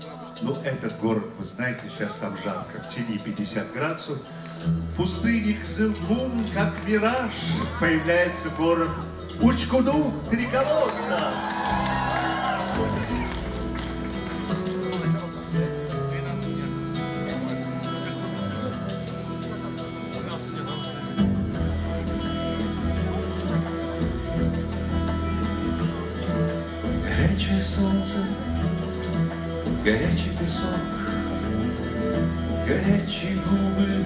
Но этот город, вы знаете, сейчас там жарко, в тени 50 градусов. В пустыне Кызылкум, как мираж, появляется город Учкудук, три колодца. Горячее солнце, горячий песок, горячие губы,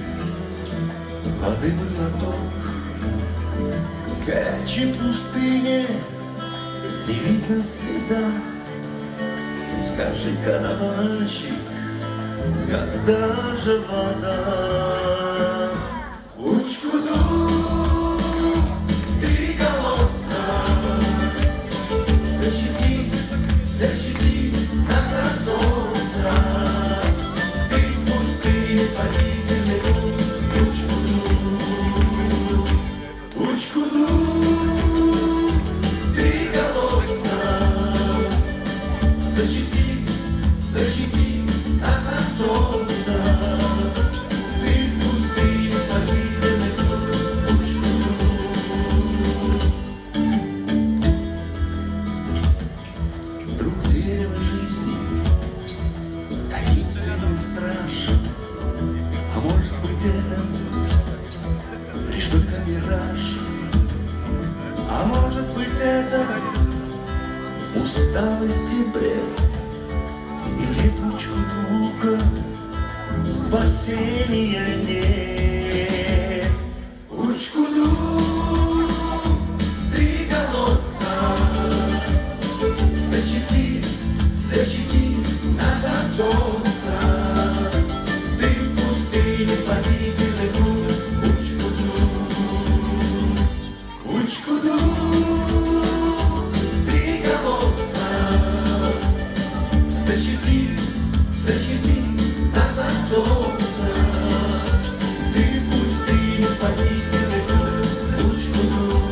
воды бы глоток. Горячей пустыне не видно следа. Скажи, караванщик, когда же вода? Учкуду, три колодца, защити, защити нас от солнца. Ты в пустыне спасительный путь, Учкуду, Учкуду, три колодца, защити, защити нас от солнца. Ты в пустыне спасительный путь, Учкуду. Друг дерева жизни, таинственный страж, а может быть, это лишь только мираж, а может быть, это усталость и бред, и нет Учкудука, спасения нет. Учкудук, три колодца, защити, защити нас от солнца. Ты в пустыне спасительный путь, Учкудук, Учкудук, три колодца, защити, защити нас от солнца. Ты в пустыне спасительный путь, Учкудук.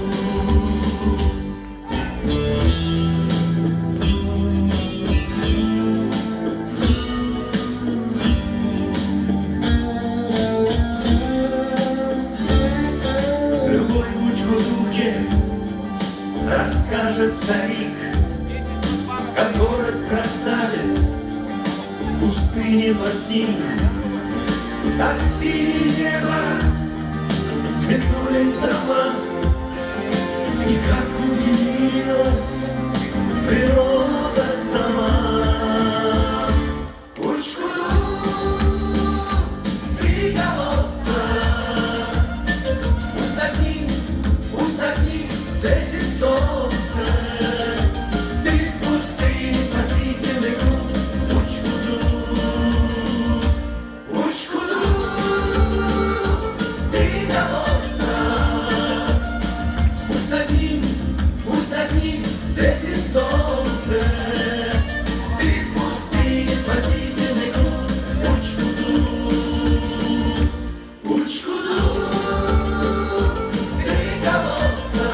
Любой в Учкудуке расскажет старик, как город красавец в пустыне возник, как синее небо взметнулись дома, и как удивилась природа сама. Учкудук, три колодца, пусть над ним светит солнце. Ты в пустыне спасительный круг, Учкудук, Учкудук, три колодца, пусть над ним светит солнце. Ты в пустыне спасительный круг, Учкудук, Учкудук, три колодца,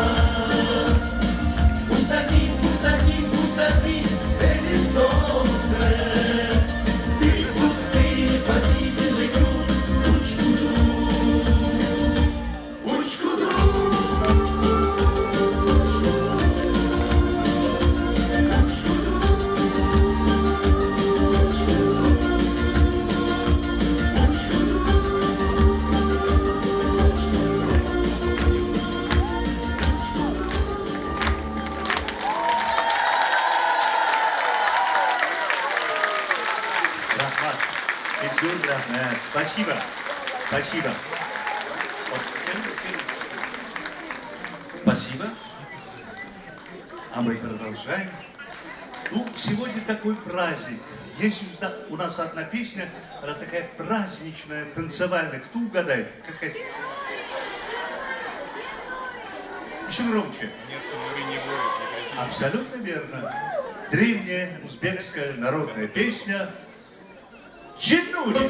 пусть над ним, пусть над ним, пусть над ним светит солнце. Ты в пустыне спасительный круг, Учкудук, Учкудук. Рәхмәт. Бик рәхмәт. Спасибо. Спасибо. Вот, спасибо. А мы продолжаем. Ну, сегодня такой праздник. Есть у нас одна песня, она такая праздничная, танцевальная. Кто угадает? Какая? Еще громче. Нет, Нури не будет, не кричи. Абсолютно верно. Древняя узбекская народная песня «Джиннури».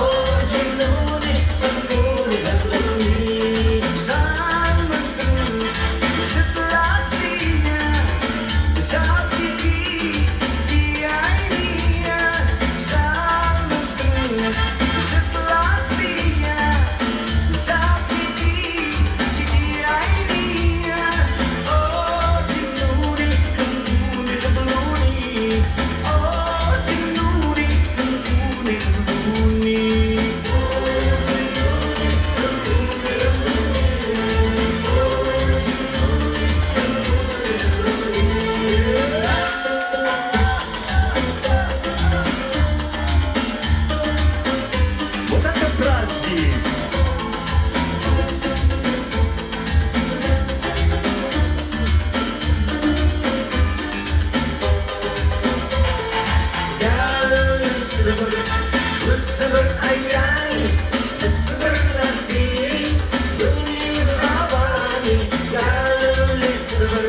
Oh, الصبر والصبر أيامي الصبر نسيني دنيا غاباني قالوا لي الصبر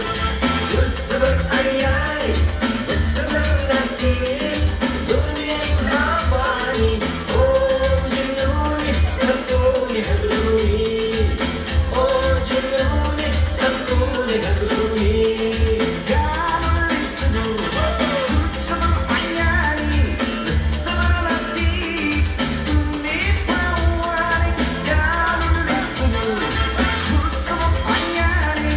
والصبر أيامي الصبر نسيني دنيا غاباني أوه جنوني خلوني هبلوني أوه جنوني خلوني هبلوني قالوا لي الصبر والصبر عياني الصبر نسيك دنيا فواني قالوا لي الصبر والصبر عياني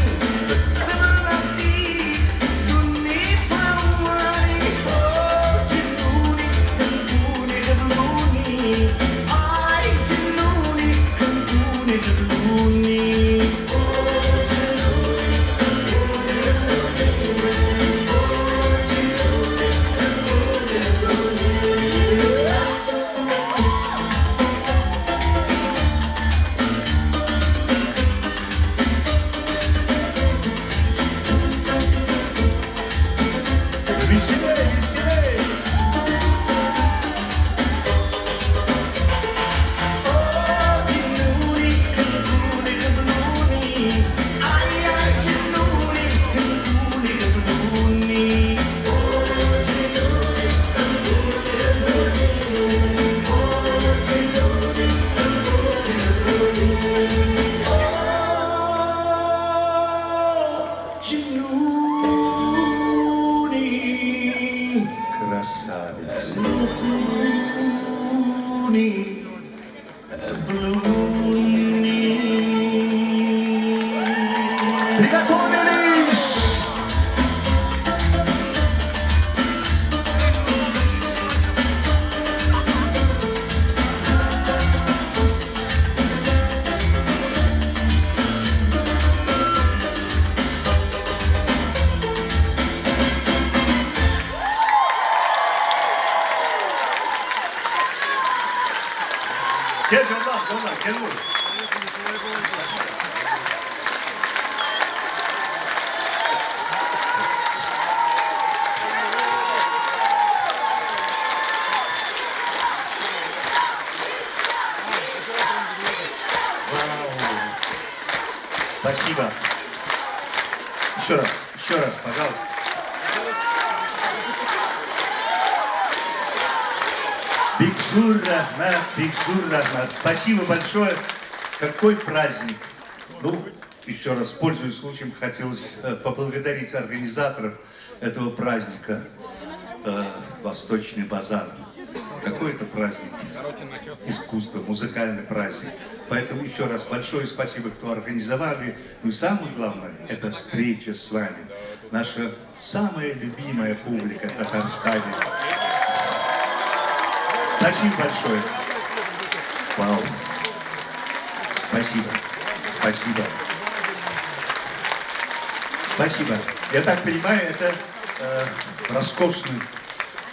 الصبر نسيك دنيا فواني أوه جنوني خلوني غلوني آي جنوني خلوني غلوني أوه جنوني خلوني غلوني أوه جنوني خلوني غلوني. Веселей, веселей! جنوني خلوني غلوني آي آي جنوني خلوني غلوني أوه جنوني خلوني غلوني أوه جنوني خلوني غلوني أوه جنوني Красавица! خلوني Приготовились! Gel Jollan, Jollan, gel buraya. Вау. Спасибо. Еще раз, пожалуйста. Бик зур рәхмәт, бик зур рәхмәт. Спасибо большое. Какой праздник. Ну, еще раз, пользуясь случаем, хотелось поблагодарить организаторов этого праздника. Восточный базар. Какой это праздник? Искусство, музыкальный праздник. Поэтому еще раз большое спасибо, кто организовали. Ну и самое главное, это встреча с вами. Наша самая любимая публика в Татарстане. Спасибо большое. Вау. Спасибо. Спасибо. Спасибо. Я так понимаю, это роскошный,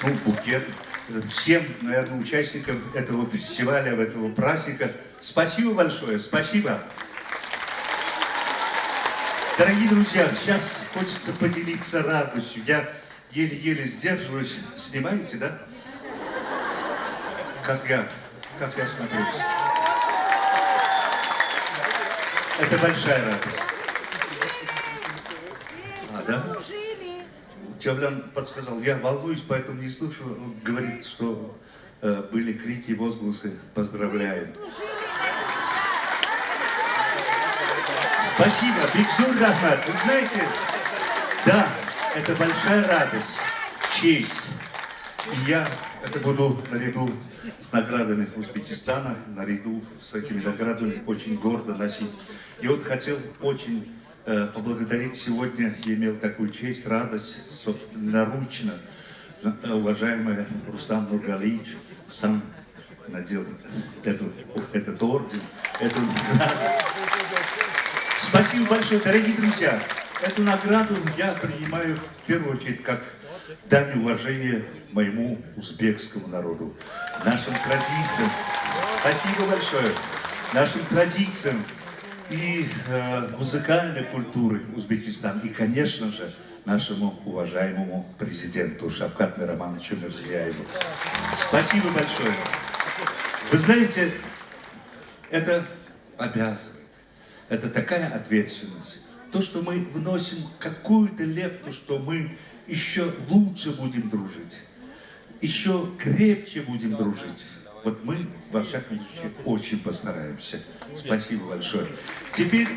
ну, букет всем, наверное, участникам этого фестиваля, этого праздника. Спасибо большое. Спасибо. Дорогие друзья, сейчас хочется поделиться радостью. Я еле-еле сдерживаюсь. Снимаете, да? Как я смотрюсь. Это большая радость. А, да? Чавлян подсказал, я волнуюсь, поэтому не слышу. Он говорит, что были крики, возгласы, поздравляем. Спасибо, Бик зур рәхмәт. Вы знаете, да, это большая радость, честь. И я это буду наряду с наградами Узбекистана, наряду с этими наградами очень гордо носить. И вот хотел очень поблагодарить сегодня, я имел такую честь, радость, собственноручно, уважаемый Рустам Нургалиевич сам надел этот орден, эту награду. Спасибо большое, дорогие друзья. Эту награду я принимаю в первую очередь как дань уважения моему узбекскому народу, нашим традициям. Спасибо большое. Нашим традициям и музыкальной культуры Узбекистана, и, конечно же, нашему уважаемому президенту Шавкату Миромоновичу Мирзиёеву. Спасибо большое. Вы знаете, это обязывает. Это такая ответственность. То, что мы вносим какую-то лепту, что мы еще лучше будем дружить, еще крепче будем дружить. Вот мы, во всяком случае, очень постараемся. Спасибо большое. Теперь,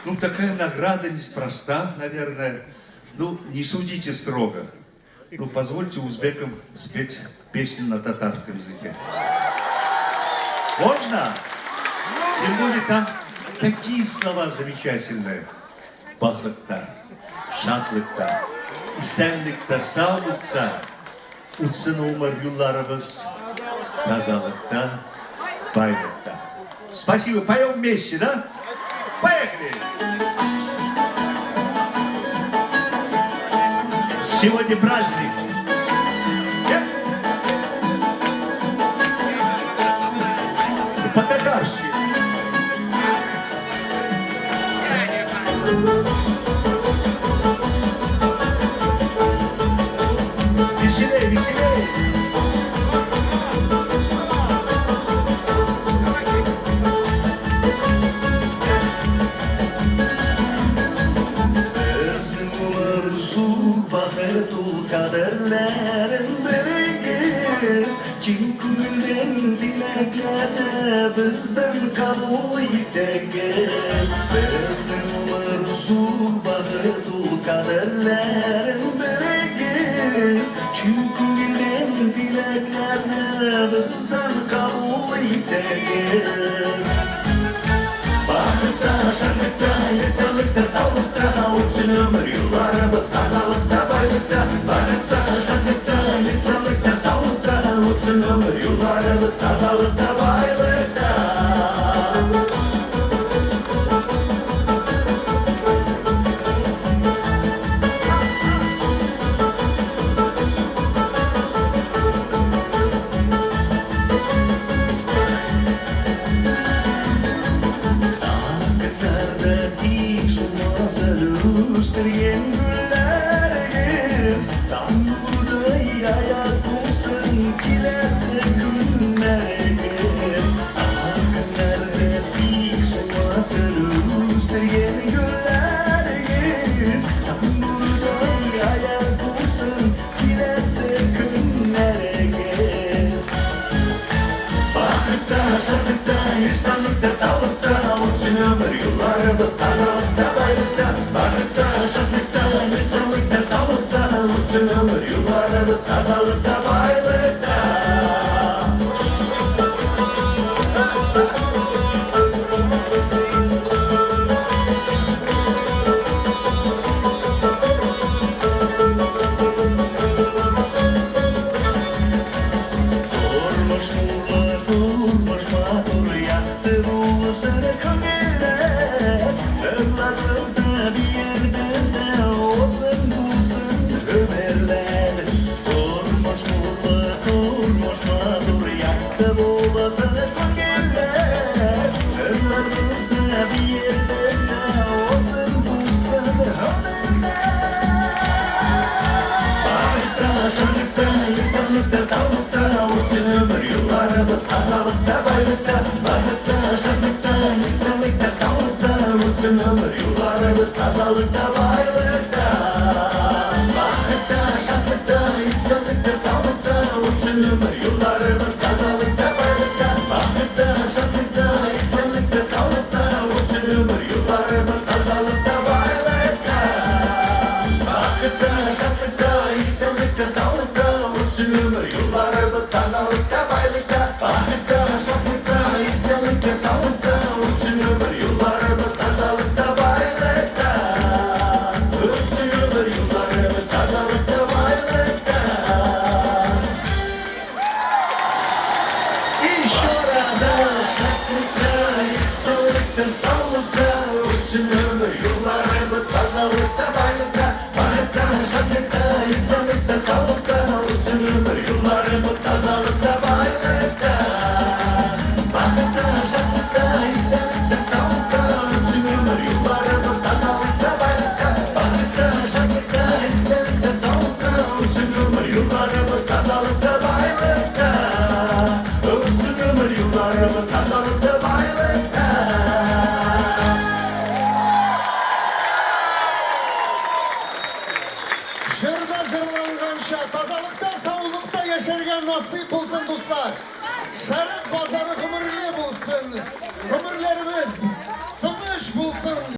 ну, такая награда неспроста, наверное. Ну, не судите строго. Ну, позвольте узбекам спеть песню на татарском языке. Можно? Тем более там такие слова замечательные. Бахытта, шатлыкта, исәнлектә, саулыкта, үтсен гомер юлларыбыз, тазалыкта, байлыкта. Спасибо, поем вместе, да? Поехали! Сегодня праздник. По-татарски. Веселей, веселей! Безнең гомер зур бәхет ул кадерләрен белегез. Киң күңелдән теләкләрне бездән кабул итегез. Безнең гомер зур бәхет ул кадерләрен белегез. Киң күңелдән теләкләрне бездән кабул итегез. Бахытта, шатлыкта, исәнлектә, саулыкта үтсен гомер юлларыбыз тазалыкта, байлыкта. Бахытта, шатлыкта, исәнлектә, саулыкта үтсен гомер юлларыбыз тазалыкта, байлыкта. Салкыннарда тик сулмас әле үстергән гөлләрегез. Таң нурыдай аяз булсын киләсе көннәрегез. Салкыннарда тик сулмас әле үстергән гөлләрегез. Таң нурыдай аяз булсын киләсе көннәрегез. Бахытта, шатлыкта, исәнлектә, саулыкта үтсен гомер юлларыбыз тазалыкта, байлыкта. Бахытта, шатлыкта, исәнлектә, саулыкта үтсен гомер юлларыбыз тазалыкта, байлыкта. Тормыш нурлы, тормыш матур, якты булсын күңелләр. Җырларыбыз да, биербез дә, озын булсын гомерләр. Тормыш нурлы, тормыш матур, якты булсын күңелләр. Җырларыбыз да, биербез дә, озын булсын гомерләр. Бахытта, шатлыкта, исәнлектә, саулыкта үтсен гомер юлларыбыз тазалыкта, байлыкта. Бахытта, шатлыкта, исәнлектә, саулыкта үтсен гомер юлларыбыз тазалыкта, байлыкта. Бахытта, шатлыкта, исәнлектә, саулыкта үтсен гомер юлларыбыз тазалыкта, байлыкта. Бахытта, шатлыкта, исәнлектә, саулыкта үтсен гомер юлларыбыз тазалыкта, байлыкта. Бахытта, шатлыкта, исәнлектә, саулыкта үтсен гомер юлларыбыз тазалыкта, байлыкта. Бахытта, шатлыкта, исәнлектә, саулыкта үтсен гомер юлларыбыз тазалыкта, байлыкта. Үтсен гомер юлларыбыз тазалыкта, байлыкта. И еще раз, шатлыкта, исәнлектә, саулыкта үтсен гомер юлларыбыз тазалыкта, байлыкта. Бахытта, шатлыкта, исәнлектә, саулыкта үтсен гомер юлларыбыз тазалыкта, байлыкта. Бахытта, шатлыкта, исәнлектә, саулыкта үтсен гомер юлларыбыз тазалыкта, байлыкта. Бахытта, шатлыкта, исәнлектә, саулыкта үтсен гомер юлларыбыз тазалыкта. насыйп булсын, дуслар. Шәрык базары гомерле булсын. Гомерләребез тыныч булсын.